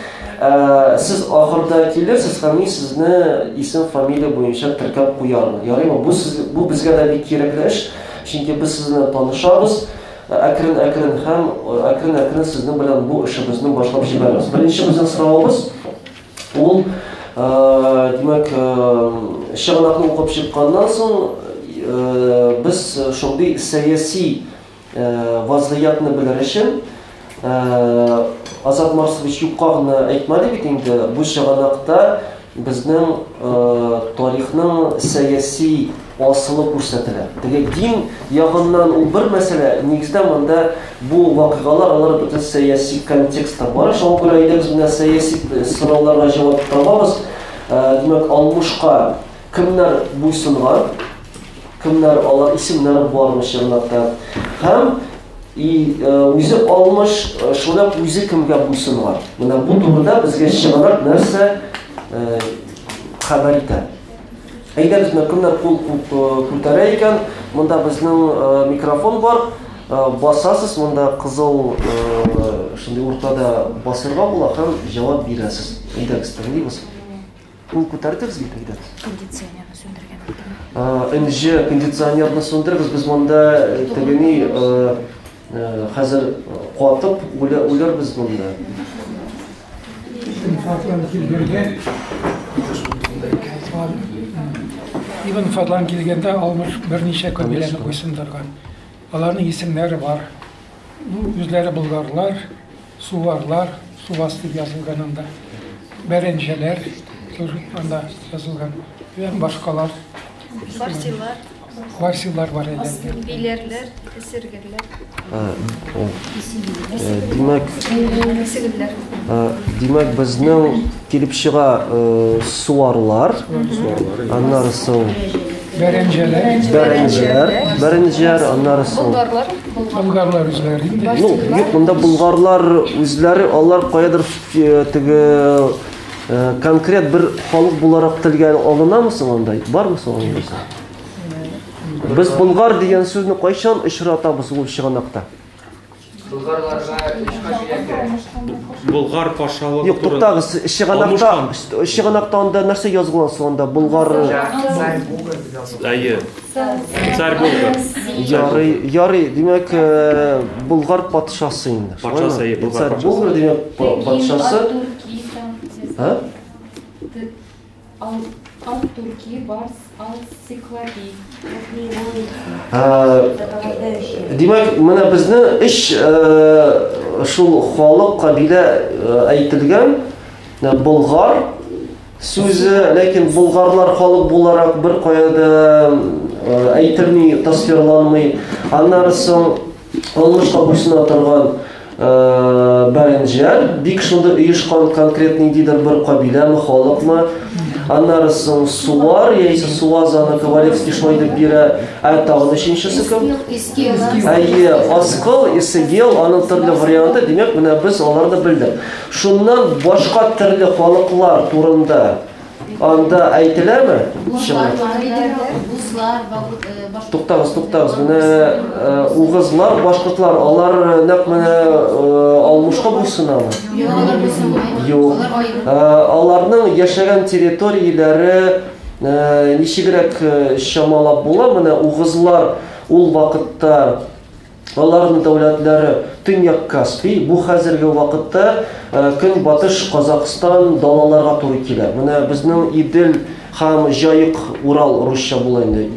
Сез ахырда килерсез һәм мин сезне исем, фамилия буенча теркәп куярмын. Ярыймы? Бу сез, бу безгә дә бик кирәкле эш, чөнки без сезне танышабыз әкрен-әкрен һәм әкрен-әкрен сезнең белән бу эшебезне башлап җибәрәбез. Беренче безнең соравыбыз ул, димәк, чыганакны укып чыкканнан соң без шундый сәяси вазгыятьне белер өчен Азат Марсович юкка гына әйтмәде бит инде, бу чыганакта безнең тарихның сәяси асылы күрсәтелә. Теге дин ягыннан ул бер мәсьәлә, нигездә монда бу вакыйгалар алар бөтен сәяси контекстта бара. Шуңа күрә әйдәгез менә сәяси сорауларга җавап табабыз. Димәк, Алмышка кемнәр буйсынган, кемнәр алар исемнәре бармы чынлыкта? Һәм и үзе Алмыш шулай ук үзе кемгә буйсынган? Менә бу турыда безгә чыганак нәрсә хәбәр итә? Әйдәгез, менә кемнәр кул күтәрә икән, монда безнең микрофон бар, басасыз, монда кызыл шундый уртада басырга була һәм җавап бирәсез. Әйдәгез, тыңлыйбыз. Кул күтәрдегез бит, әйдәгез. Кондиционерны сүндергән. Энҗе, кондиционерны сүндерегез, без монда тегени хәзер катып үлербез монда. Ибн Фадлан килгәндә Алмыш берничә кабиләне буйсындырган. Аларның исемнәре бар. Ну, үзләре болгарлар, суварлар, сувас дип язылган анда. Бәрәнҗәләр тоже анда язылган. Һәм башкалар. Барсилар. Барсилар бар әле. Биләрләр, эсергерләр. Димәк, димәк, безнең килеп чыга суарлар, аннары соң Бәрәнҗәләр. Бәрәнҗәр, бәрәнҗәр, аннары соң Болгарлар. Болгарлар үзләре инде. Ну, юк, монда болгарлар үзләре, алар каядыр теге конкрет бер халык буларак телгә алынамы соң анда? Бармы соң анда? Без болгар дигән сүзне кайчан очратабыз ул чыганакта? Болгарларга өч кабилә керә. Болгар патшалыгы. Юк, туктагыз, чыганакта, чыганакта анда нәрсә язылган соң анда? Болгар Царь Булгар дип язылган. Әйе. Царь Булгар. Ярый, ярый, димәк, Болгар патшасы инде. Патшасы, әйе, Болгар Царь патшасы. Булгар, димәк, патшасы. А? Ал Турки, Барс, Ал Циклопи. Димәк, менә безне өч шул халык кабилә әйтелгән, Болгар сүзе, ләкин болгарлар халык буларак бер кая да әйтелми, тасвирланмый. Аннары соң Алмышка буйсына торган Бәренҗәр, бик шундый оешкан конкрет ниндидер бер кабиләме, халыкмы. Аннары соң Суар, яисә Суаз, аны Ковалевский шулай дип бирә. Ә тагын өченчесе кем? Әйе, Аскыл, Исегел, аның төрле варианты. Димәк, менә без аларны белдек. Шуннан башка төрле халыклар турында анда әйтеләме? Туктагыз, туктагыз. Менә угызлар, башкортлар, алар нәкъ менә Алмушка буйсынамы? Юк, алар буйсынмый. Юк. Аларның яшәгән территорияләре ничегрәк чамалап була? Менә угызлар ул вакытта аларның дәүләтләре Төньяк Каспий, бу хәзерге вакытта Көнбатыш Казахстан далаларга туры килә. Менә безнең Идел һәм Җаек, Урал русча була инде.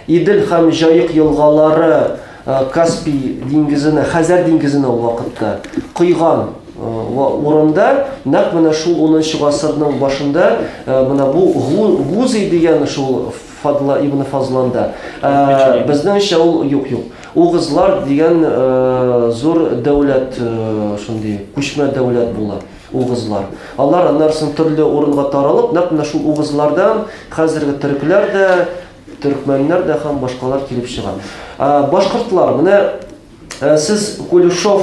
Идел һәм Җаек елгалары Каспий диңгезенә, Хәзәр диңгезенә ул вакытта койган урында, нәкъ менә шул 10 гасырның башында менә бу Гузый дигән шул Фадла ибн Фазланда. Безнеңчә ул юк, юк. Угызлар дигән зур дәүләт, шундый күчмә дәүләт була. Угызлар. Алар аннан соң төрле урынга таралып, нәкъ менә шул угызлардан хәзерге төркләр дә, төркмәннәр дә һәм башкалар килеп чыга. Башкортлар, менә сез Кулешов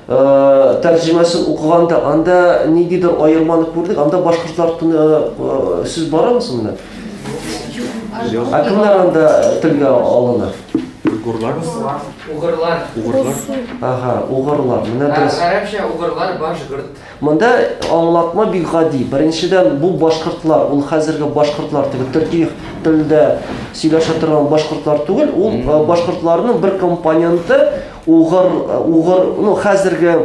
тәрҗемәсен укыганда анда ниндидер аерманы күрдек, анда башкортлар турында сүз барамы соң менә? Ә кемнәр анда телгә алына? Угырлар. Угырлар. Угырлар. Ага, угырлар. Менә дөрес. Гарәпчә угырлар башгырт. Монда аңлатма бик гади. Беренчедән, бу башкортлар, ул хәзерге башкортлар, теге төрки телдә сөйләшә торган башкортлар түгел, ул башкортларның бер компоненты угыр, угыр, ну, хәзерге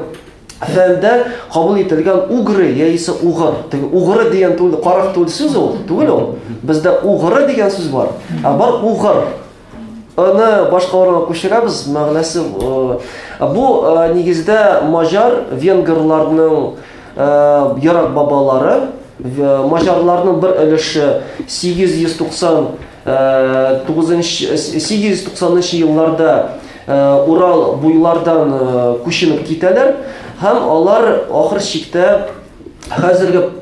фәндә кабул ителгән угры яисә угыр. Теге угры дигән түгел, карак түгел сүз ул, түгел ул. Бездә угры дигән сүз бар. Ә бар угыр. Аны башка урынга күчерәбез, мәгънәсе бу нигездә маҗар венгрларның ерак бабалары, маҗарларның бер өлеше 890 елларда Урал буйлардан күченеп китәләр һәм алар ахыр чиктә хәзерге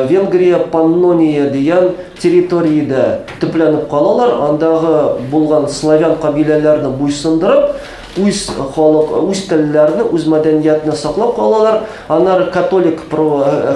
Венгрия Паннония дигән территориядә төпләнеп калалар. Андагы булган славян кабиләләрне буйсындырып, үз халык, үз телләрне, үз мәдәниятне саклап калалар. Аннары католик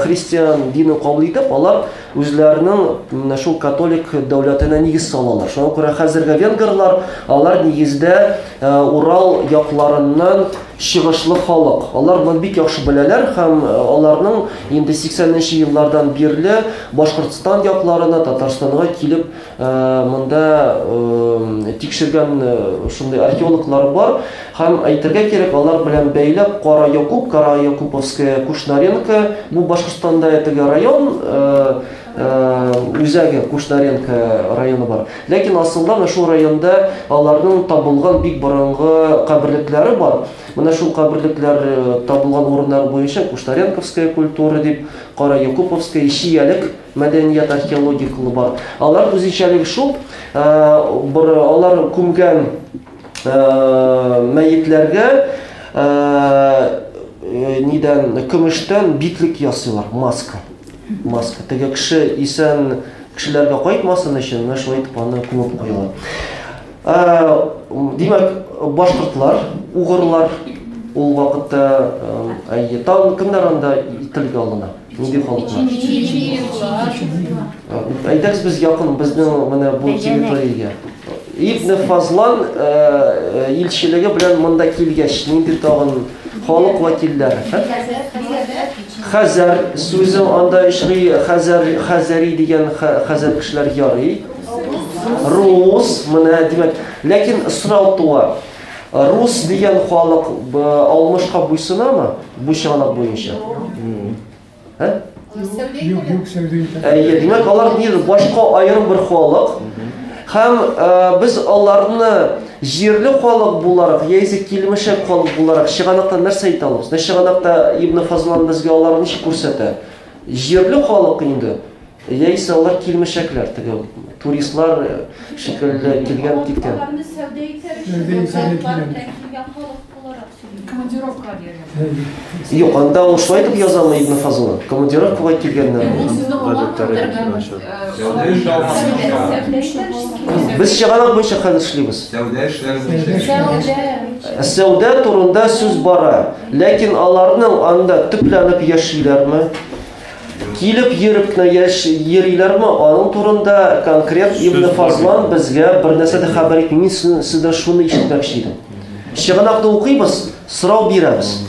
христиан динен кабул итеп, алар үзләренең менә шул католик дәүләтенә нигез салалар. Шуңа күрә хәзерге венгрлар, алар нигездә Урал якларыннан чыгышлы халык. Алар моны бик яхшы беләләр һәм аларның инде 80 еллардан бирле Башкортстан якларына, Татарстанга килеп монда тикшергән шундый археологлар бар. Һәм әйтергә кирәк, алар белән бәйләп Кара Якуп, Кара Якуповская Кушнаренко, бу Башкортстанда теге район үзәге Кушнаренко районы бар. Ләкин асылда менә шул районда аларның табылган бик борынгы каберлекләре бар. Менә шул каберлекләр табылган урыннар буенча Кушнаренковская культура дип, Кара Якуповская, Чиялек мәдәният археологиклы бар. Алар үзенчәлеге шул, алар күмгән мәетләргә нидән, көмештән битлек ясыйлар, маска. Маска. Теге кеше исән кешеләргә кайтмасын өчен, менә шулай итеп аны күмеп куялар. Димәк, башкортлар, угырлар ул вакытта, әйе, тагын кемнәр анда телгә алына? Нинди халыклар? Әйдәгез без якын безнең менә бу территориягә. Ибн Фазлан илчелеге белән монда килгәч, нинди тагын халык вәкилләре? Хәзәр сүзе анда очрый, хәзәр, хәзәри дигән хәзәр кешеләр ярый. Рус, менә димәк, ләкин сорау туа. Рус дигән халык Алмышка буйсынамы? Бу чыганак буенча. Ә? Юк, юк, сәүдә итә. Әйе, димәк, алар ни башка аерым бер халык. Һәм без аларны җирле халык буларак, яисә килмешәк халык буларак чыганакта нәрсә әйтә алабыз? Менә чыганакта Ибн Фазлан безгә аларны ничек күрсәтә? Җирле халык инде, яисә алар килмешәкләр, теге туристлар шикелле килгән киткән. Аларны сәүдә итәр өчен, Сәүдә итәргә затлар килгән. белән килгән халык буларак сөйлиләр. Командировка диярлек. Юк, анда ул шулай итеп язамы Ибн Фазлан? Командировкага килгәннәр. Без чыганак буенча хәзер эшлибез. Сәүдә эшләре буенча. Сәүдә турында сүз бара. Ләкин аларның анда төпләнеп яшиләрме? Килеп йөреп кенә йөриләрме? Аның турында конкрет Ибн Фазлан безгә бер нәрсә дә хәбәр итми. Мин сездән шуны ишетмәкче идем. Чыганакны укыйбыз, сорау бирәбез.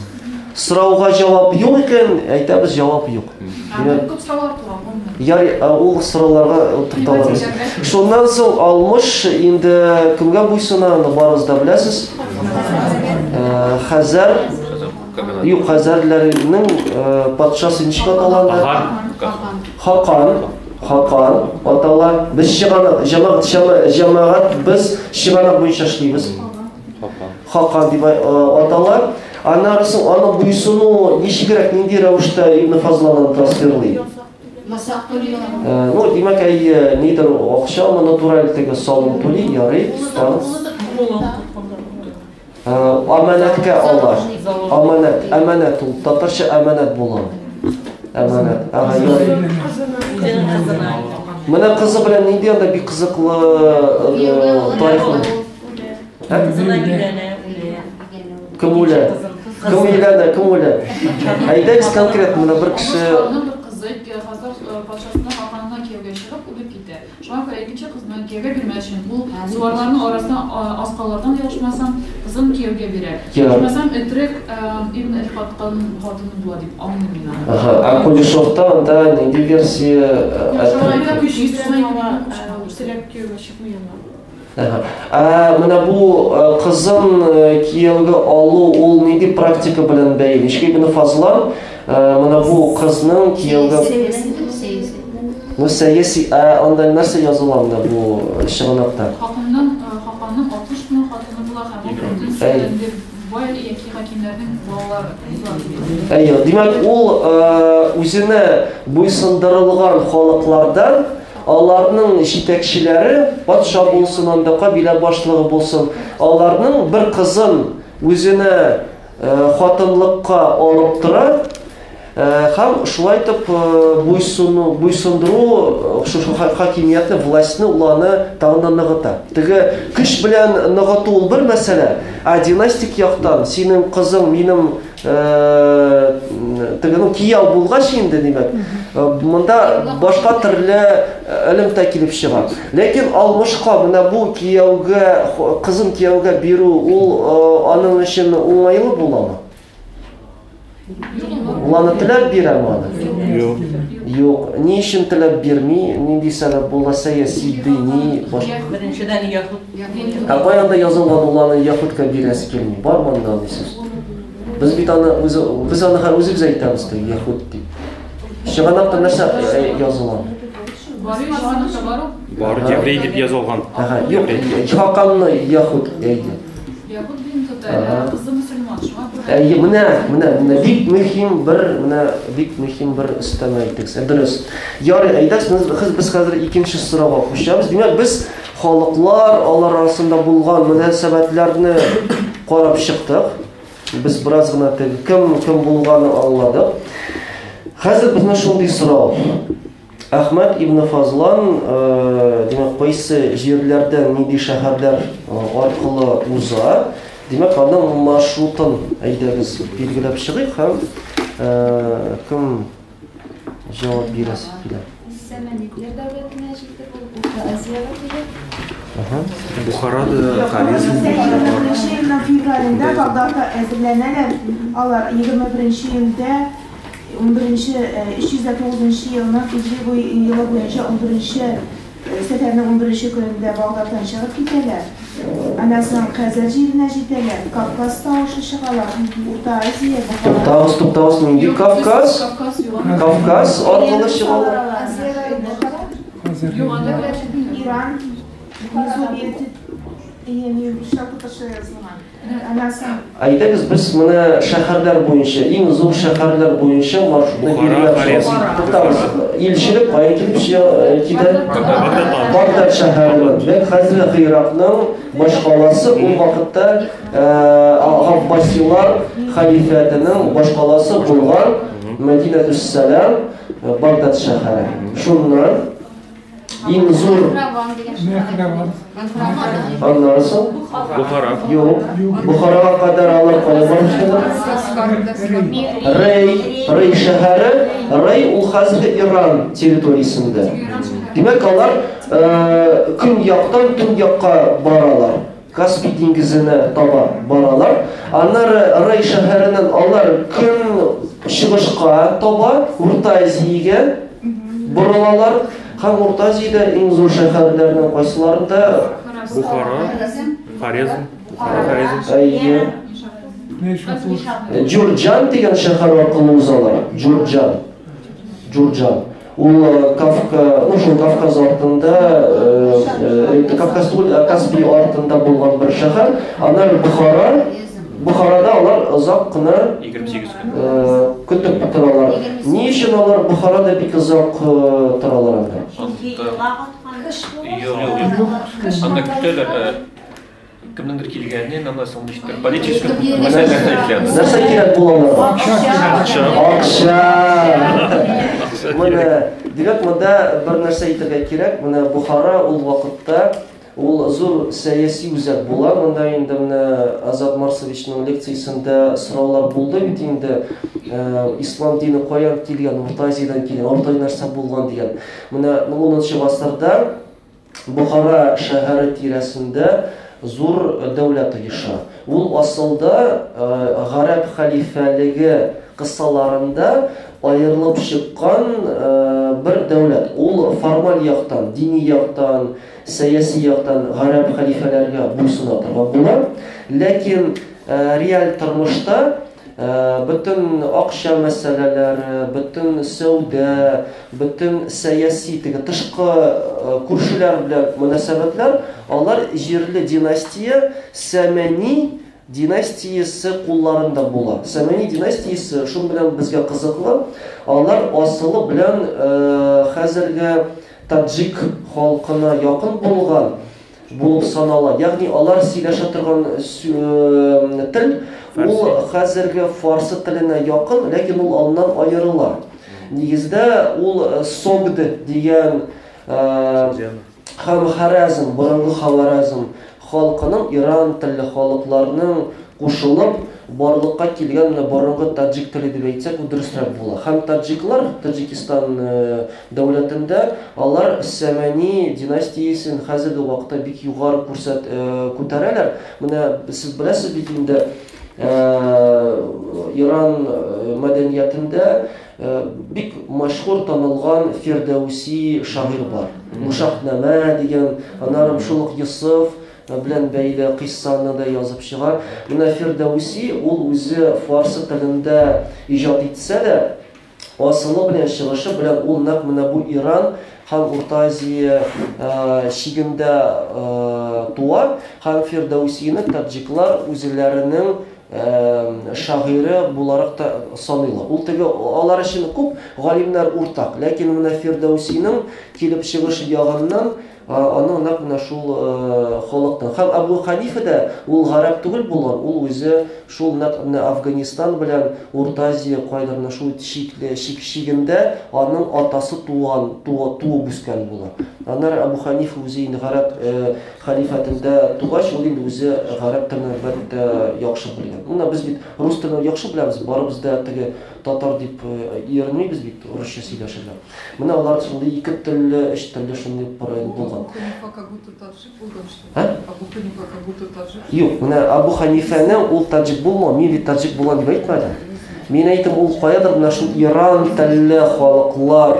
Сорауга җавап юк икән, әйтәбез, җавап юк. Күп сораулар туа. Ярый, ул сорауларга тукталабыз. Шуннан соң Алмыш инде кемгә буйсына, аны барыгыз да беләсез. Хәзәр, юк, хәзәрләрнең патшасы ничек атала анда? Хакан. Хакан атала. Без чыганак, җәмәгать, без чыганак буенча эшлибез. Хакан дип атала. Аннары соң аны буйсыну ничегрәк, нинди рәвештә Ибн Фазланны тасвирлый? Ну, димәк, әйе, нидер акча, натураль теге салым түли, ярый. Аманәткә ала. Аманәт, аманәт ул татарча аманәт була. Аманәт. Ага, ярый. Менә кызы белән нинди анда бик кызыклы тарих. Кызына өйләнә, үлә. Кем үлә? Кем өйләнә, кем үлә? Әйдәгез конкрет, менә бер кеше. Аның бер кызы Хазар патшасының хаканына кияүгә чыгып, үлеп китә. Шуңа күрә икенче кызны кияүгә бирмәс өчен, ул суварларның арасына аскалардан ялгышмасам, кызын кияүгә бирә. Ялгышмасам, Этрек ибн Эль-Хатканның хатыны була дип аңлыйм мин аны. Ага, а Кулешовта анда нинди версия? Теләп кияүгә чыкмый аңа. Ә менә бу кызын кияүгә алу ул нинди практика белән бәйле? Ничек Ибн Фазлан менә бу кызның кияүгә Ну, сәяси, ә анда нәрсә языла менә бу чыганакта? Хаканның 60 мең хатыны була һәм ул бөтен бай яки хакимнәрнең балалары. Әйе, димәк, ул үзенә буйсындырылган халыклардан аларның җитәкчеләре, патша булсын, анда кабилә башлыгы булсын, аларның бер кызын үзенә хатынлыкка алып тора һәм шулай итеп буйсындыру шушы хакимиятне, властьны ул аны тагын да ныгыта. Теге көч белән ныгыту ул бер мәсьәлә, ә династик яктан синең кызың минем теге, ну, кияү булгач инде, димәк, монда башка төрле элемтә килеп чыга. Ләкин Алмышка менә бу кияүгә, кызын кияүгә бирү ул аның өчен уңайлы буламы? Ул аны теләп бирәме аны? Юк. Юк. Ни өчен теләп бирми? Нинди сәбәп була? Сәяси, дини, башка. Беренчедән яһүд. Ә каян да язылган ул аны яһүдкә бирәсе килми? Бармы анда андый сүз? Без бит аны үзе, без аны хәзер үзебез әйтәбез теге яһүд дип. Чыганакта нәрсә языла? Бар, еврей дип язылган. Ага, юк, Хаканны яһүд әйде. Яһүд дин тота, кызы мөселман, шуңа күрә. Әйе, менә, менә, менә бик мөһим бер, менә бик мөһим бер өстәмә әйттегез. Дөрес. Ярый, әйдәгез, без хәзер икенче сорауга күчәбез. Димәк, без халыклар, алар арасында булган мөнәсәбәтләрне карап чыктык. Без бераз гына теге кем кем булганын аңладык. Хәзер безнең шундый сорау. Әхмәд ибн Фазлан, димәк, кайсы җирләрдән, нинди шәһәрләр аркылы уза, димәк, аның маршрутын әйдәгез билгеләп чыгыйк һәм кем җавап бирәсе килә? Сәмәнидләр дәүләтенә җитеп, ул Урта Азиягә килә. Бухарада Хорезм. 21 елның февралендә Багдадта әзерләнәләр. Алар 21 июньдә 309 елның һиҗри елы буенча 11 сәфәрнең 11 көнендә Багдадтан чыгып китәләр. Аннан соң Хәзәр җиренә җитәләр, Кавказ тавышы чыгалар, Урта Азия, Бухара. Туктагыз, туктагыз, нинди Кавказ? Кавказ аркылы чыгалар. Иран, Мезобия. Әйе, мин русча татарча язылган. Аннан соң Әйдәгез, без менә шәһәрләр буенча, иң зур шәһәрләр буенча маршрутны Бухара, билгеләп Хорезм. чыгабыз. Туктагыз, илчелек кая килеп китә? Багдад шәһәреннән. Димәк, хәзер Гыйракның башкаласы ул вакытта Аббасилар хәлифәтенең башкаласы булган Мәдинәтүс-Сәлам, Багдад шәһәре. Шуннан иң зур Аннан соң Бухара. Юк. Бухарага кадәр алар кая барып җиттеләр? Рей, Рей шәһәре, Рей ул хәзерге Иран территориясендә. Димәк, алар көньяктан төньякка баралар. Каспий диңгезенә таба баралар. Аннары Рей шәһәреннән алар көн чыгышка таба, Урта Азиягә борылалар. Һәм Урта Азиядә иң зур шәһәрләрнең кайсыларында? Бухара, Хорезм, Бухара, Хорезм. Әйе. Джурджан дигән шәһәр аркылы узалар. Джурджан. Джурджан. Ул Кавка, ну шул Кавказ артында, Кавказ түгел, Каспий артында булган бер шәһәр. Аннары Бухара. Бухарада алар озак кына 28 көн. Көтеп торалар. Ни өчен алар Бухарада бик озак торалар анда? Юк, юк, юк. Анда көтәләр, кемнеңдер килгәнен, аннан соң ничектер политический мәсьәләләр әйтелә. Нәрсә кирәк була аларга? Акча. Акча. Менә, димәк, монда бер нәрсә әйтергә кирәк. Менә Бухара ул вакытта ул зур сәяси үзәк була. Монда инде менә Азат Марсовичның лекциясендә сораулар булды бит инде. Ислам дине каян килгән, Урта Азиядән килгән, Урта нәрсә булган дигән. Менә 10 гасырда Бухара шәһәре тирәсендә зур дәүләт оеша. Ул асылда гарәп хәлифәлеге кысаларында аерылып чыккан бер дәүләт. Ул формаль яктан, дини яктан, сәяси яктан гарәп хәлифәләргә буйсына торган була. Ләкин реаль тормышта бөтен акча мәсьәләләре, бөтен сәүдә, бөтен сәяси теге тышкы күршеләр белән мөнәсәбәтләр, алар җирле династия Сәмәни династиясе кулларында була. Сәмәни династиясе шун белән безгә кызыклы, алар асылы белән хәзерге таджик халкына якын булган булып санала. Ягъни алар сөйләшә торган тел ул хәзерге фарсы теленә якын, ләкин ул аннан аерыла. Нигездә ул Согд дигән һәм Харәзм, борынгы Хаваразм халкының, Иран телле халыкларның кушылып барлыкка килгән менә борынгы таджик теле дип әйтсәк, ул дөресрәк була. Һәм таджиклар Таджикистан дәүләтендә алар Сәмәни династиясен хәзерге вакытта бик югары күрсәт күтәрәләр. Менә сез беләсез бит инде, Иран мәдәниятендә бик мәшһүр танылган Фирдәүси шагыйрь бар. Мушахнамә дигән, аннары шул ук Йосыф белән бәйле кыйссаны да язып чыга. Менә Фирдәүси ул үзе фарсы телендә иҗат итсә дә, асылы белән, чыгышы белән ул нәкъ менә бу Иран һәм Урта Азия чигендә туа, һәм Фирдәүсине таджиклар үзләренең шагыйре буларак та саныйлар. Ул теге алар өчен күп галимнәр уртак, ләкин менә Фирдәүсинең килеп чыгышы ягыннан аның нәкъ менә шул халыктан. Һәм Әбу Ханифа да ул гарәп түгел булган, ул үзе шул нәкъ менә Афганистан белән Урта Азия кайдыр менә шул чикле чик чигендә аның атасы туган, туып үскән була. Аннары Әбу Ханифа үзе инде гарәп хәлифәтендә тугач, ул инде үзе гарәп телен әлбәттә яхшы белгән. Менә без бит рус телен яхшы беләбез, барыбыз да теге татар дип иермибез бит русча сөйләшергә. Менә алар шундый ике телле, өч телле шундый проект булган. Абу Ханифа как будто таджик булган, что ли? А? Абу Ханифа как будто таджик. Юк, менә Абу Ханифаның ул таджик булма, мин бит таджик булам дип әйтмәдем. Мин әйтем, ул каядыр менә шул Иран телле халыклар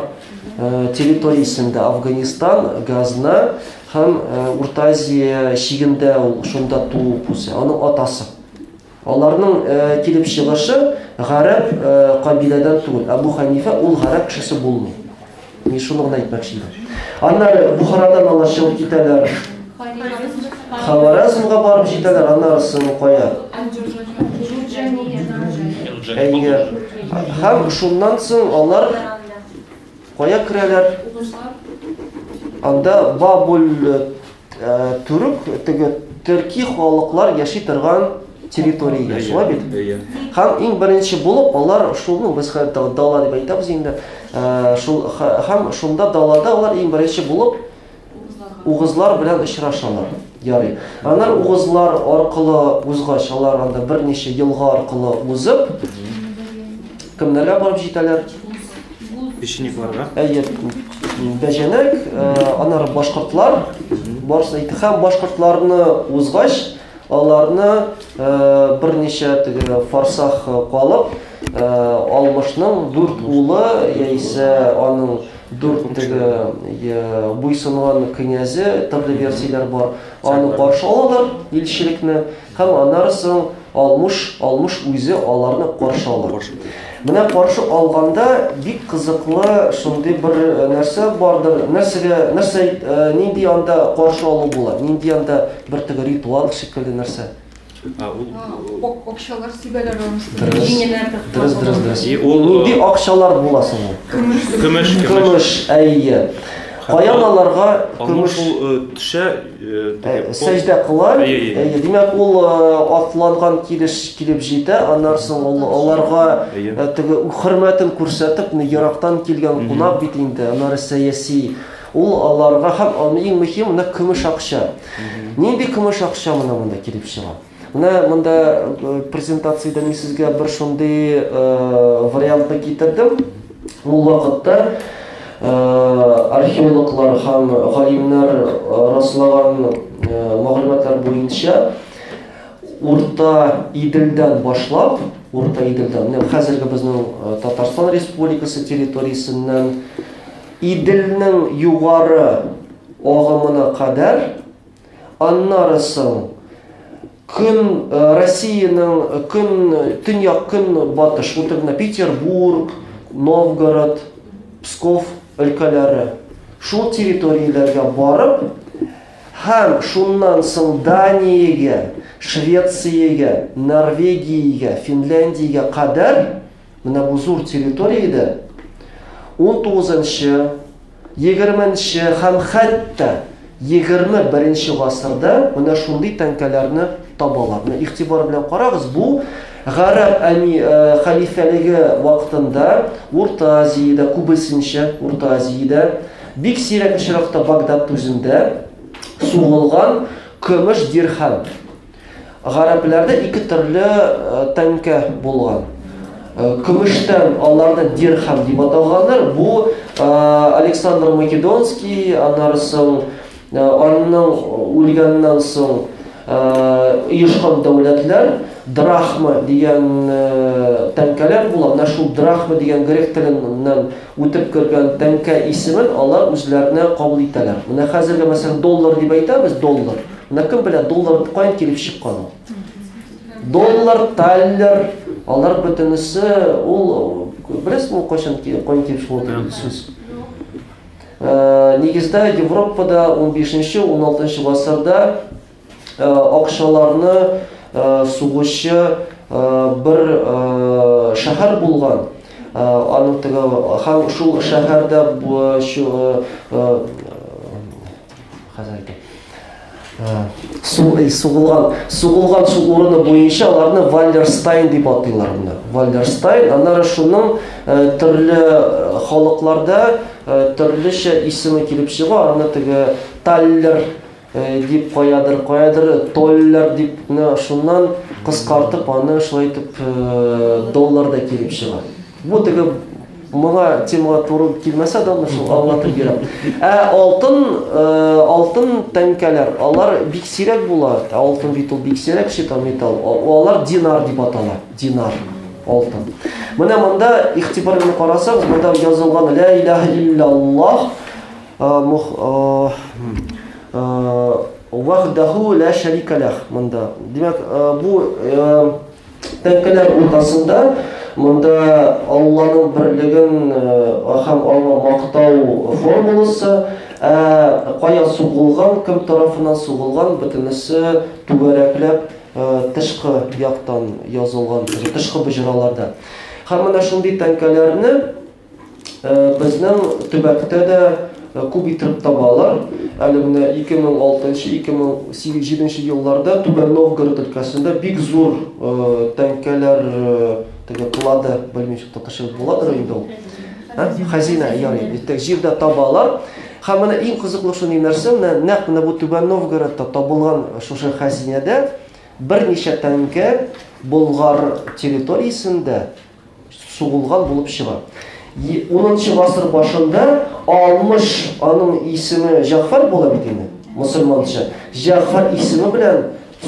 территориясендә Афганистан, Газна һәм Урта Азия чигендә ул шунда туып үсә. Аның атасы. Аларның килеп чыгышы гарәп кабиләдән түгел. Әбу Ханифа ул гарәп кешесе булмый. Мин шуны гына әйтмәкче идем. Аннары Бухарадан алар чыгып китәләр. Хаваразмга барып җитәләр, аннары соң кая? Әйе. Һәм шуннан соң алар кая керәләр? Анда Бабул Төрек, теге төрки халыклар яши торган территориягә, шулай бит? Һәм иң беренче булып алар шул, ну, без хәтта дала дип әйтәбез инде, шул һәм шунда далада алар иң беренче булып угызлар белән очрашалар. Ярый. Аннары угызлар аркылы узгач, алар анда берничә елга аркылы узып, кемнәргә барып җитәләр? Печенегларга. Әйе, бәҗәнәк, аннары башкортлар, барысы әйтте. Һәм башкортларны узгач, аларны берничә теге фарсах калып, Алмышның дүрт улы яисә аның дүрт теге буйсынган князе, төрле версияләр бар, аны каршы алалар, илчелекне, һәм аннары соң Алмыш, Алмыш үзе аларны каршы ала. Менә каршы алганда бик кызыклы шундый бер нәрсә бардыр. Нәрсәгә, нәрсә, нинди анда каршы алу була? Нинди анда бер теге ритуал шикелле нәрсә? Ул акчалар сибәләр аның өстенә. Дөрес, дөрес, дөрес. Нинди акчалар була соң ул? Көмеш. Көмеш, көмеш, әйе. Каян аларга көмеш ул төшә, сәҗдә кыла. Әйе, димәк, ул атланган килеш килеп җитә, аннан соң ул аларга теге хөрмәтен күрсәтеп, ерактан килгән кунак бит инде, аннары сәяси. Ул аларга һәм иң мөһим менә көмеш акча. Нинди көмеш акча менә монда килеп чыга? Менә монда презентациядә мин сезгә бер шундый вариантны китердем. Ул вакытта археологлар һәм галимнәр раслаган мәгълүматлар буенча Урта Иделдән башлап, Урта Иделдән, менә хәзерге безнең Татарстан Республикасы территориясеннән Иделнең югары агымына кадәр, аннары соң көн Россиянең көн төньяк көнбатыш, ул менә Петербург, Новгород, Псков өлкәләре, шул территорияләргә барып һәм шуннан соң Даниягә, Швециягә, Норвегиягә, Финляндиягә кадәр менә бу зур территориядә 19-нчы, 20-нче һәм хәтта 21-нче гасырда менә шундый тәңкәләрне табалар. Менә игътибар белән карагыз, бу гарәп әми хәлифәлеге вакытында Урта Азиядә, күбесенчә Урта Азиядә, бик сирәк очракта Багдад үзендә сугылган көмеш дирхам. Гарәпләрдә ике төрле тәңкә булган. Көмештән аларны дирхам дип аталганнар. Бу Александр Македонский, аннары соң аның үлгәннән соң оешкан дәүләтләр драхма дигән тәңкәләр була. Менә шул драхма дигән грек теленнән үтеп кергән тәңкә исемен алар үзләренә кабул итәләр. Менә хәзерге, мәсәлән, доллар дип әйтәбез, доллар. Менә кем белә, доллар каян килеп чыккан ул? Доллар, таллер, алар бөтенесе ул, беләсезме, ул кайчан каян килеп чыккан дигән сүз? Нигездә Европада 15-16 гасырда акчаларны сугучы бер шәһәр булган. Аның теге һәм шул шәһәрдә хәзер әйтәм. Сугылган, сугылган шул урыны буенча аларны Валлерстайн дип атыйлар менә. Валлерстайн, аннары шуның төрле халыкларда төрлечә исеме килеп чыга, аны теге Таллер дип каядыр, каядыр Толлер дип, менә шуннан кыскартып аны шулай итеп доллар да килеп чыга. Бу теге моңа темага туры килмәсә дә, шул аңлатып бирәм. Ә алтын, алтын тәңкәләр, алар бик сирәк була. Алтын бит ул бик сирәк чита металл. Алар динар дип атала. Динар алтын. Менә монда игътибар белән карасагыз, монда язылган ла илаһа илляллаһ вахдаху ла шарика лах монда. Димәк, бу Тәңкәләр уртасында монда Алланың берлеген һәм аңа мактау формуласы, Ә кая сугылган, кем тарафыннан сугылган, бөтенесе түгәрәкләп тышкы яктан язылган, тышкы боҗраларда. Һәм менә шундый тәңкәләрне безнең төбәктә дә күп итеп табалар. Әле менә 2006-2007 елларда Түбән Новгород өлкәсендә бик зур тәңкәләр теге клады, белмим, татарча буладыр инде ул. Хәзинә, ярый. Җирдә табалар. Һәм менә иң кызыклы шундый нәрсә, менә нәкъ менә бу Түбән Новгородта табылган шушы хәзинәдә берничә тәңкә Болгар территориясендә сугылган булып чыга. 10 гасыр башында Алмыш, аның исеме Җәгъфәр була бит инде, мөселманча. Җәгъфәр исеме белән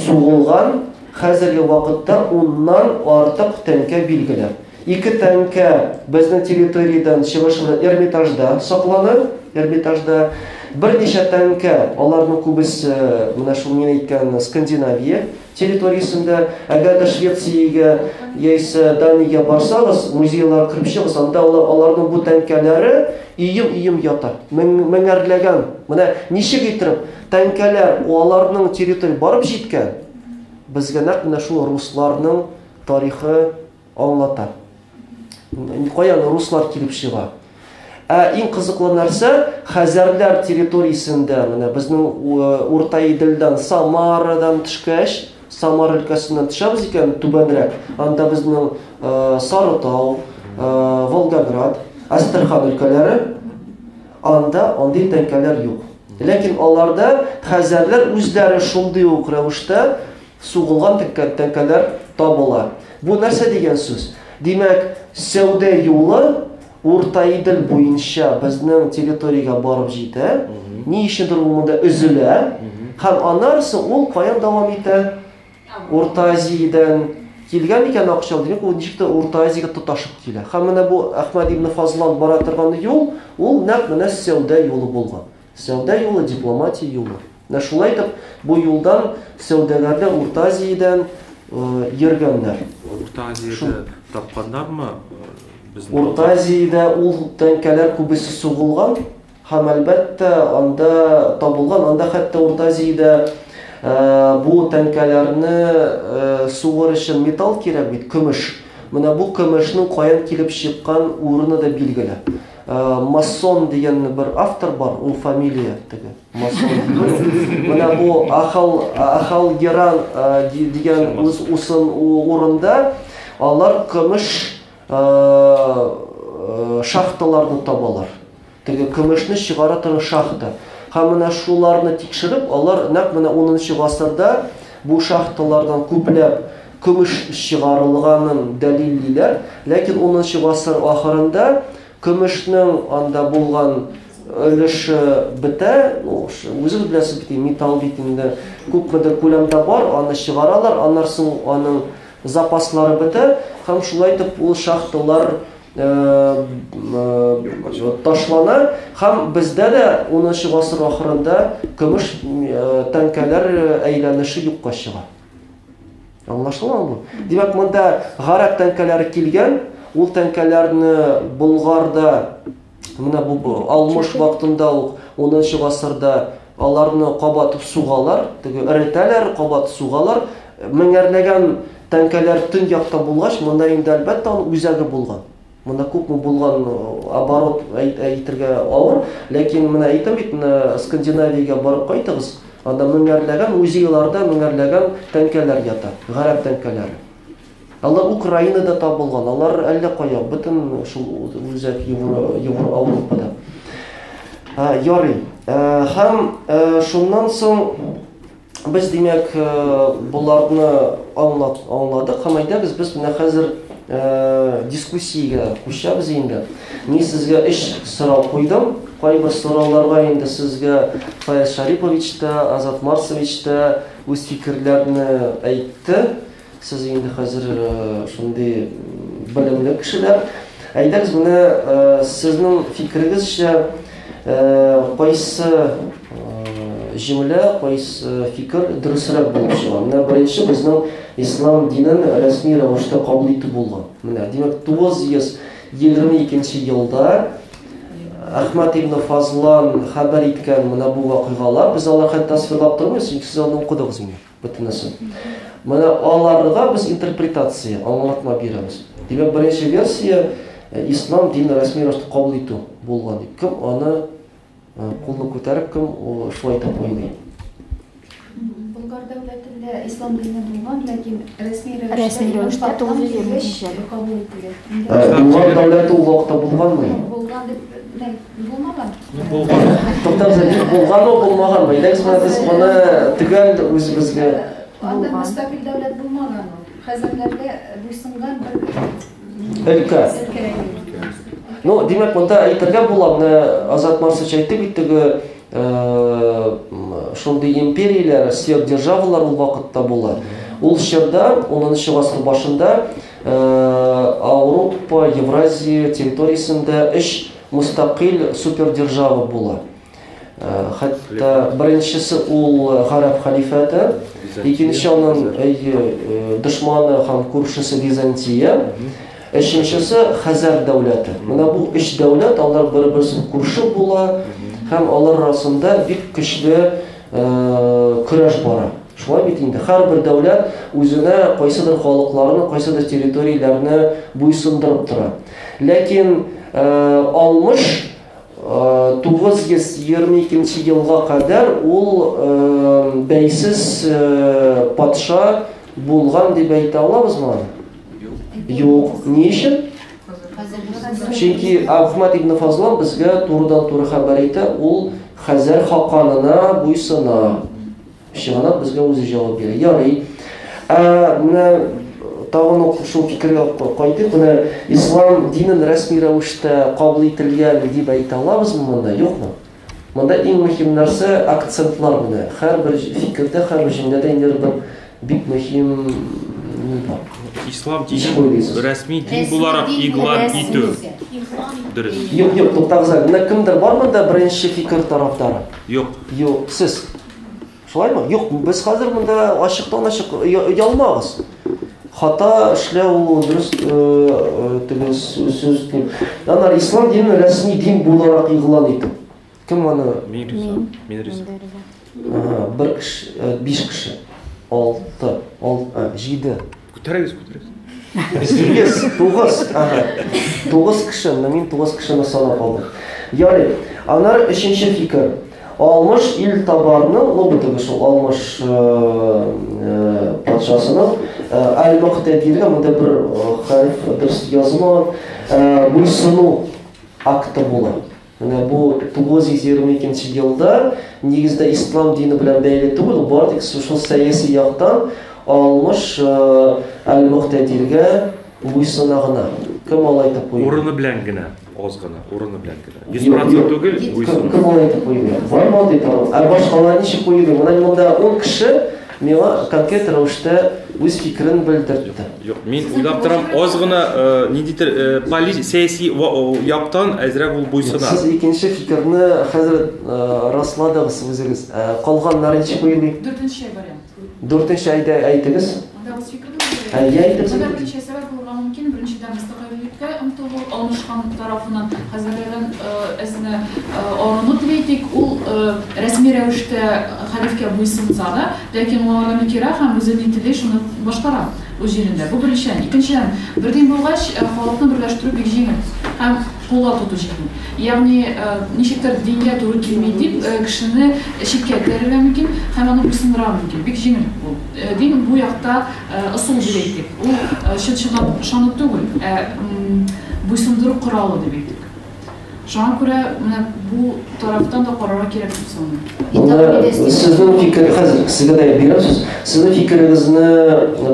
сугылган хәзерге вакытта уннан артык тәңкә билгеле. Ике тәңкә безнең территориядән чыгышы белән Эрмитажда саклана, Эрмитажда. Берничә тәңкә, аларның күбесе менә шул мин әйткән Скандинавия территориясендә. Әгәр дә Швециягә яисә Даниягә барсагыз, музейларга кереп чыгыгыз, анда аларның бу тәңкәләре өем-өем ята. Меңәрләгән. Менә ничек итеп тәңкәләр аларның территория барып җиткән, безгә нәкъ менә шул русларның тарихы аңлата. Каян руслар килеп чыга? Ә иң кызыклы нәрсә, хәзәрләр территориясендә, менә безнең Урта Иделдән, Самарадан төшкәч, Самара өлкәсеннән төшәбез икән түбәнрәк, анда безнең Сарытау, Волгоград, Әстерхан өлкәләре, анда андый тәңкәләр юк. Ләкин аларда хәзәрләр үзләре шундый ук рәвештә сугылган тәңкәләр табыла. Бу нәрсә дигән сүз? Димәк, сәүдә юлы Урта Идел буенча безнең территориягә барып җитә. Ни өчендер ул монда өзелә. Һәм аннан соң ул каян дәвам итә? Урта Азиядән килгән икән акча, димәк, ул ничек тә Урта Азиягә тоташып килә. Һәм менә бу Әхмәд ибн Фазлан бара торган юл, ул нәкъ менә сәүдә юлы булган. Сәүдә юлы, дипломатия юлы. Менә шулай итеп, бу юлдан сәүдәгәрләр Урта Азиядән йөргәннәр. Урта Азиядә тапканнармы безнең? Урта Азиядә ул тәңкәләр күбесе сугылган һәм, әлбәттә, анда табылган. Анда хәтта Урта Азиядә бу тәңкәләрне сугыр өчен металл кирәк бит, көмеш. Менә бу көмешнең каян килеп чыккан урыны да билгеле. Массон дигән бер автор бар, ул фамилия теге. Массон. Менә бу Ахал Ахал Геран дигән үз усын урында алар көмеш шахталарны табалар. Теге көмешне чыгара торган шахта. Һәм менә шуларны тикшереп, алар нәкъ менә 10 гасырда бу шахталардан күпләп көмеш чыгарылганын дәлиллиләр. Ләкин 10 гасыр ахырында көмешнең анда булган өлеше бетә, ну, үзегез беләсез бит, металл бит инде күпмедер күләмдә бар, аны чыгаралар, аннан соң аның запаслары бетә, һәм шулай итеп ул шахталар ташлана, һәм бездә дә 10 гасыр ахырында көмеш тәңкәләр әйләнеше юкка чыга. Аңлашыламы бу? Димәк, монда гарәп тәңкәләре килгән, ул тәңкәләрне Болгарда менә бу Алмыш вакытында ук 10 гасырда аларны кабат сугалар, теге эретәләр, кабат сугалар. Меңәрләгән тәңкәләр төньякта булгач, монда инде әлбәттә аның үзәге булган. Монда күпме булган оборот әйтергә авыр, ләкин менә әйтәм бит, менә Скандинавиягә барып кайтыгыз, анда меңәрләгән музейларда меңәрләгән тәңкәләр ята, гарәп тәңкәләре. Алар Украинада табылган, алар әллә кая, бөтен шул үзәк Евро, Евро Ауропада. Ярый. Һәм шуннан соң Без, димәк, боларны аңлат, аңладык һәм әйдәгез без менә хәзер дискуссиягә күчәбез инде. Мин сезгә өч сорау куйдым. Кайбер сорауларга инде сезгә Фаяз Шарипович та, Азат Марсович та үз фикерләрне әйтте. Сез инде хәзер шундый белемле кешеләр. Әйдәгез, менә сезнең фикерегезчә, кайсы җөмлә, кайсы фикер дөресрәк булып чыга? Менә беренче безнең ислам динен рәсми рәвештә кабул итү булган. Менә, димәк, 922 елда Әхмәт ибн Фазлан хәбәр иткән менә бу вакыйгалар, без алар хәтта тасвирлап тормыйбыз, чөнки сез аны укыдыгыз инде, бөтенесен. Менә аларга без интерпретация, аңлатма бирәбез. Димәк, беренче версия ислам динен рәсми рәвештә кабул итү булган дип. Кем аны кулны күтәреп, кем шулай итеп уйлый? Болгар дәүләтендә ислам дине булган, ләкин рәсми рәвештә Рәсми рәвештә 920 кабул ителгән. Болгар дәүләте ул вакытта булганмы? Булган дип булмаган. Булган. Туктагыз әле, булганмы, булмаганмы? Әйдәгез, менә без моны төгәл үзебезгә. Анда мөстәкыйль дәүләт булмаган ул. Хәзәрләргә буйсынган бер өлкә. Ну, димәк, монда әйтергә була, менә Азат Марсович әйтте бит теге шундый империяләр, сверхдержавалар ул вакытта була. Ул чорда, 10 гасыр башында Ауропа, Евразия территориясендә өч мустакыйль супердержава була. Хәтта беренчесе ул Гарәп халифаты, икенче аның дошманы һәм күршесе Византия, өченчесе Хәзәр дәүләте. Менә бу өч дәүләт алар бер-берсен күрше була һәм алар арасында бик көчле көрәш бара. Шулай бит инде, һәрбер дәүләт үзенә кайсыдыр халыкларны, кайсыдыр территорияләрне буйсындырып тора. Ләкин Алмыш 922 елга кадәр ул бәйсез патша булган дип әйтә алабызмы аны? Юк. Ни өчен? Чөнки Әхмәт ибн Фазлан безгә турыдан-туры хәбәр итә, ул Хәзәр хаканына буйсына. Чыганак безгә үзе җавап бирә. Ярый. Ә менә тагын ук шул фикергә кайтыйк. Менә ислам динен рәсми рәвештә кабул ителгән дип әйтә алабызмы монда, юкмы? Монда иң мөһим нәрсә акцентлар менә. Һәрбер фикердә, һәрбер җөмләдә инде бер бик мөһим ни бар. Ислам динен рәсми дин буларак игълан итү. Дөрес. Юк, юк, туктагыз әле. Менә кемдер бар монда беренче фикер тарафдары? Юк. Юк, сез. Шулаймы? Юк, без хәзер монда ачыктан-ачык оялмагыз. Хата эшләү ул дөрес теге сүз дип. Аннары ислам динен рәсми дин буларак игълан итү. Кем аны? Мин риза. Мин риза. Ага, бер кеше, биш кеше. Алты, җиде. Күтәрегез, күтәрегез. Сигез, тугыз, ага. Тугыз кеше, менә мин тугыз кешене санап алдым. Ярый. Аннары өченче фикер. Алмыш ил табарның, ну бу теге шул Алмыш патшасының Әл-Мөктәдиргә монда бер хәреф дөрес язылмаган, буйсыну акты була. Менә бу 922 елда нигездә ислам дине белән бәйле түгел, бары тик шул сәяси яктан Алмыш Әл-Мөктәдиргә буйсына гына. Кем алай итеп уйлый? Урыны белән генә, аз гына, урыны белән генә. 100% түгел, буйсына. Кем алай итеп уйлый? Бармы андый тарау? Ә башкалар ничек уйлый? Менә монда 10 кеше миңа конкрет рәвештә үз фикерен белдерде. Юк, мин уйлап торам, аз гына ниндидер сәяси яктан әзрәк ул буйсына. Сез икенче фикерне хәзер расладыгыз үзегез. Калганнар ничек уйлый? Дүртенче вариант. Дүртенче әйдә әйтегез. Анда үз фикерне белдерә. Әйе, әйтегез. Монда берничә сәбәп булырга мөмкин. Беренчедән, мөстәкыйльлеккә омтылу Алмыш хан тарафыннан хәзәрләрдән әзенә арыну дип әйтик. Ул рәсми рәвештә хәлифкә буйсынса да, ләкин ул аңардан бик ерак һәм үзе ни тели, шуны башкара үз җирендә. Бу беренчедән. Икенчедән, бер дин булгач, халыкны берләштерү бик җиңел һәм кулга тоту җиңел. Ягъни, ничектер дингә туры килми дип, кешене читкә этәрергә мөмкин һәм аны буйсындырырга мөмкин. Бик җиңел ул. Дин бу якта ысул дип әйтик. Ул чын-чынлап ышану түгел, ә буйсындыру коралы дип әйтик. Шуңа күрә менә бу тарафтан да карарга кирәк дип саныйм. Менә сезнең фикер, хәзер сезгә дә бирәм сүз. Сезнең фикерегезне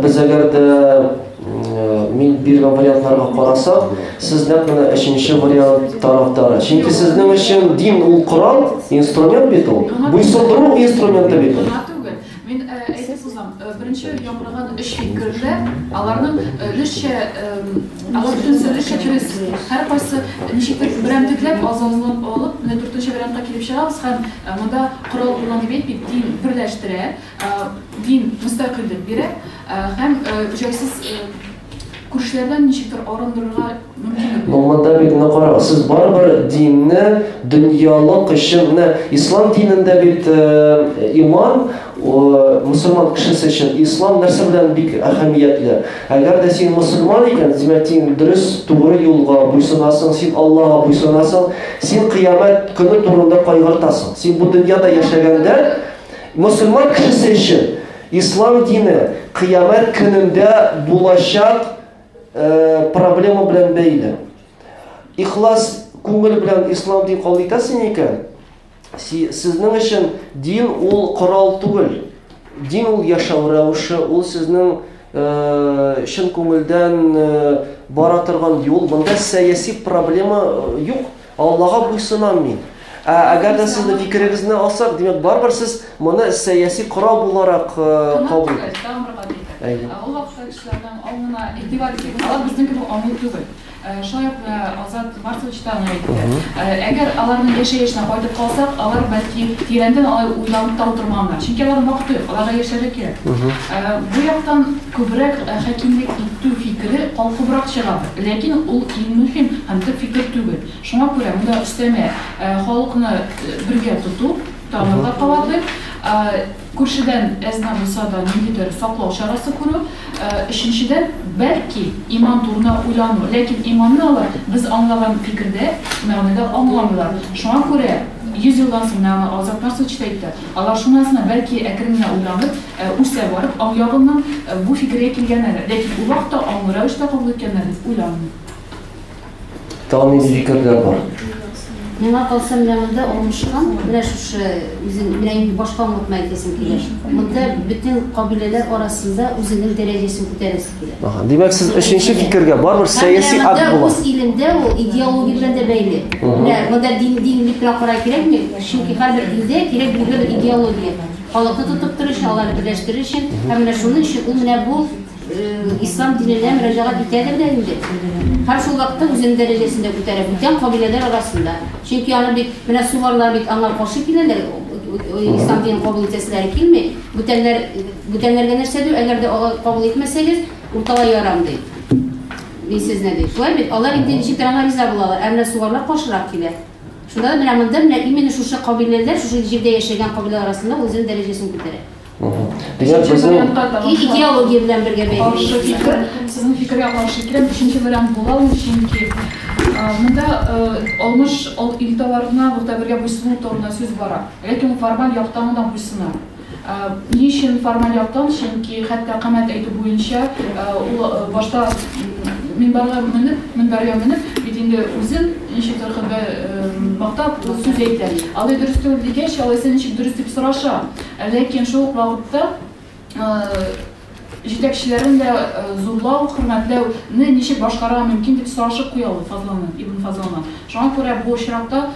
без әгәр дә мин биргән вариантларга карасак, сез нәкъ менә өченче вариант тарафдары. Чөнки сезнең өчен дин ул корал, инструмент бит ул. Буйсындыру инструменты бит ул. Мин әйтеп узам, беренче яңгыраган өч фикердә аларның өлешчә, алар бөтенесе өлешчә дөрес. Һәркайсы ничектер берәмтекләп, аз-азлап алып, менә дүртенче вариантка килеп чыгабыз һәм монда корал куллан дип әйтмик, дин берләштерә, дин мөстәкыйльлек бирә һәм җайсыз. Күршеләрдән ничектер арындырырга мөмкин. Ну, монда бит, ну, карагыз, сез барыбер динне дөньялык өчен, менә ислам динендә бит иман, мөселман кешесе өчен ислам нәрсә белән бик әһәмиятле. Әгәр дә син мөселман икән, димәк, син дөрес, тугры юлга буйсынасың, син Аллаһка буйсынасың, син кыямәт көне турында кайгыртасың. Син бу дөньяда яшәгәндә мөселман кешесе өчен ислам дине кыямәт көнендә булачак проблема белән бәйле. Ихлас күңел белән ислам дин кабул итәсең икән, сезнең өчен дин ул корал түгел. Дин ул яшәү рәвеше, ул сезнең чын күңелдән бара торган юл. Монда сәяси проблема юк. Аллага буйсынам мин. Ә әгәр дә сезнең фикерегезне алсак, димәк, барыбер сез моны сәяси корал буларак кабул итәсез. Ул вакытта кешеләрнең аңына игътибар итик, алар безнең кебек аңлы түгел. Шулай ук Азат Марсович та аны әйтте. Әгәр аларның яшәешенә кайтып калсак, алар бәлки тирәнтен алай уйланып та утырмаганнар. Чөнки аларның вакыты юк, аларга яшәргә кирәк. Бу яктан күбрәк хакимлек итү фикере калкыбрак чыгадыр. Ләкин ул иң мөһим һәм төп фикер түгел. Шуңа күрә монда өстәмә халыкны бергә тоту, тагын да кабатлыйм, күршедән әз генә булса да ниндидер саклау чарасы күрү, өченчедән, бәлки, иман турында уйлану. Ләкин иманны алар без аңлаган фикердә, мәгънәдә аңламыйлар. Шуңа күрә 100 елдан соң, менә аны Азат Марсович та әйтте, алар шуннан соң бәлки әкрен генә уйланып, үсә барып, аң ягыннан бу фикергә килгәннәр. Ләкин ул вакытта аңлы рәвештә кабул иткәннәр дип уйламыйм. Тагын нинди фикерләр бар? Миңа калса, менә монда Алмыш хан, менә шушы үзен, менә инде башка аңлатма әйтәсем килә. Монда бөтен кабиләләр арасында үзенең дәрәҗәсен күтәрәсе килә. Ага, димәк, сез өченче фикергә барыбер сәяси акт була. Үз илендә ул идеология белән дә бәйле. Менә монда дин динлек белән карар кирәкми, чөнки һәрбер илдә кирәк билгеле бер идеология. Халыкны тотып торыр өчен, аларны берләштерер өчен, һәм менә шуның өчен ул менә бу ислам диненә мөрәҗәгать итәдер дә инде. Һәм шул вакытта үзенең дәрәҗәсен дә күтәрә бүтән кабиләләр арасында. Чөнки аны бит менә суварлар бит аңа каршы киләләр, ислам динен кабул итәселәре килми. Бүтәннәр бүтәннәргә нәрсә ди, әгәр дә алай кабул итмәсәгез, урталай ярам ди. Мин сезне ди. Шулай бит, алар инде ничектер аңа риза булалар, ә менә суварлар каршырак килә. Шунда да менә монда менә именно шушы кабиләләр, шушы җирдә яшәгән кабиләләр арасында үзенең дәрәҗәсен күтәрә. Димәк, безнең идеология белән бергә бәйле. Каршы фикер, сезнең фикергә каршы киләм. Өченче вариант була ул, чөнки монда Алмыш илталарына Мөгътәбергә буйсыну турында сүз бара. Ләкин ул формаль яктан гына буйсына. Ни өчен формаль яктан? Чөнки хәтта камәт әйтү буенча ул башта минбарга менеп, минбәргә менеп, бит инде үзен ничектер хөтбә мактап сүз әйтә. Алай дөрес түгел дигәч, алайса ничек дөрес дип сораша. Ләкин шул ук вакытта җитәкчеләрен дә зурлау, хөрмәтләүне ничек башкарырга мөмкин дип сорашып куя ул Фазланы, Ибн Фазланы. Шуңа күрә бу очракта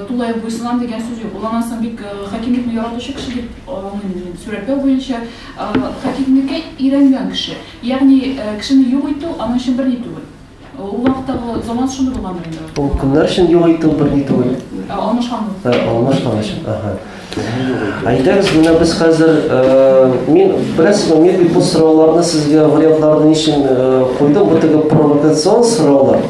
тулаем буйсынам дигән сүз юк. Ул аннан соң бик хакимлекне яратучы кеше дип аңлыйм мин. Сурәтләү буенча хакимлеккә өйрәнгән кеше. Ягъни кешене юк итү аның өчен берни түгел. Ул вакыттагы заман шундый булгандыр инде. Ул кемнәр өчен юк итү берни түгел? Алмыш хан. Алмыш хан өчен. Ага. Әйдәгез, менә без хәзер мин беләсезме, мин бит бу сорауларны сезгә вариантларны ни өчен куйдым, бу теге провокацион сораулар.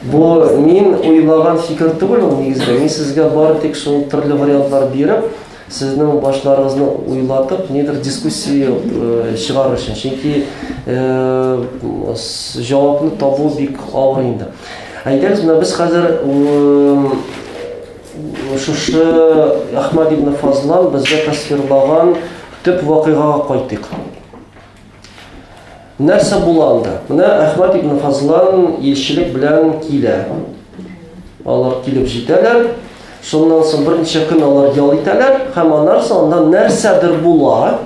Бу мин уйлаган фикер түгел ул нигездә. Мин сезгә бары тик шул төрле вариантлар биреп, сезнең башларыгызны уйлатып, нидер дискуссия чыгарыр өчен. Чөнки җавапны табу бик авыр инде. Әйдәгез, менә без хәзер шушы Әхмәд ибн Фазлан безгә тасвирлаган төп вакыйгага кайтыйк. Нәрсә була анда? Менә Әхмәд ибн Фазлан илчелек белән килә. Алар килеп җитәләр. Шуннан соң берничә көн алар ял итәләр һәм аннан соң анда нәрсәдер була.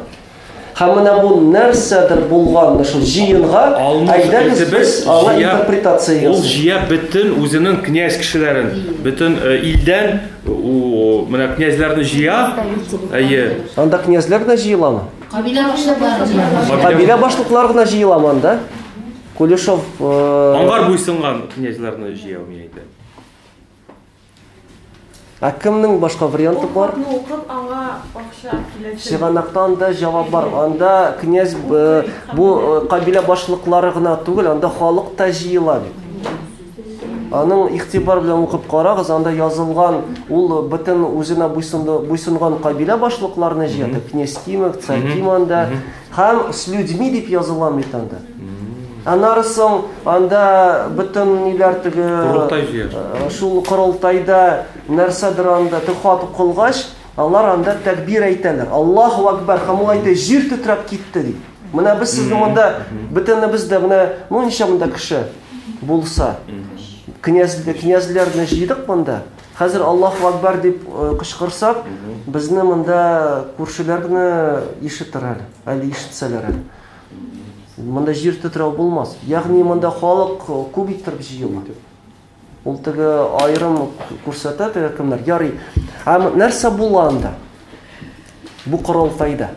Һәм менә бу нәрсәдер булган шул җыенга әйдәгез без аңа интерпретация Ул җыя бөтен үзенең князь кешеләрен, бөтен илдән менә князьләрне җыя. Әйе. Анда князьләр дә җыеламы? Кабилә башлыклары җыела. Кабилә башлыклары гына җыеламы анда? Кулешов Аңгар буйсынган князьләрне җыя, мин әйтәм. Ә кемнең башка варианты бар? Хатны укып, аңа акча киләчәк. Чыганакта анда җавап бар. Анда князь бу кабилә башлыклары гына түгел, анда халык та җыела бит. Аның игътибар белән укып карагыз, анда язылган, ул бөтен үзенә буйсынды, буйсынган кабилә башлыкларны җыя, князь Кимов, царь Ким анда, һәм с людьми дип язылган бит анда. Аннары соң анда бөтен ниләр теге Корылтай җыя. Шул корылтайда нәрсәдер анда теге хат укылгач, алар анда тәкбир әйтәләр. Аллаһу акбар, һәм ул әйтә, җир тетрәп китте ди. Менә без сезнең монда бөтенебез дә менә, ну ничә монда кеше булса, князь, князьләрне җыйдык монда. Хәзер Аллаһу акбар дип кычкырсак, безне монда күршеләр генә ишетер әле, әле ишетсәләр әле. Монда җир тетрәү булмас. Ягъни монда халык күп иттереп җыела. Ул теге аерым күрсәтә теге кемнәр. Ярый. Һәм нәрсә була анда? Бу корылтайда.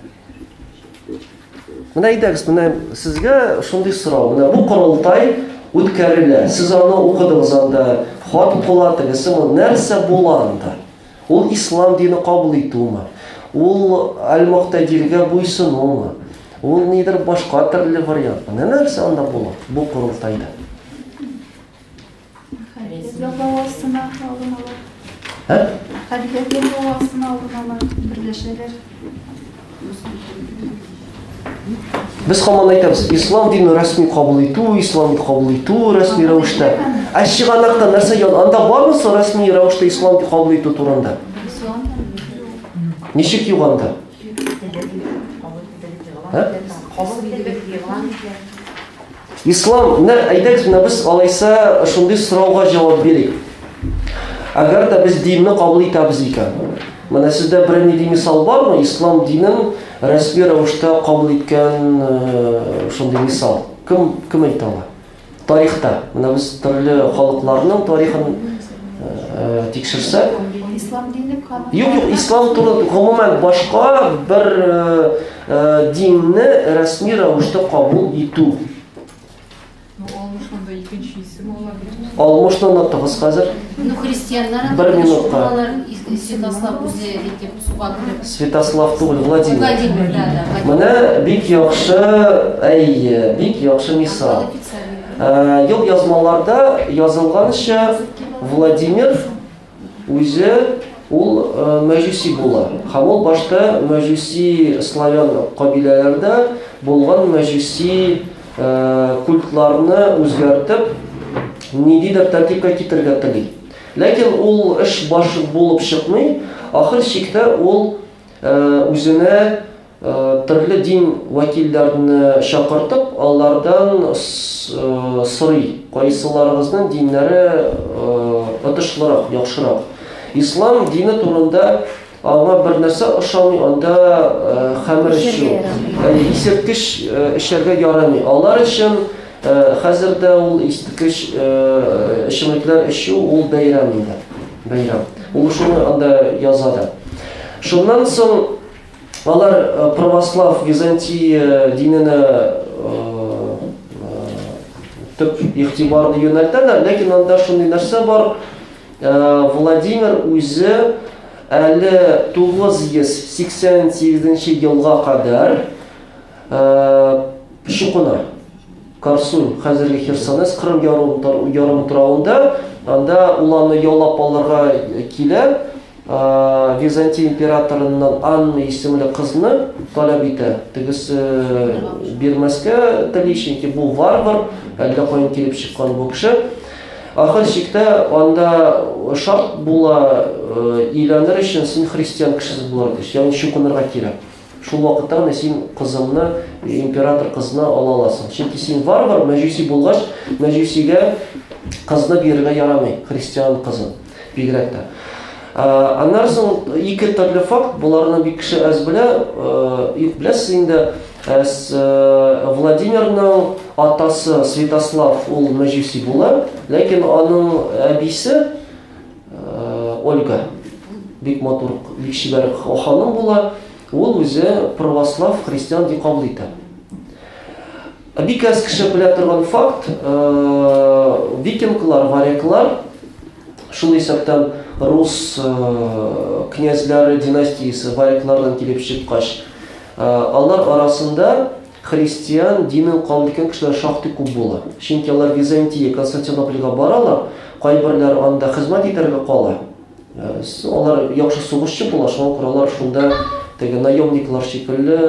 Менә әйдәгез, менә сезгә шундый сорау. Менә бу корылтай үткәрелә. Сез аны укыдыгыз анда. Хат укыла, тегесе моны. Нәрсә була анда? Ул ислам дине кабул итүме? Ул Аль-Муктадиргә буйсынумы? Ул нидер башка төрле вариант. Менә нәрсә анда була бу корылтайда? Хәлифәт яклау астына алыналар. Ә? Хәлифәт яклау астына алыналар, берләшәләр. Без һаман әйтәбез, ислам динен рәсми кабул итү, ислам кабул итү рәсми рәвештә. Ә чыганакта нәрсә яз? Анда бармы соң рәсми рәвештә ислам кабул итү турында? Ничек юк анда? Ә? Ислам, менә әйдәгез, менә без алайса шундый сорауга җавап бирик. Әгәр дә без динне кабул итәбез икән, менә сездә берәр нинди мисал бармы, ислам динен рәсми рәвештә кабул иткән шундый мисал? Кем, кем әйтә ала? Тарихта. Менә без төрле халыкларның тарихын тикшерсәк. Ислам дине канун. Юк, юк, ислам туры гомумән башка бер динне рәсми рәвештә кабул итү. Ну, Алмыш анда икенче исем ала бит. Алмышны оныттыгыз хәзер. Ну, христианнар анда Бер минутка. Алар Святослав үзе итеп суга кереп. Святослав түгел, Владимир. Владимир, да, да. Владимир. Менә бик яхшы, әйе, бик яхшы мисал. Ел язмаларда язылганча, Владимир үзе ул мәҗүси була. Һәм ул башта мәҗүси славян кабиләләрдә булган мәҗүси культларны үзгәртеп, ниндидер тәртипкә китерергә тели. Ләкин ул эш баш булып чыкмый. Ахыр чиктә ул үзенә төрле дин вәкилләрне чакыртып, алардан сорый, кайсыларыгызның диннәре отышлырак, яхшырак. Ислам дине турында аңа бер нәрсә ошамый, анда хәмер эчү, исерткеч эчәргә ярамый. Алар өчен хәзер дә ул исерткеч эчемлекләр эчү ул бәйрәм инде. Бәйрәм. Ул шуны анда яза да. Шуннан соң алар православ Византия диненә төп игътибарны юнәлтәләр, ләкин анда шундый нәрсә бар. Владимир үзе әле 988 елга кадәр чукына. Карсун, хәзерге Херсонес, Кырым ярымутравында, анда ул аны яулап алырга килә. Византия императорыннан Анна исемле кызны таләп итә. Тегесе бирмәскә тели, чөнки бу варвар, әллә каян килеп чыккан бу кеше. Ахыр чиктә анда шарт була, өйләнер өчен син христиан кешесе булырга тиеш, ягъни чукынырга кирәк. Шул вакытта гына син кызыңны, император кызына ала аласың. Чөнки син варвар, мәҗүси булгач, мәҗүсигә кызны бирергә ярамый, христиан кызын бигрәк тә. Аннан соң ике төрле факт, боларны бик кеше әз белә, юк, беләсез инде, Владимирның атасы Святослав ул мәҗүси була, ләкин аның әбисе Ольга бик матур, бик чибәр ханым була, ул үзе православ христиан дип кабул итә. Бик әз кеше белә торган факт, викинглар, варяглар шул исәптән рус князьләре династиясе варяглардан килеп чыккач, алар арасында христиан динен кабул иткән кешеләр шактый күп була. Чөнки алар Византия, Константинопольгә баралар, кайберләре анда хезмәт итәргә кала. Алар яхшы сугышчы була, шуңа күрә алар шунда теге наемниклар шикелле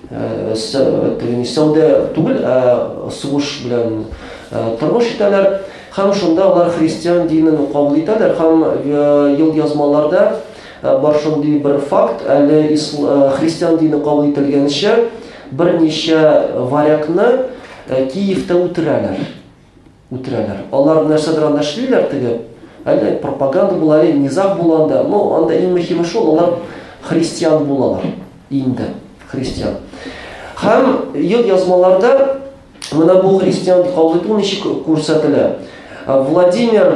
теге сәүдә түгел, ә сугыш белән тормыш итәләр. Һәм шунда алар христиан динен кабул итәләр һәм елъязмаларда бар шундый бер факт, әле христиан дине кабул ителгәнче берничә варягны Киевта үтерәләр. Үтерәләр. Алар нәрсәдер анда эшлиләр теге. Әле пропаганда була, әле низаг була анда. Ну, анда иң мөһиме шул, алар христиан булалар. Инде христиан. Һәм ел язмаларда менә бу христиан кабул итү ничек күрсәтелә? Владимир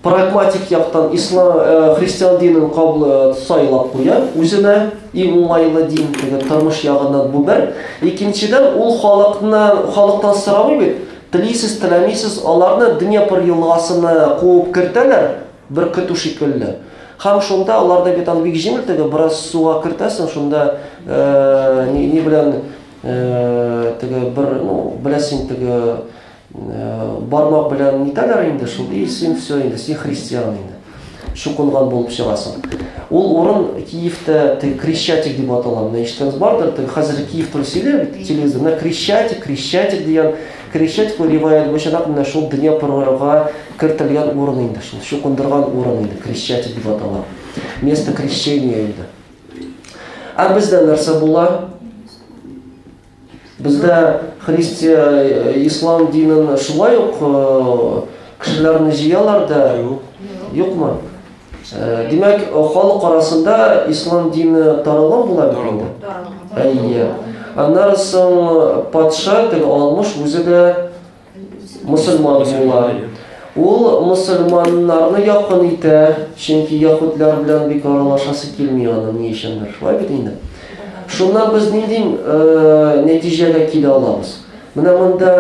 прагматик яктан ислам христиан динен кабул сайлап куя үзенә иң уңайлы дин, теге тормыш ягыннан бу бер. Икенчедән, ул халыкны халыктан сорамый бит. Телисез, теләмисез, аларны Днепр елгасына куып кертәләр, бер көтү шикелле. Һәм шунда аларда бит аны бик җиңел теге, бераз суга кертәсең, шунда ни, ни белән теге бер, ну, беләсең, теге бармак белән нитәләр инде шул, и син все инде, син христиан инде. Чукынган булып чыгасың. Ул урын Киевта теге Крещатик дип атала. Менә ишеткәнегез бардыр, теге хәзер Киев турында сөйли бит телевизор. Менә Крещатик, Крещатик дигән Крещатик ул риваять буенча нәкъ менә шул Днепрога кертелгән урын инде, шул чукындырган урын инде, Крещатик дип атала. Место крещения инде. Ә бездә нәрсә була? Бездә христиан, ислам динен шулай ук кешеләрне җыялар да. Юкмы? Димәк, халык арасында ислам дине таралган була бит инде. Әйе. Аннары соң патша теге Алмыш үзе дә мосылман була. Ул мосылманнарны якын итә, чөнки яһүдләр белән бик аралашасы килми аның ни өчендер. Шулай бит инде. Шуннан без нинди нәтиҗәгә килә алабыз? Менә монда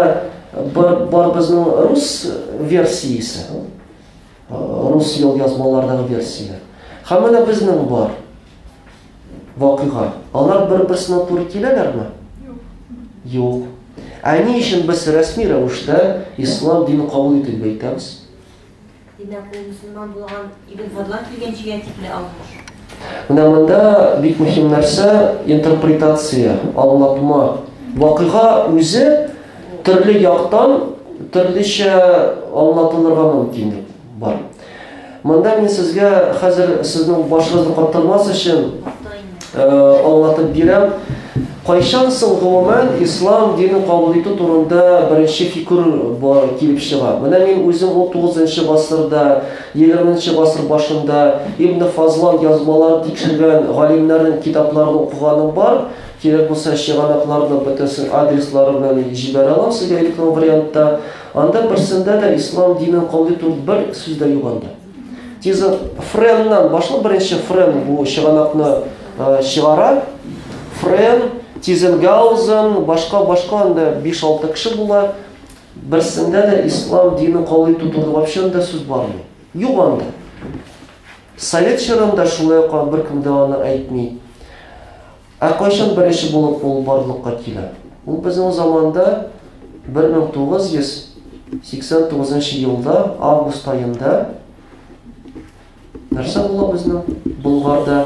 бар, бар безнең рус версиясе, рус елъязмалардагы версия. Һәм менә безнең бар вакыйга. Алар бер-берсенә туры киләләрме? Юк. Ә ни өчен без рәсми рәвештә ислам динен кабул итү дип әйтәбез? Димәк, ул мөселман булган Ибн Фадлан килгәнчегә тикле Алмыш. Менә монда бик мөһим нәрсә интерпретация, аңлатма. Вакыйга үзе төрле яктан төрлечә аңлатылырга мөмкинлек бар. Монда мин сезгә хәзер сезнең башыгызны каттырмас өчен аңлатып бирәм. Кайчан соң гомумән ислам динен кабул итү турында беренче фикер килеп чыга? Менә мин үзем 19 гасырда, 20 гасыр башында Ибн Фазлан язмаларын тикшергән галимнәрнең китапларын укыганым бар. Кирәк булса чыганакларны бөтенесен адреслары белән җибәрә алам сезгә электрон вариантта. Анда берсендә дә ислам динен кабул итү бер сүз дә юк анда. Тиз Френнан башлап беренче Френ бу чыганакны чыгара. Френ, Тизенгаузен, башка-башка анда 5-6 кеше була. Берсендә дә ислам динен кабул итү турында вообще анда сүз бармый. Юк анда. Совет чорында шулай ук беркем дә аны әйтми. Ә кайчан беренче булып ул барлыкка килә? Ул безнең заманда 1989 елда, август аенда нәрсә була безнең Болгарда?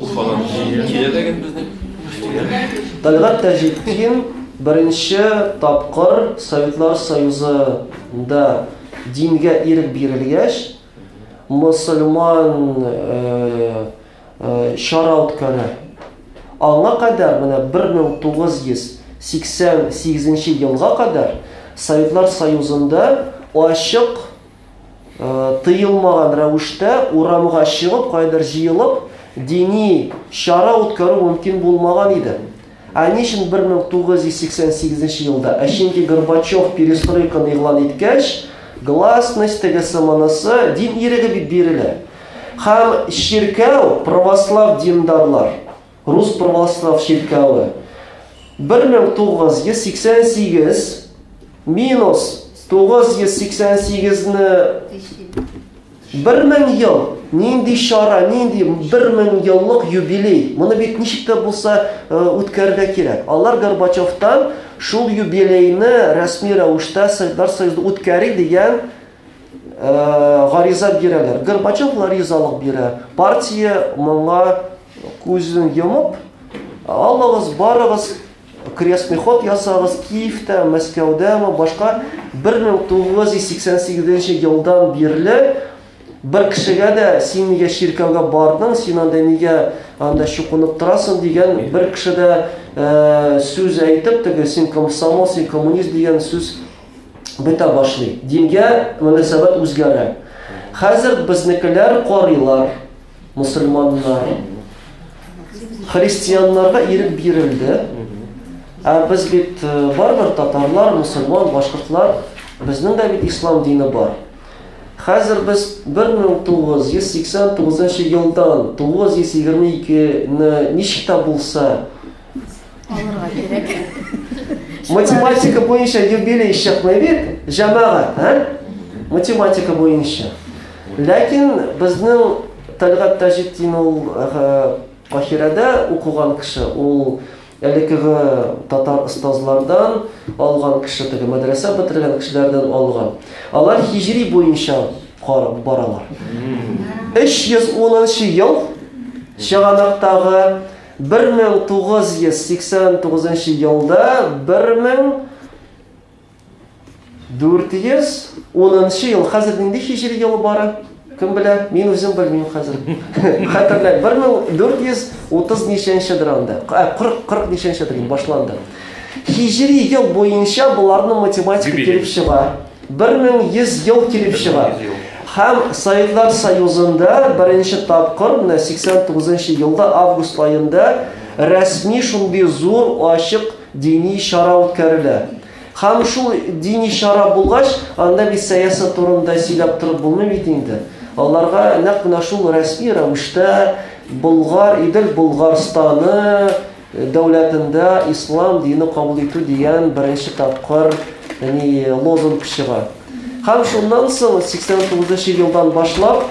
Уфадан килә дә безнең. Тәлгать Таҗетдин беренче тапкыр Советлар Союзында дингә ирек бирелгәч, мосылман чара үткәрә. Аңа кадәр, менә 1988 елга кадәр Советлар Союзында ачык тыелмаган рәвештә урамга чыгып, кайдыр җыелып, дини чара үткәрү мөмкин булмаган иде. Ә ни өчен 1988 елда? Ә чөнки Горбачев перестройканы игълан иткәч, гласность тегесе монысы, дин иреге бит бирелә. Һәм чиркәү, православ диндарлар, рус православ чиркәве 1988 минус 988-не 1000 ел, нинди чара, нинди 1000 еллык юбилей. Моны бит ничек тә булса үткәрергә кирәк. Алар Горбачевтан шул юбилейны рәсми рәвештә Советлар Союзында үткәрик дигән гариза бирәләр. Горбачев ризалык бирә. Партия моңа күзен йомып, алыгыз, барыгыз, крестный ход ясагыз Киевтә, Мәскәүдәме, башка. 1988 елдан бирле бер кешегә дә син нигә чиркәүгә бардың, син анда нигә анда чукынып торасың дигән бер кеше дә сүз әйтеп, теге син комсомол, син коммунист дигән сүз бетә башлый. Дингә мөнәсәбәт үзгәрә. Хәзер безнекеләр карыйлар, мусульманнар. Христианнарга ирек бирелде. Ә без бит барыбер татарлар, мусульман, башкортлар, безнең дә бит ислам дине бар. Хәзер без 1989 елдан 922-не ничек тә булса алырга кирәк. Математика буенча юбилей чыкмый бит, җәмәгать, ә? Математика буенча. Ләкин безнең Тәлгать Таҗетдин ул Кахирәдә укыган кеше, ул элеккеге татар остазлардан алган кеше, теге мәдрәсә бетергән кешеләрдән алган. Алар хиҗри буенча карап баралар. 310 ел чыганактагы 1989 елда 1410 ел. Хәзер нинди хиҗри елы бара? Кем белә? Мин үзем белмим хәзер. Хәтерләп, 1430 ничәнчедер анда. 40 ничәнчедер инде башланды. Хиҗри ел буенча боларның математика килеп чыга. 1100 ел килеп чыга. Һәм Советлар Союзында беренче тапкыр менә 89 елда август аенда рәсми шундый зур ачык дини чара үткәрелә. Һәм шул дини чара булгач, анда бит сәясәт турында сөйләп торып булмый бит инде. Аларга нәкъ менә шул рәсми рәвештә Болгар, Идел Болгарстаны дәүләтендә ислам дине кабул итү дигән беренче тапкыр лозунг чыга. Һәм шуннан соң 89 елдан башлап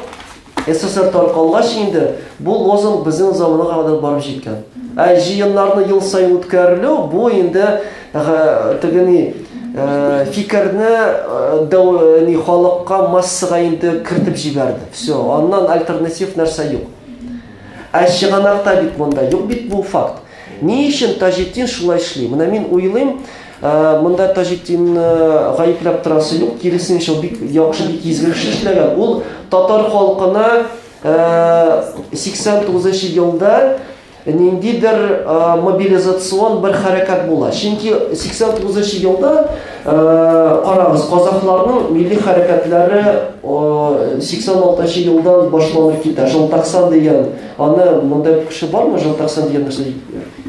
СССР таркалгач инде бу лозунг безнең заманга кадәр барып җиткән. Ә җыеннарны ел саен үткәрелү бу инде тегени фикерне халыкка, массага инде кертеп җибәрде. Все, аннан альтернатив нәрсә юк. Ә чыганакта бит монда юк бит бу факт. Ни өчен Таҗетдин шулай эшли? Менә мин уйлыйм, монда Таҗетдинне гаепләп торасы юк, киресенчә ул бик яхшы, бик изге эш эшләгән. Ул татар халкына 89 елда ниндидер мобилизацион бер хәрәкәт була. Чөнки 89 елда, карагыз, казахларның милли хәрәкәтләре 86 елдан башланып китә. Желтоксан дигән, аны монда кеше бармы Желтоксан дигән нәрсә?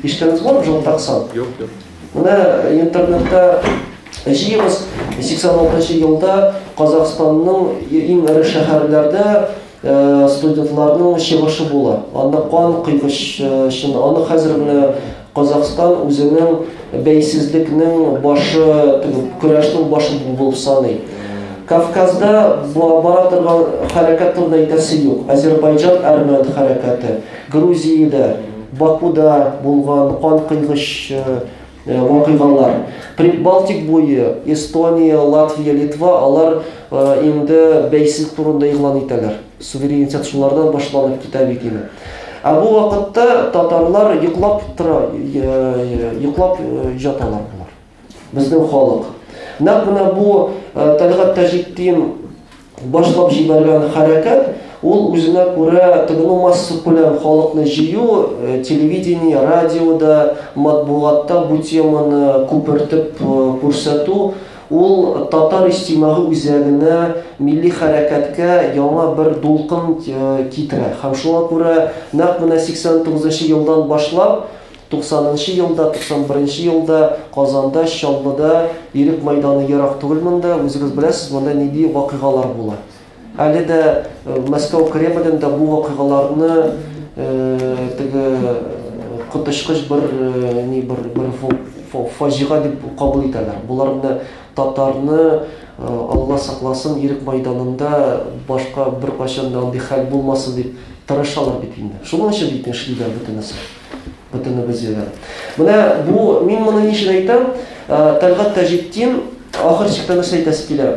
Ишеткәнегез бармы Желтоксан? Юк, юк. Менә интернетта җыегыз, 86 елда Казахстанның иң эре шәһәрләрдә студентларның чыгышы була. Анда кан кыйгыч чын. Аны хәзер менә Казахстан үзенең бәйсезлекнең башы, көрәшнең башы булып саный. Кавказда бара торган хәрәкәт турында әйтәсе юк. Азербайҗан әрмән хәрәкәте, Грузиядә, Бакуда булган кан кыйгыч вакыйгалар. Прибалтик буе, Эстония, Латвия, Литва, алар инде бәйсезлек турында игълан итәләр. Суверенитет шулардан башланып китә бит инде. Ә бу вакытта татарлар йоклап тора, йоклап яталар булар. Безнең халык. Нәкъ менә бу Тәлгать Таҗетдин башлап җибәргән хәрәкәт, ул үзенә күрә теге массакүләм халыкны җыю, телевидение, радиода, матбугатта бу теманы күпертеп күрсәтү, ул татар иҗтимагый үзәгенә, милли хәрәкәткә яңа бер дулкын китерә. Һәм шуңа күрә нәкъ менә 89 елдан башлап 90 елда, 91 елда Казанда, Чаллыда Ирек майданы ерак түгел монда, үзегез беләсез, монда нинди вакыйгалар була. Әле дә Мәскәү Кремлендә бу вакыйгаларны теге коточкыч бер ни бер бер фаҗига дип кабул итәләр. Булар менә татарны, Алла сакласын, Ирек майданында башка беркайчан да андый хәл булмасын дип тырышалар бит инде. Шуның өчен бит эшлиләр бөтенесе. Бөтенебез дә. Менә бу, мин моны ни өчен әйтәм? Тәлгать Таҗетдин ахыр чиктә нәрсә әйтәсе килә?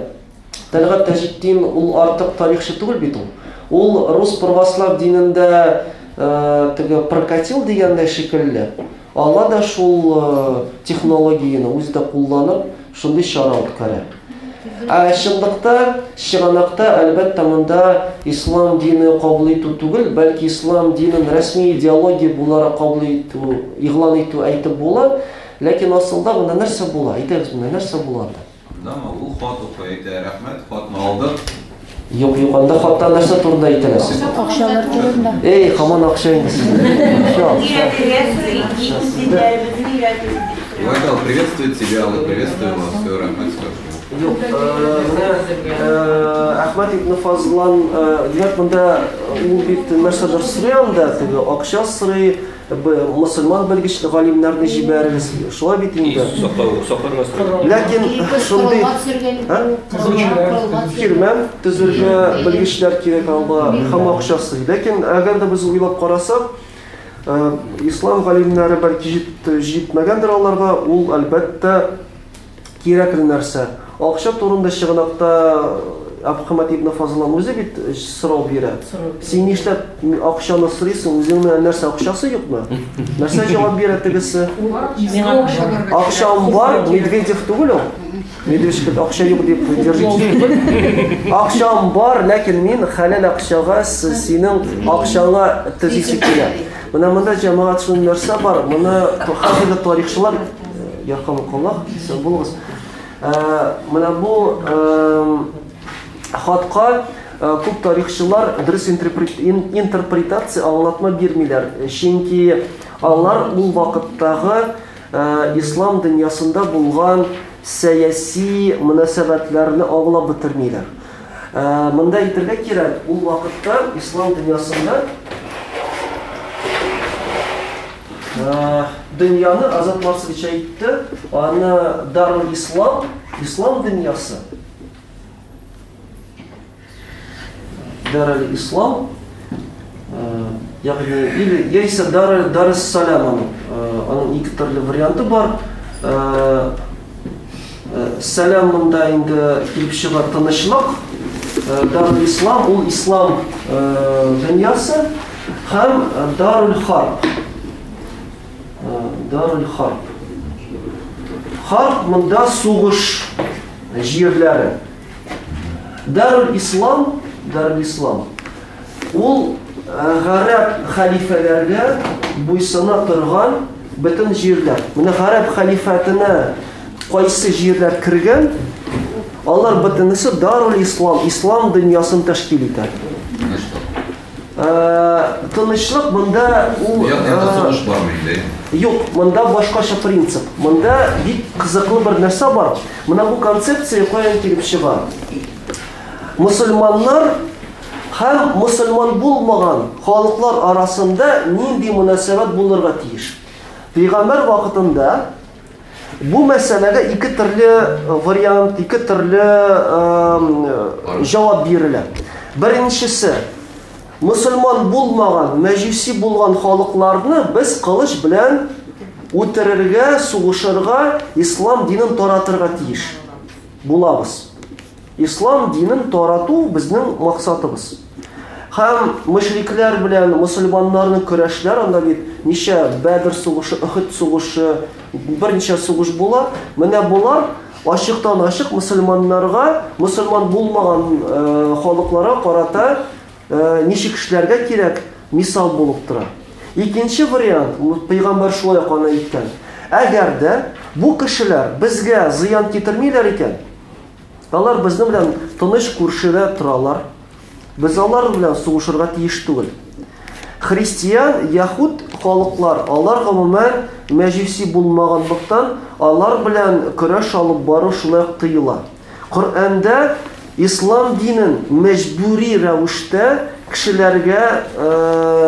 Тәлгать Таҗетдин ул артык тарихчы түгел бит ул. Ул рус православ динендә теге прокатил дигәндәй шикелле, ала да шул технологияне үзе дә кулланып, шундый чара үткәрә. Ә чынлыкта, чыганакта, әлбәттә, монда ислам дине кабул итү түгел, бәлки ислам динен рәсми идеология буларак кабул итү, игълан итү әйтеп була. Ләкин асылда монда нәрсә була? Әйтәгез, менә нәрсә була анда? Андамы? Ул хат укый, әйтә, рәхмәт, хатны алдык. Юк, юк, анда хатта нәрсә турында әйтелә соң? Акчалар турында. Эй, һаман акча инде сездә. Акча, акча. Өйрәтергә сорый, диннәребезне өйрәтегез дип сорый. Ул әйтә, ул приветствует тебя, ул приветствую вас, все, рәхмәт скажу. Юк, менә Әхмәт ибн Фазлан, димәк, монда ул бит нәрсәдер сорый анда, теге акча сорый, мосылман белгеч галимнәрне җибәрегез. Шулай бит инде. Сакларга сорый. Ләкин шундый Кирмән төзергә белгечләр кирәк аңа һәм акча сорый. Ләкин әгәр дә без уйлап карасак, ислам галимнәре бәлки җитмәгәндер аларга, ул әлбәттә кирәкле нәрсә. Акча турында чыганакта Әбхәмәт ибн Фазлан үзе бит сорау бирә. Син нишләп акчаны сорыйсың, үзеңнең менә нәрсә акчасы юкмы? Нәрсә җавап бирә тегесе? Акчам бар, Медведев түгел ул. Медведев акча юк дип держит түгел. Акчам бар, ләкин мин хәләл акчага синең акчаңа төзисе килә. Менә монда җәмәгать шундый нәрсә бар, моны хәзерге тарихчылар, ярхамукаллаһ, исән булыгыз. Менә бу хатка күп тарихчылар дөрес интерпретация, аңлатма бирмиләр. Чөнки алар ул вакыттагы ислам дөньясында булган сәяси мөнәсәбәтләрне аңлап бетермиләр. Монда әйтергә кирәк, ул вакытта ислам дөньясында Дөньяны Азат Марсович әйтте, аны Дарул Ислам, ислам дөньясы. Дарул Ислам, ягъни или яисә Дар Дарус Салам аның, аның ике төрле варианты бар. Сәлам монда инде килеп чыга тынычлык. Дарул Ислам ул ислам дөньясы. Һәм Даруль Харб. Даруль Харб. Харб монда сугыш җирләре. Даруль Ислам, Даруль Ислам. Ул гарәп хәлифәләргә буйсына торган бөтен җирләр. Менә гарәп хәлифәтенә кайсы җирләр кергән, алар бөтенесе Даруль Ислам, ислам дөньясын тәшкил итә. Тынычлык монда ул Юк, янда сугыш бармы инде? Юк, монда башкача принцип. Монда бик кызыклы бер нәрсә бар. Менә бу концепция каян килеп чыга? Мусульманнар һәм мусульман булмаган халыклар арасында нинди мөнәсәбәт булырга тиеш? Пәйгамбәр вакытында бу мәсьәләгә ике төрле вариант, ике төрле җавап бирелә. Беренчесе, мусульман булмаган, мәҗүси булган халыкларны без кылыч белән үтерергә, сугышырга, ислам динен таратырга тиеш булабыз. Ислам динен тарату безнең максатыбыз. Һәм мөшрикләр белән мусульманнарның көрәшләр, анда бит ничә Бәдр сугышы, Өхед сугышы, берничә сугыш була. Менә болар ачыктан-ачык мусульманнарга, мусульман булмаган халыкларга карата ничек эшләргә кирәк, мисал булып тора. Икенче вариант, пәйгамбәр шулай ук аны әйткән. Әгәр дә бу кешеләр безгә зыян китермиләр икән, алар безнең белән тыныч күршедә торалар. Без алар белән сугышырга тиеш түгел. Христиан, яһүд халыклар, алар гомумән мәҗүси булмаганлыктан, алар белән көрәш алып бару шулай ук тыела. Коръәндә ислам динен мәҗбүри рәвештә кешеләргә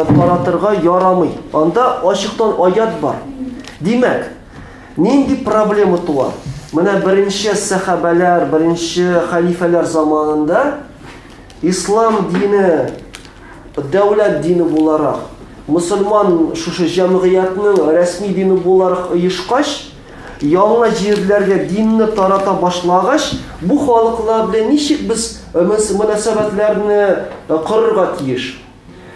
таратырга ярамый. Анда ачыктан аят бар. Димәк, Нинди проблема туа? Менә беренче сәхабәләр, беренче хәлифәләр заманында ислам дине дәүләт дине буларак, мусульман шушы җәмгыятьнең рәсми дине буларак оешкач, яңа җирләргә динне тарата башлагач, бу халыклар белән ничек без мөнәсәбәтләрне корырга тиеш?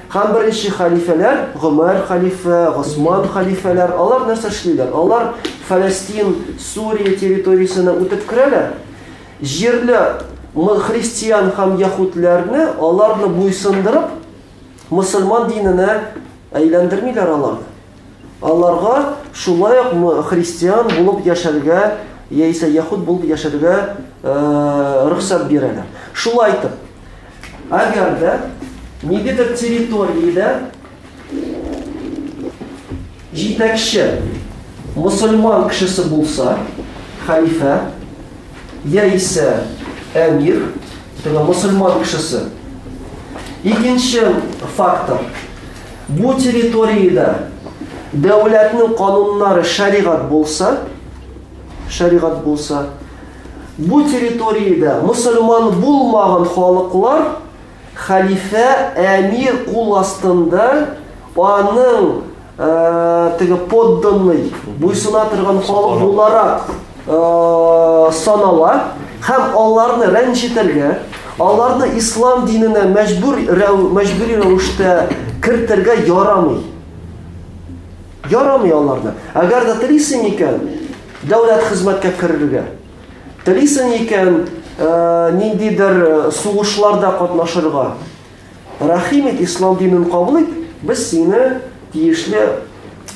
Һәм беренче хәлифәләр, Гомәр хәлифә, Госман хәлифәләр, алар нәрсә эшлиләр? Алар Фәләстин, Сүрия территориясенә үтеп керәләр. Җирле христиан һәм яһүдләрне аларны буйсындырып, мусульман диненә әйләндермиләр аларны. Аларга шулай ук христиан булып яшәргә яисә яһүд булып яшәргә рөхсәт бирәләр. Шулай итеп, әгәр дә ниндидер территориядә җитәкче мусульман кешесе булса, хәлифә яисә әмир, теге мусульман кешесе. Икенче фактор. Бу территориядә дәүләтнең кануннары шәригать булса, шәригать булса, бу территориядә мусульман булмаган халыклар хәлифә, әмир кул астында аның теге подданный, буйсына торган халык буларак санала һәм аларны рәнҗетергә, аларны ислам диненә мәҗбүр мәҗбүри рәвештә кертергә ярамый. Ярамый аларны. Әгәр дә телисең икән, дәүләт хезмәткә керергә, телисең икән, ниндидер сугышларда катнашырга, рәхим ит, ислам динен кабул ит, без сине тиешле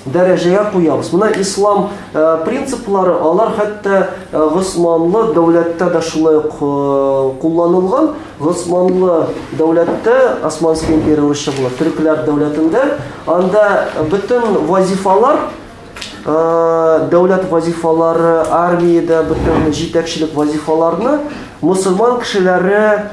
дәрәҗәгә куябыз. Менә ислам принциплары, алар хәтта Госманлы дәүләттә дә шулай ук кулланылган. Госманлы дәүләттә, Османская империя урысча була, төрекләр дәүләтендә, анда бөтен вазифалар, дәүләт вазифалары, армиядә бөтен җитәкчелек вазифаларны мусульман кешеләре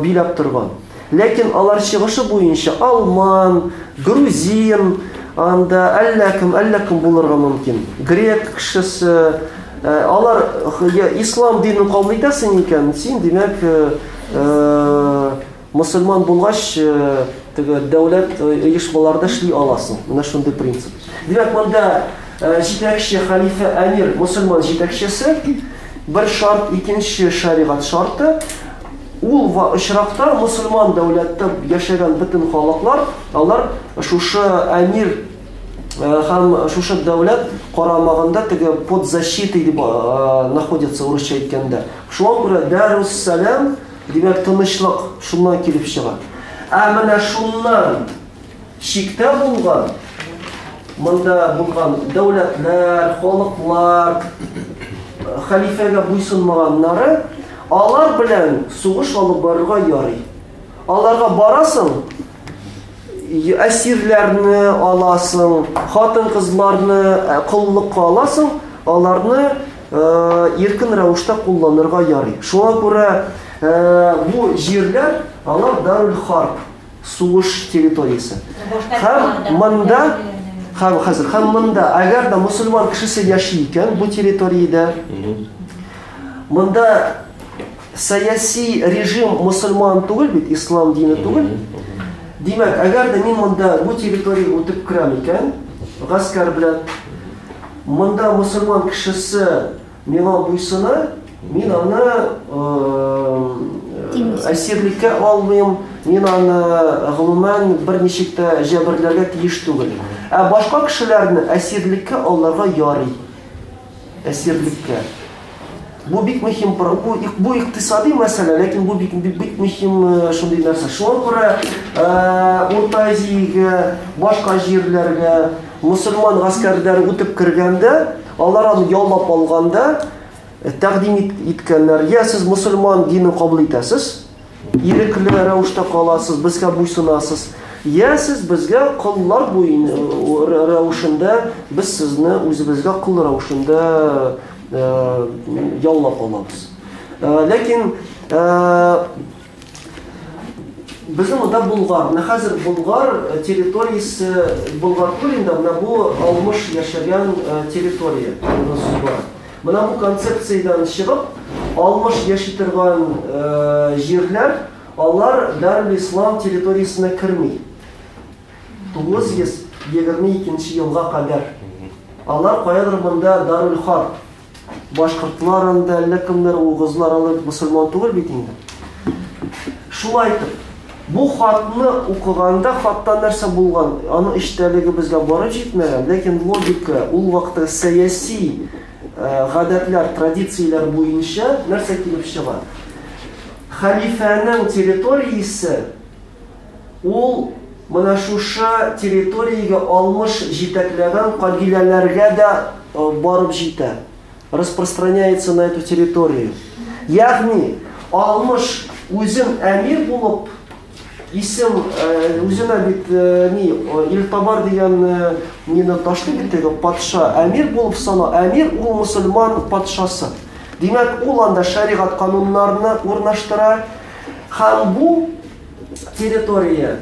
биләп торган. Ләкин алар чыгышы буенча алман, грузин, анда әллә кем, әллә кем булырга мөмкин. Грек кешесе, алар ислам динен кабул итәсең икән, син, димәк, мусульман булгач, теге дәүләт оешмаларда эшли аласың. Менә шундый принцип. Димәк, монда җитәкче, хәлифә, әмир, мусульман җитәкчесе, бер шарт, икенче шәригать шарты. Ул очракта мусульман дәүләттә яшәгән бөтен халыклар, алар шушы әмир һәм шушы дәүләт карамагында теге под защитой дип находится урысча әйткәндә. Шуңа күрә Дарус-Салам, димәк, тынычлык шуннан килеп чыга. Ә менә шуннан чиктә булган, монда булган дәүләтләр, халыклар, хәлифәгә буйсынмаганнары, алар белән сугыш алып барырга ярый. Аларга барасың, әсирләрне аласың, хатын-кызларны коллыкка аласың, аларны иркен рәвештә кулланырга ярый. Шуңа күрә бу җирләр, алар Даруль Харб, сугыш территориясе. Һәм монда, һәм хәзер, һәм монда, әгәр дә мусульман кешесе яши икән бу территориядә, монда сәяси режим мусульман түгел бит, ислам дине түгел. Димәк, әгәр дә мин монда бу территориягә үтеп керәм икән, гаскәр белән, монда мусульман кешесе миңа буйсына, мин аны әсирлеккә алмыйм, мин аны гомумән берничек тә җәберләргә тиеш түгел. Ә башка кешеләрне әсирлеккә алырга ярый. Әсирлеккә. Бу бик мөһим, бу икътисади мәсьәлә, ләкин бу бик, бик, бик мөһим шундый нәрсә. Шуңа күрә Урта Азиягә, башка җирләргә мусульман гаскәрләре үтеп кергәндә, алар аны яулап алганда тәкъдим иткәннәр: я сез мусульман динен кабул итәсез, ирекле рәвештә каласыз, безгә буйсынасыз, я сез безгә коллар рәвешендә, без сезне үзебезгә кол рәвешендә яулап алабыз. Ләкин Безнең монда Болгар. Менә хәзер Болгар территориясе, Болгар түгел инде, менә бу Алмыш яшәгән территория турында сүз бара. Менә бу концепциядән чыгып, Алмыш яши торган җирләр, алар Дарүл-Ислам территориясенә керми. 922 елга кадәр. Алар каядыр монда Дарүл-Харб. Башкортлар анда, әллә кемнәр, угызлар, алар мөселман түгел бит инде. Шулай итеп, бу хатны укыганда хатта нәрсә булган, аның эчтәлеге безгә барып җитмәгән, ләкин логика ул вакытта сәяси гадәтләр, традицияләр буенча нәрсә килеп чыга? Хәлифәнең территориясе ул менә шушы территориягә Алмыш җитәкләгән кабиләләргә дә барып җитә. Распространяется на эту территорию. Ягъни Алмыш үзен әмир булып исем үзенә бит ни Илтабар дигән мине ташлый бит теге патша әмир булып сана. Әмир ул мөселман патшасы. Димәк, ул анда шәригать кануннарны урнаштыра. Һәм бу территория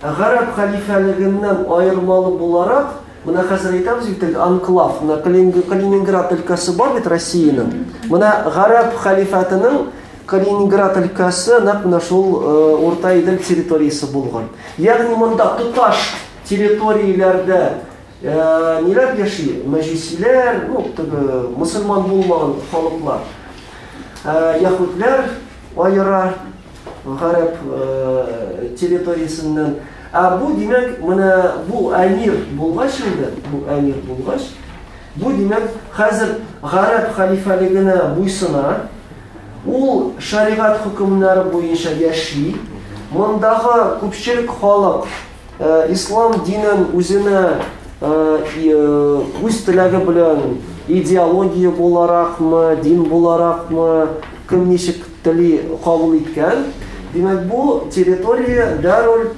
гарәп хәлифәлегеннән аермалы буларак, менә хәзер әйтәбез бит теге анклав, менә Калининград өлкәсе бар бит Россиянең. Менә гарәп хәлифәтенең Калининград өлкәсе нәкъ менә шул Урта Идел территориясе булган. Ягъни монда тоташ территорияләрдә ниләр яши? Мәҗүсиләр, ну, теге мөселман булмаган халыклар. Яһүдләр аера гарәп территориясеннән. Ә бу, димәк, менә бу әмир булгач инде, бу әмир булгач, бу, димәк, хәзер гарәп хәлифәлегенә буйсына, ул шәригать хөкемнәре буенча яши. Мондагы күпчелек халык Ислам динен үзенә үз теләге белән идеология буларакмы, дин буларакмы, кем ничек тели кабул иткән. Димәк, бу территория Даруль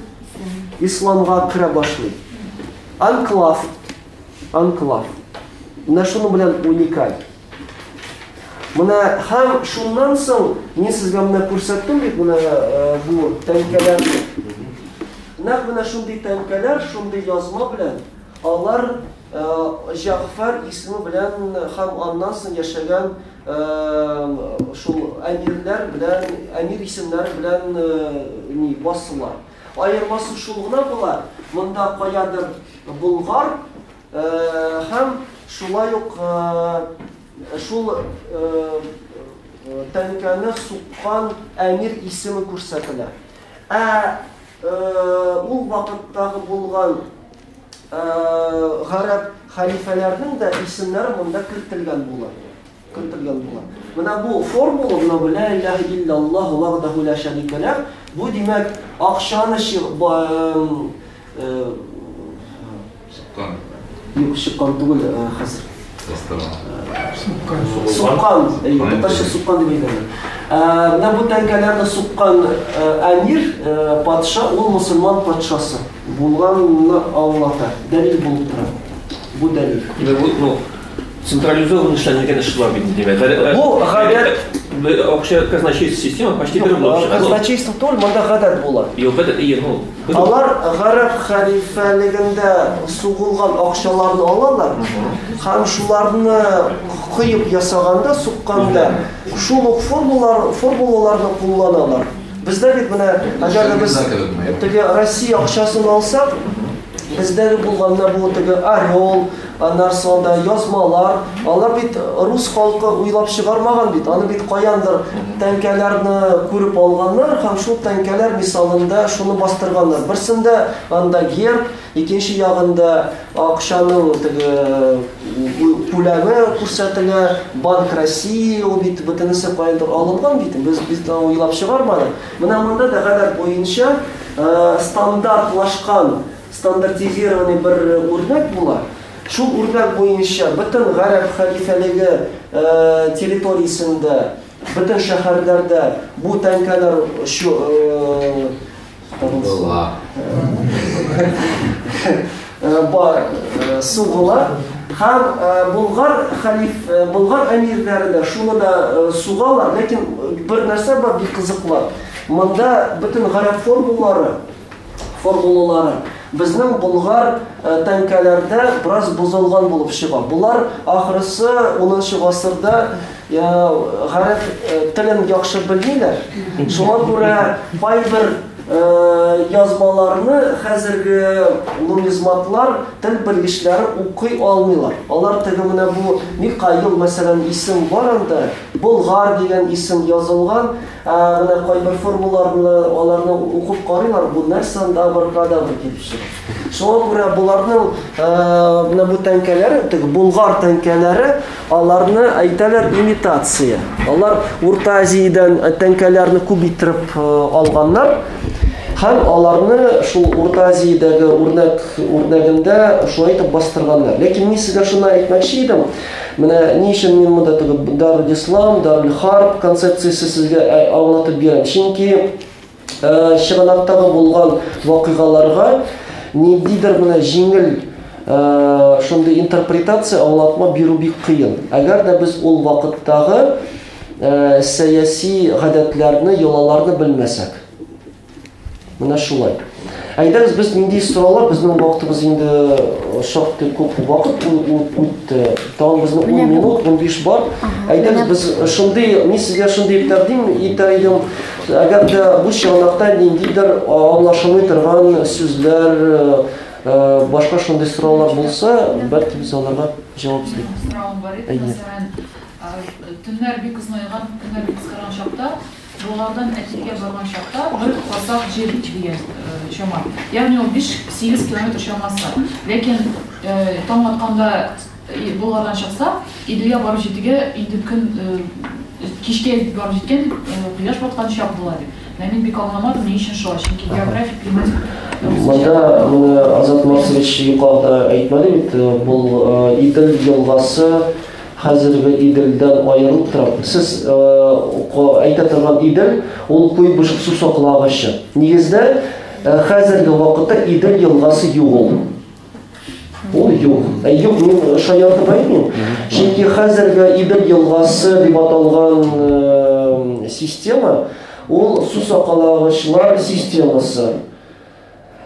Исламга керә башлый. Анклав, анклав. Менә шуның белән уникаль. Менә һәм шуннан соң мин сезгә менә күрсәттем бит менә бу тәңкәләрне. Нәкъ менә шундый тәңкәләр, шундый язма белән алар Җәгъфәр исеме белән һәм аннан соң яшәгән шул әмирләр белән, әмир исемнәре белән ни басыла. Аермасы шул гына була, монда каядыр Болгар һәм шулай ук шул тәңкәне суккан әмир исеме күрсәтелә. Ә ул вакыттагы булган гарәп хәлифәләрнең дә исемнәре монда кертелгән була. Кертелгән була. Менә бу формула, менә бу ла илаһа иллаллаһу вахдаху ла шәрика ләһ, бу димәк акчаны Суккан. Юк, чыккан түгел хәзер. Суккан. Суккан, татарча суккан дип әйтәләр. Менә бу тәңкәләрне суккан әмир, патша, ул мөселман патшасы булганны аңлата, дәлил булып тора. Бу дәлил. Димәк, бу, ну, централизованный эшләнелгән эш бар бит, димәк. Бу гадәт. Акча казначейство система почти бер булып чыга. Казначейство түгел, монда гадәт була. Юк, гадәт, ие, ну. Алар гарәп хәлифәлегендә сугылган акчаларны алалар һәм шуларны коеп ясаганда, сукканда шул ук формулар, формулаларны кулланалар. Бездә бит менә, әгәр дә без теге Россия акчасын алсак, бездәге булган менә бу теге орел, аннан соң да язмалар, алар бит рус халкы уйлап чыгармаган бит. Аны бит каяндыр тәңкәләрне күреп алганнар һәм шул тәңкәләр мисалында шуны бастырганнар. Берсендә анда герб, икенче ягында акчаның теге күләме күрсәтелә, Банк России, ул бит бөтенесе каяндыр алынган бит, без без уйлап чыгармадык. Менә монда да гадәт буенча стандартлашкан, стандартизированный бер үрнәк була. Шул үрнәк буенча бөтен гарәп хәлифәлеге территориясендә, бөтен шәһәрләрдә бу тәңкәләр бар, сугыла. Һәм Болгар хәлиф, Болгар әмирләре дә шуны да сугалар, ләкин бер нәрсә бар бик кызыклы. Монда бөтен гарәп формулары, формулалары безнең болгар тәңкәләрдә бераз бозылган булып чыга. Болар ахрысы 10 гасырда гарәп телен яхшы белмиләр. Шуңа күрә кайбер язмаларны хәзерге нумизматлар, тел белгечләре укый алмыйлар. Алар теге менә бу Микаил, мәсәлән, исем бар анда, Болгар дигән исем язылган, ә менә кайбер формуларны аларны укып карыйлар, бу нәрсә анда абракадабра килеп чыга. Шуңа күрә боларның менә бу тәңкәләре, теге Болгар тәңкәләре, аларны әйтәләр имитация. Алар Урта Азиядән тәңкәләрне күп иттереп алганнар. Һәм аларны шул Урта Азиядәге үрнәк үрнәгендә шулай итеп бастырганнар. Ләкин мин сезгә шуны әйтмәкче идем. Менә ни өчен мин монда теге Дарул Ислам, Дарул Харб концепциясе сезгә аңлатып бирәм. Чөнки чыганактагы булган вакыйгаларга ниндидер менә җиңел шундый интерпретация, аңлатма бирү бик кыен. Әгәр дә без ул вакыттагы сәяси гадәтләрне, йолаларны белмәсәк. Менә шулай. Әйдәгез, без нинди сораулар, безнең вакытыбыз инде шактый күп вакыт үтте. Тагын безнең 10 минут, 15 бар. Әйдәгез, без шундый, мин сезгә шундый тәкъдим итәр идем. Әгәр дә бу чыганакта ниндидер аңлашылмый торган сүзләр, башка шундый сораулар булса, бәлки без аларга җавап эзлик. Соравым бар иде, мәсәлән, төннәр бик озынайган, көннәр бик кыскарган чакта, Болгардан Әтилгә барган чакта бер фасах җир дигән чама. Ягъни ул 5-8 километр чамасы. Ләкин таң атканда Болгардан чыкса, Иделгә барып җитүгә инде көн кичкә барып җиткән дип, кояш баткан чак була дип. Менә мин бик аңламадым, ни өчен шулай, чөнки географик, климатик Монда моны Азат Марсович юкка әйтмәде бит, бу Идел елгасы Хәзерге Иделдән аерылып тора. Сез әйтә торган Идел, ул Куйбышев су саклагычы. Нигездә, хәзерге вакытта Идел елгасы юк ул. Ул юк. Ә юк, мин шаяртып әйтмим. Чөнки хәзерге Идел елгасы дип аталган система, ул су саклагычлар системасы.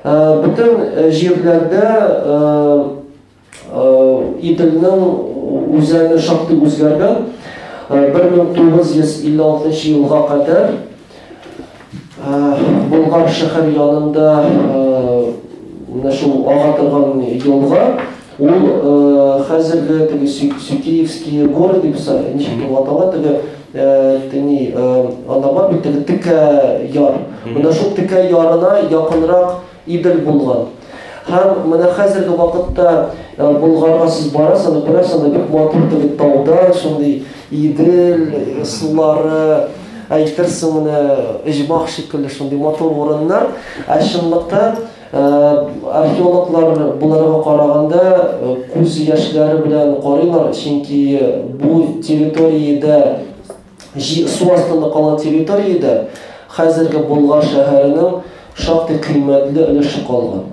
Бөтен җирләрдә Иделнең үзәне шактый үзгәргән. 1956 елга кадәр Болгар шәһәр янында менә шул ага торган елга, ул хәзерге теге Сюкеевские горы дип ничек дип атала, теге ни анда бар бит теге текә яр. Менә шул текә ярына якынрак Идел булган. Һәм менә хәзерге вакытта Болгарга сез барасыз, аны күрәсез, анда бик матур теге тауда шундый Идел сулары, әйтерсең менә оҗмах шикелле шундый матур урыннар. Ә чынлыкта археологлар боларга караганда күз яшьләре белән карыйлар, чөнки бу территориядә Су астында калган территориядә хәзерге Болгар шәһәренең шактый кыйммәтле өлеше калган.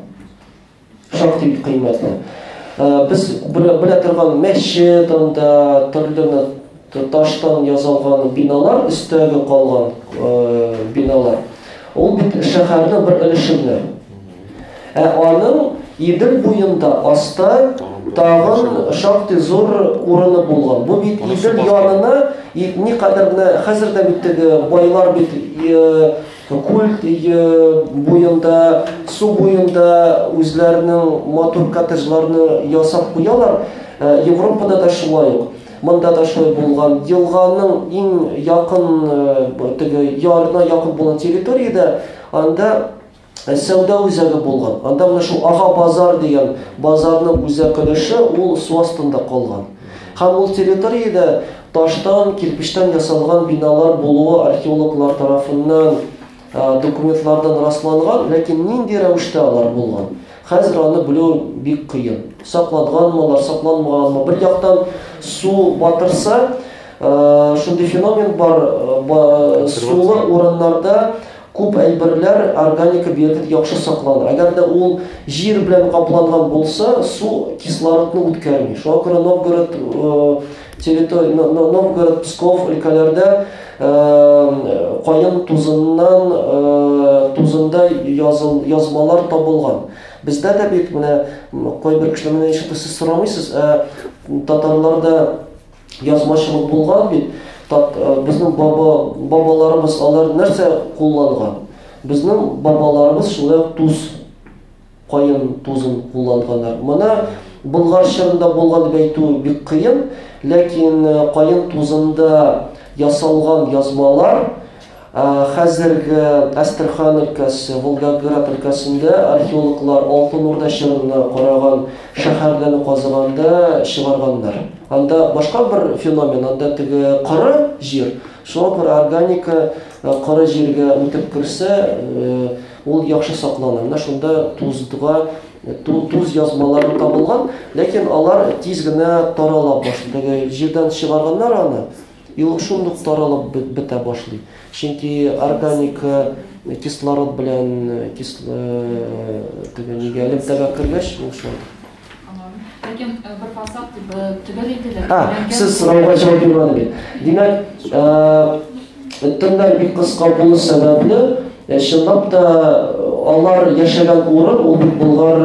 Шактый кыйммәтле. Без белә торган мәчет анда, төрле таштан ясалган биналар, өстәге калган биналар. Ул бит шәһәрнең бер өлеше генә. Ә аның Идел буенда аста тагын шактый зур урыны булган. Бу бит Идел янына никадәр менә хәзер дә бит теге байлар бит күл буенда, су буенда үзләренең матур коттеджларны ясап куялар. Европада да шулай ук. Монда да шулай булган. Елганың иң якын теге ярына якын булган территориядә анда сәүдә үзәге булган. Анда менә шул Ага базар дигән базарның үзәк өлеше ул су астында калган. Һәм ул территориядә таштан, кирпечтән ясалган биналар булуы археологлар тарафыннан документлардан расланган, ләкин нинди рәвештә алар булган? Хәзер аны белү бик кыен. Сакланганмы алар, сакланмаганмы? Бер яктан су батырса, шундый феномен бар, сулы урыннарда. Күп әйберләр органика биотик яхшы саклана. Әгәр дә ул җир белән капланган булса, су кислородны үткәрми. Шуңа күрә Новгород территория, Новгород, Псков өлкәләрдә каен тузыннан тузында языл, язмалар табылган. Бездә дә бит менә кайбер кешеләр менә ничек сез сорамыйсыз, ә татарларда язмачылык булган бит. Тат, безнең баба, бабаларыбыз алар нәрсә кулланган? Безнең бабаларыбыз шулай ук туз, каен тузын кулланганнар. Моны Болгар чорында булган дип әйтү бик кыен, ләкин каен тузында ясалган язмалар хәзерге Әстерхан өлкәсе, Волгоград өлкәсендә археологлар Алтын Урда чорына караган шәһәрләрне казыганда чыгарганнар. Анда башка бер феномен, анда теге коры җир, шуңа күрә органика коры җиргә үтеп керсә, ул яхшы саклана. Менә шунда тузга туз язмалары табылган, ләкин алар тиз генә тарала башлый. Теге җирдән чыгарганнар аны, и ул шундук таралып бетә башлый. Чөнки органика кислород белән теге нигә элемтәгә кергәч, ул шул. Ләкин бер фасад дип төгәл әйтәләр. А, сез сорауга җавап бирмәдем бит. Димәк, төннәр бик кыска булу сәбәпле, чынлап та алар яшәгән урын, ул бит Болгар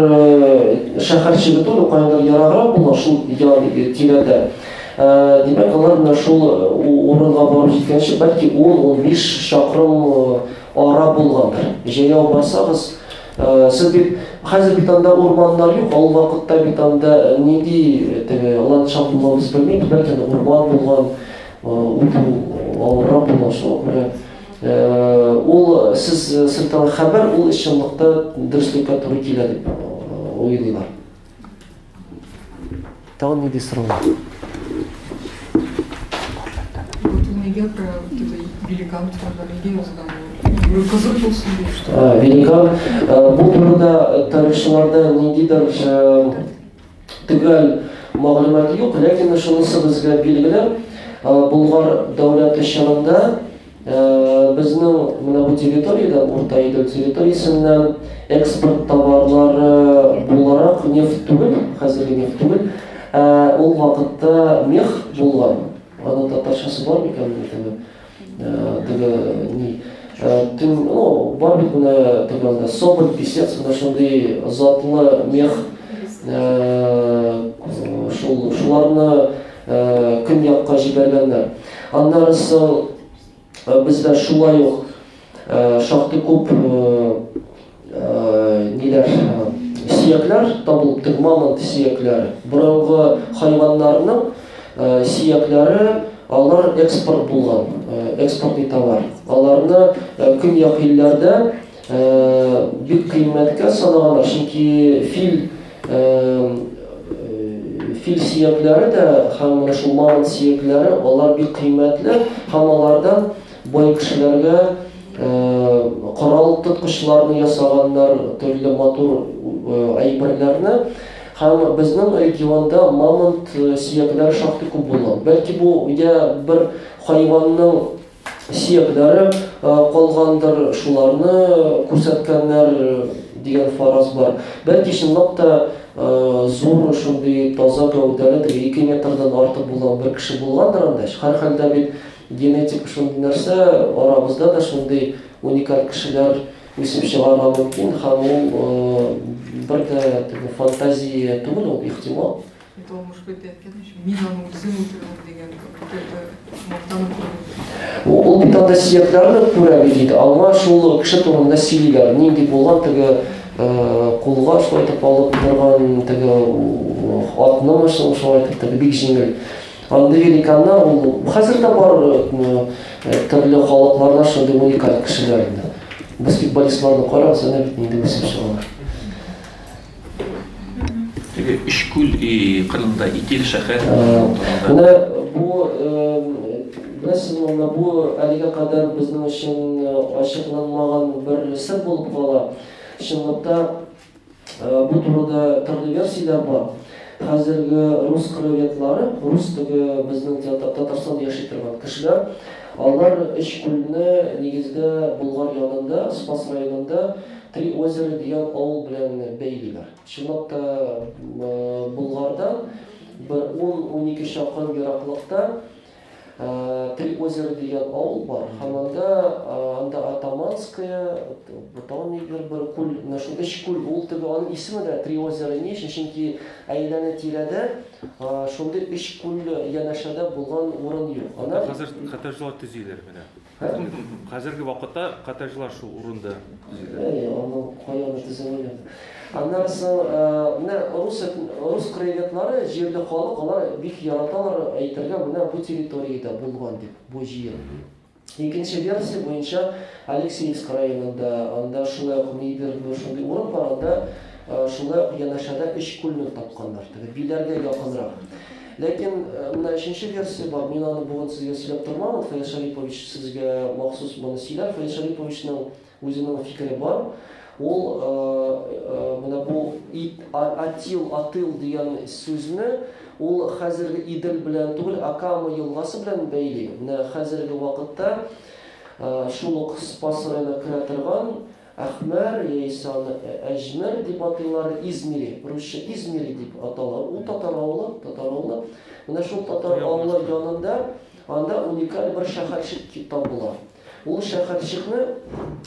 шәһәрчеге түгел, каяндыр ераграк булган, шул тирәдә. Димәк, алар менә шул урынга барып җиткәнче, бәлки 10-15 чакрым ара булгандыр. Җәяү барсагыз, сез бит хәзер бит анда урманнар юк, ул вакытта бит анда нинди теге ландшафт булган без белмибез, бәлки анда урман булган, үтү авыррак булган, шуңа күрә ул сез селтәгән хәбәр ул чынлыкта дөреслеккә туры килә дип уйлыйлар. Тагын нинди сораулар? Вот нигә про вот это великан турында нигә язган ул? Кызык булсын дип, что. Великан бу турыда тарихчыларда ниндидер төгәл мәгълүмат юк, ләкин шунысы безгә билгеле, Болгар дәүләте чорында безнең менә бу территориядән, Урта Идел территориясеннән экспорт товарлары буларак нефть түгел, хәзерге нефть түгел, ә ул вакытта мех булган. Аның татарчасы бар микән теге? Теге ни? Төн, ну, бар бит менә теге анда соболь, писец, менә шундый затлы мех шул шуларны көньякка җибәргәннәр. Аннары соң бездә шулай ук шактый күп ниләр сөякләр табылып, теге мамонт сөякләре. Борынгы хайваннарның сөякләре алар экспорт булган, экспортный товар. Аларны көньяк илләрдә бик кыйммәткә санаганнар, чөнки фил фил сөякләре дә һәм менә шул мамонт сөякләре алар бик кыйммәтле һәм алардан бай кешеләргә корал тоткычларны ясаганнар, төрле матур әйберләрне. Һәм безнең регионда мамонт сөякләре шактый күп булган. Бәлки бу я бер хайванның сөякләре калгандыр, шуларны күрсәткәннәр дигән фараз бар. Бәлки чынлап та зур шундый таза гәүдәле, теге 2 метрдан артык булган бер кеше булгандыр анда. Һәрхәлдә бит генетика шундый нәрсә, арабызда да шундый уникаль кешеләр үсеп чыгарга мөмкин, һәм ул бер дә теге фантазия түгел, ул ихтимал. Это он, может быть, әйткән өчен, мин аны үзем үтердем дигән, как будто это мактанып түгел. Ул бит анда сөякләрне күрә бит инде, аңа шул кеше турында сөйлиләр, нинди булган теге кулга шулай итеп алып торган теге атнымы шулай итеп теге бик җиңел. Андый великаннар ул хәзер дә бар төрле халыкларда шундый уникаль кешеләр инде. Баскетболистларны карагыз, әнә бит нинди үсеп чыгалар. Теге Өчкүл кырында Итил шәһәр. Менә бу беләсезме, менә бу әлегә кадәр безнең өчен ачыкланмаган бер сер булып кала. Чынлыкта бу турыда төрле версияләр бар. Хәзерге рус краеведлары, рус теге безнең Татарстанда яши торган кешеләр, алар Өч күлне нигездә Болгар янында, Спас районында Три озера дигән авыл белән бәйлиләр. Чынлап та Болгардан бер 10-12 чакрым ераклыкта Три озера дигән авыл бар. Һәм анда анда Атаманская, тагын нидер бер күл, менә шул өч күл, ул теге аның исеме дә Три озера ни өчен? Чөнки әйләнә-тирәдә шундый өч күл янәшәдә булган урын юк. Анда хәзер коттеджлар төзиләр менә. Хәзерге вакытта коттеджлар шул урында төзиләр. Әйе, аның каяны төзелгән. Аннан соң, менә рус рус краеведлары, җирле халык, алар бик яраталар әйтергә, менә бу территориядә булган дип, бу җир. Икенче версия буенча Алексеевск районында, анда шулай ук нидер бер шундый урын бар, анда шулай ук янәшәдә өч күлне тапканнар, теге Биләргә якынрак. Ләкин менә өченче версия бар, мин аны бүген сезгә сөйләп тормамын, Фаяз Шәрипович сезгә махсус моны сөйләр. Фаяз Шәриповичның үзенең фикере бар. Ул менә бу Атил, Атыл дигән сүзне ул хәзерге Идел белән түгел, ә Кама елгасы белән бәйли. Менә хәзерге вакытта шул ук Спас районына керә торган Әхмәр, яисә аны Әҗмер дип атыйлар, Измири, русча Измири дип атала. Ул татар авылы, татар авылы. Менә шул татар авылы янында анда уникаль бер шәһәрчек табыла. Ул шәһәрчекне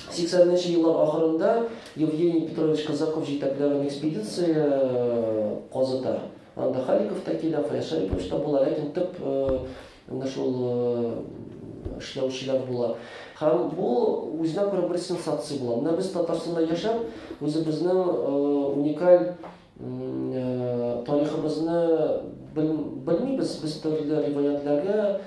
80 нче еллар ахырында Евгений Петрович Казаков җитәкләгән экспедиция казыта. Анда Халиков та килә, Фаяз Шәрипович та була, ләкин төп Менә шул эшләүчеләр була. Һәм бу үзенә күрә бер сенсация була. Менә без Татарстанда яшәп, үзебезнең уникаль тарихыбызны белмибез. Без төрле риваятләргә,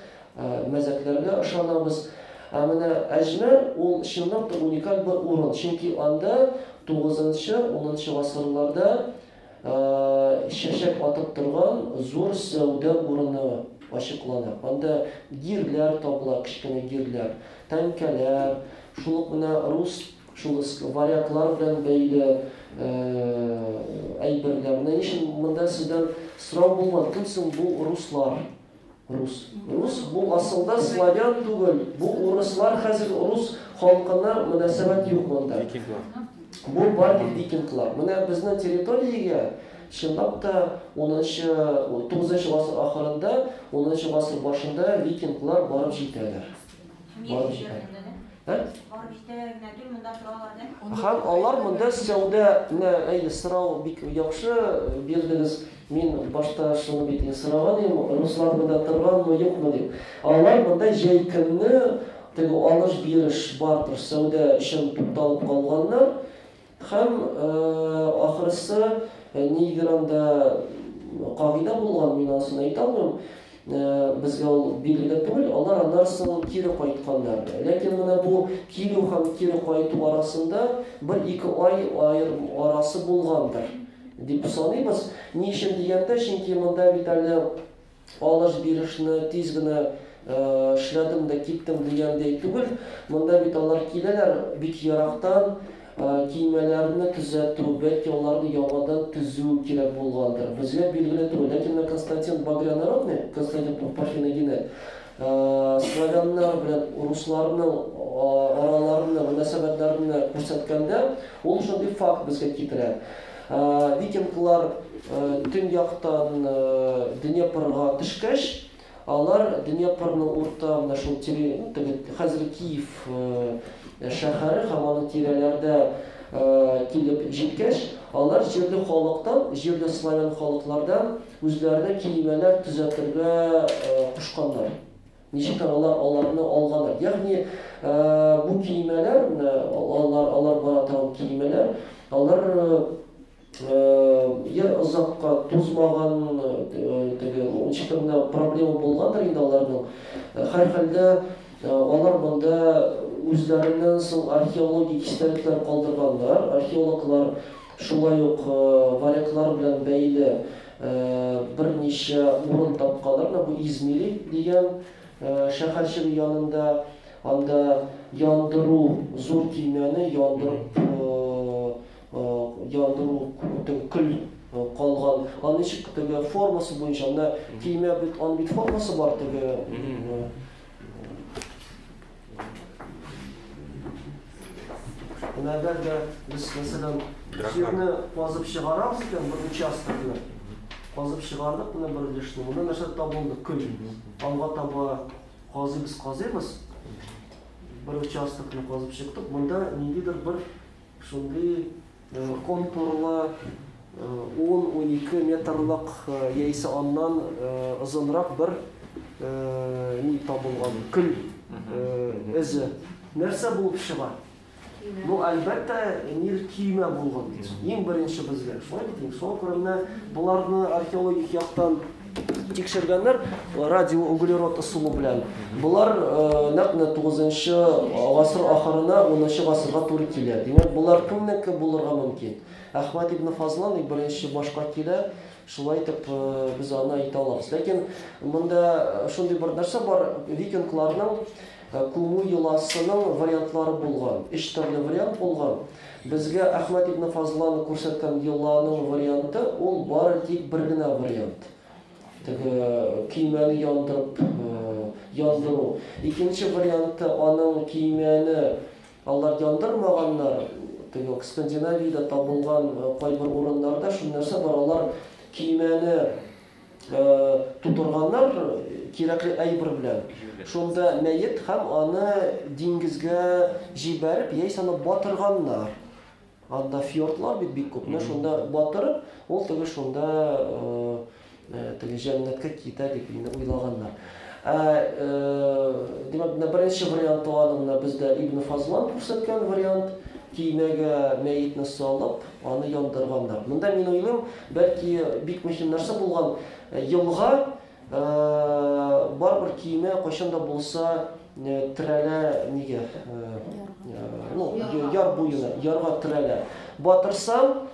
мәзәкләргә ышанабыз. Ә менә Әҗмәр ул чынлап та уникаль бер урын. Чөнки анда 9-10 гасырларда Чәчәк атып торган зур сәүдә урыны ачыклана. Анда гирләр табыла, кечкенә гирләр, тәңкәләр, шул ук менә рус, шул варяглар белән бәйле әйберләр. Менә ни өчен монда сездән сорау булмады, кем соң бу руслар? Рус. Рус бу асылда славян түгел. Бу урыслар хәзер рус халкына мөнәсәбәт юк монда. Викинглар. Бу бар тик викинглар. Менә безнең территориягә чынлап та 10-нчы, 9-нчы гасыр ахырында, 10-нчы гасыр башында викинглар барып җитәләр. Барып җитәләр. Ә? Барып җитәләр генә түгел, монда торалар да. Һәм алар монда сәүдә, менә әйе, сорау бик яхшы бирдегез. Мин башта шуны бит инде сораган идем, руслар монда торганмы, юкмы дип. Алар монда җәй көнне теге алыш-биреш, бартер, сәүдә өчен тукталып калганнар. Һәм ахрысы нидер анда кагыйдә булган, мин анысын әйтә алмыйм. Безгә ул билгеле түгел, алар аннан соң кире кайтканнар. Ләкин менә бу килү һәм кире кайту арасында бер-ике ай аерым арасы булгандыр дип саныйбыз. Ни өчен дигәндә, чөнки монда бит әле алыш-бирешне тиз генә эшләдем дә киттем дигәндәй түгел. Монда бит алар киләләр бик ерактан, Көймәләрне төзәтү, бәлки аларны яңадан төзү кирәк булгандыр. Безгә билгеле түгел. Ләкин менә Константин Багрянародный, Константин Парфеногенет, славяннар белән русларның араларны, мөнәсәбәтләрне күрсәткәндә, ул шундый факт безгә китерә. Викинглар төньяктан Днепрга төшкәч, Алар Днепрның урта менә шул тире, ну, теге хәзерге Киев шәһәре һәм аның тирәләрдә килеп җиткәч, алар җирле халыктан, җирле славян халыклардан үзләренә киемәләр төзәтергә кушканнар. Ничектер алар аларны алганнар. Ягъни бу киемәләр, менә алар алар бара торган киемәләр, алар Я озакка тузмаган, теге ничектер менә проблема булгандыр инде аларның. Һәрхәлдә алар монда үзләреннән соң археологик истәлекләр калдырганнар. Археологлар шулай ук варяглар белән бәйле берничә урын тапканнар. Менә бу Измири дигән шәһәрчеге янында анда яндыру, зур көймәне яндырып яндыру, теге көл калган. Аны ничек теге формасы буенча, менә көймә бит, аның бит формасы бар теге. Менә әгәр дә без, мәсәлән, җирне казып чыгарабыз икән, бер участокны казып чыгардык, менә бер өлешне, монда нәрсә табылды? Көл. Алга таба казыйбыз, казыйбыз. Бер участокны казып чыктык. Монда ниндидер бер шундый контурлы 10-12 метрлык яисә аннан озынрак бер ни табылган, көл эзе. Нәрсә булып чыга? Ну, әлбәттә, нил көймә булган бит. Иң беренче безгә. Шулай бит инде. Шуңа күрә менә боларны археологик яктан тикшергәннәр радиоуглерод ысулы белән. Болар нәкъ менә 9 гасыр ахырына, 10 гасырга туры килә. Димәк, болар кемнеке булырга мөмкин? Әхмәт ибн Фазлан беренче башка килә. Шулай итеп без аны әйтә алабыз. Ләкин монда шундый бер нәрсә бар, викингларның күмү йоласының вариантлары булган. Өч төрле вариант булган. Безгә Әхмәт ибн Фазлан күрсәткән йоланың варианты ул бары тик бер генә вариант. Теге көймәне яндырып яндыру. Икенче варианты аның көймәне алар яндырмаганнар. Теге Скандинавиядә табылган кайбер урыннарда шул нәрсә бар, алар көймәне тутырганнар кирәкле әйбер белән. Шунда мәет һәм аны диңгезгә җибәреп, яисә аны батырганнар. Анда фьордлар бит бик күп. Менә шунда батырып, ул теге шунда теге җәннәткә китә дип инде уйлаганнар. Димәк, менә беренче варианты аның менә бездә Ибн Фазлан күрсәткән вариант, көймәгә мәетне салып, аны яндырганнар. Монда мин уйлыйм, бәлки бик мөһим нәрсә булган, елга барыбер көймә кайчан да булса терәлә нигә? Ну, яр буена, ярга терәлә. Батырсаң,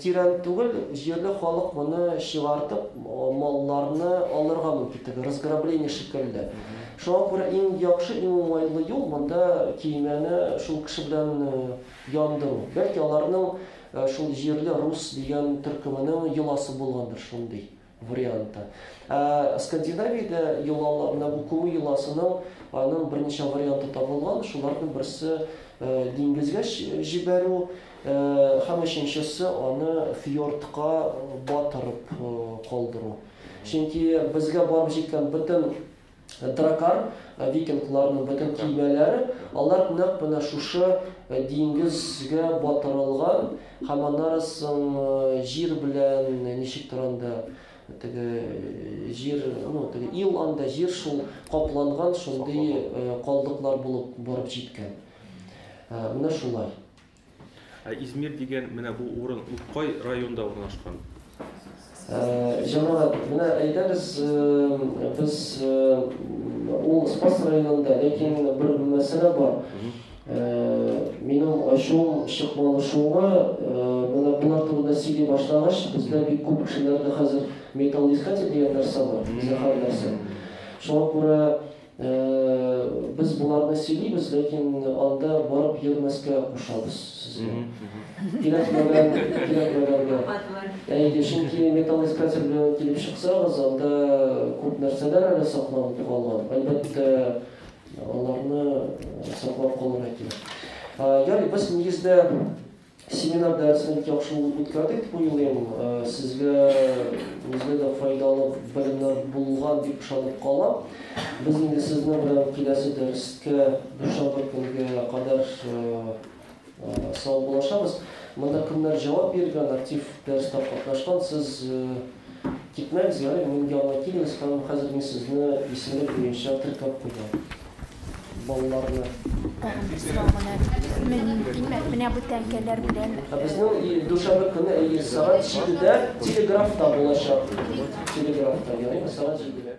тирән түгел, җирле халык моны чыгартып, малларны алырга мөмкин, теге разграбление шикелле. Шуңа күрә иң яхшы, иң уңайлы юл монда көймәне шул кеше белән яндыру. Бәлки аларның шул җирле рус дигән төркеменең йоласы булгандыр шундый варианты. Ә Скандинавиядә йолалар, менә бу күмү йоласының аның берничә варианты табылган. Шуларның берсе диңгезгә җибәрү, һәм өченчесе аны фьордка батырып калдыру. Чөнки безгә барып җиткән бөтен дракар, викингларның бөтен көймәләре, алар нәкъ менә шушы диңгезгә батырылган һәм аннары соң җир белән ничектер анда теге җир, ну, теге ил анда җир шул капланган шундый калдыклар булып барып җиткән. Менә шулай. Ә Измир дигән менә бу урын ул кай районда урнашкан? Җәмәгать, менә әйдәгез, без ул Спас районында, ләкин бер мәсьәлә бар. Минем ачуым чыкмады шуңа, менә болар турында сөйли башлагач, бездә бик күп кешеләрдә хәзер металлоискатель дигән нәрсә бар, зәһәр нәрсә. Шуңа күрә без боларны сөйлибез, ләкин анда барып йөрмәскә кушабыз сезгә. Кирәкмәгән, кирәкмәгәнгә. Әйе, чөнки металлоискатель белән килеп чыксагыз, анда күп нәрсәләр әле сакланып калган. Әлбәттә, аларны саклап калырга кирәк. Ярый, без нигездә семинар дәресен бик яхшы үткәрдек дип уйлыйм. Сезгә үзгә дә файдалы белемнәр булган дип ышанып калам. Без инде сезнең белән киләсе дәрескә дүшәмбе көнгә кадәр саубуллашабыз. Монда кемнәр җавап биргән, актив дәрестә катнашкан, сез китмәгез, ярый, минем янга килегез һәм хәзер мин сезне исемлек буенча теркәп куям. Балаларны. Тагын бер сорау гына мөмкинме? Менә бу тәңкәләр белән. Безнең дүшәмбе көне әйе, сәгать 7-дә телеграфта булачак. Телеграфта, ярыймы, сәгать 7-дә.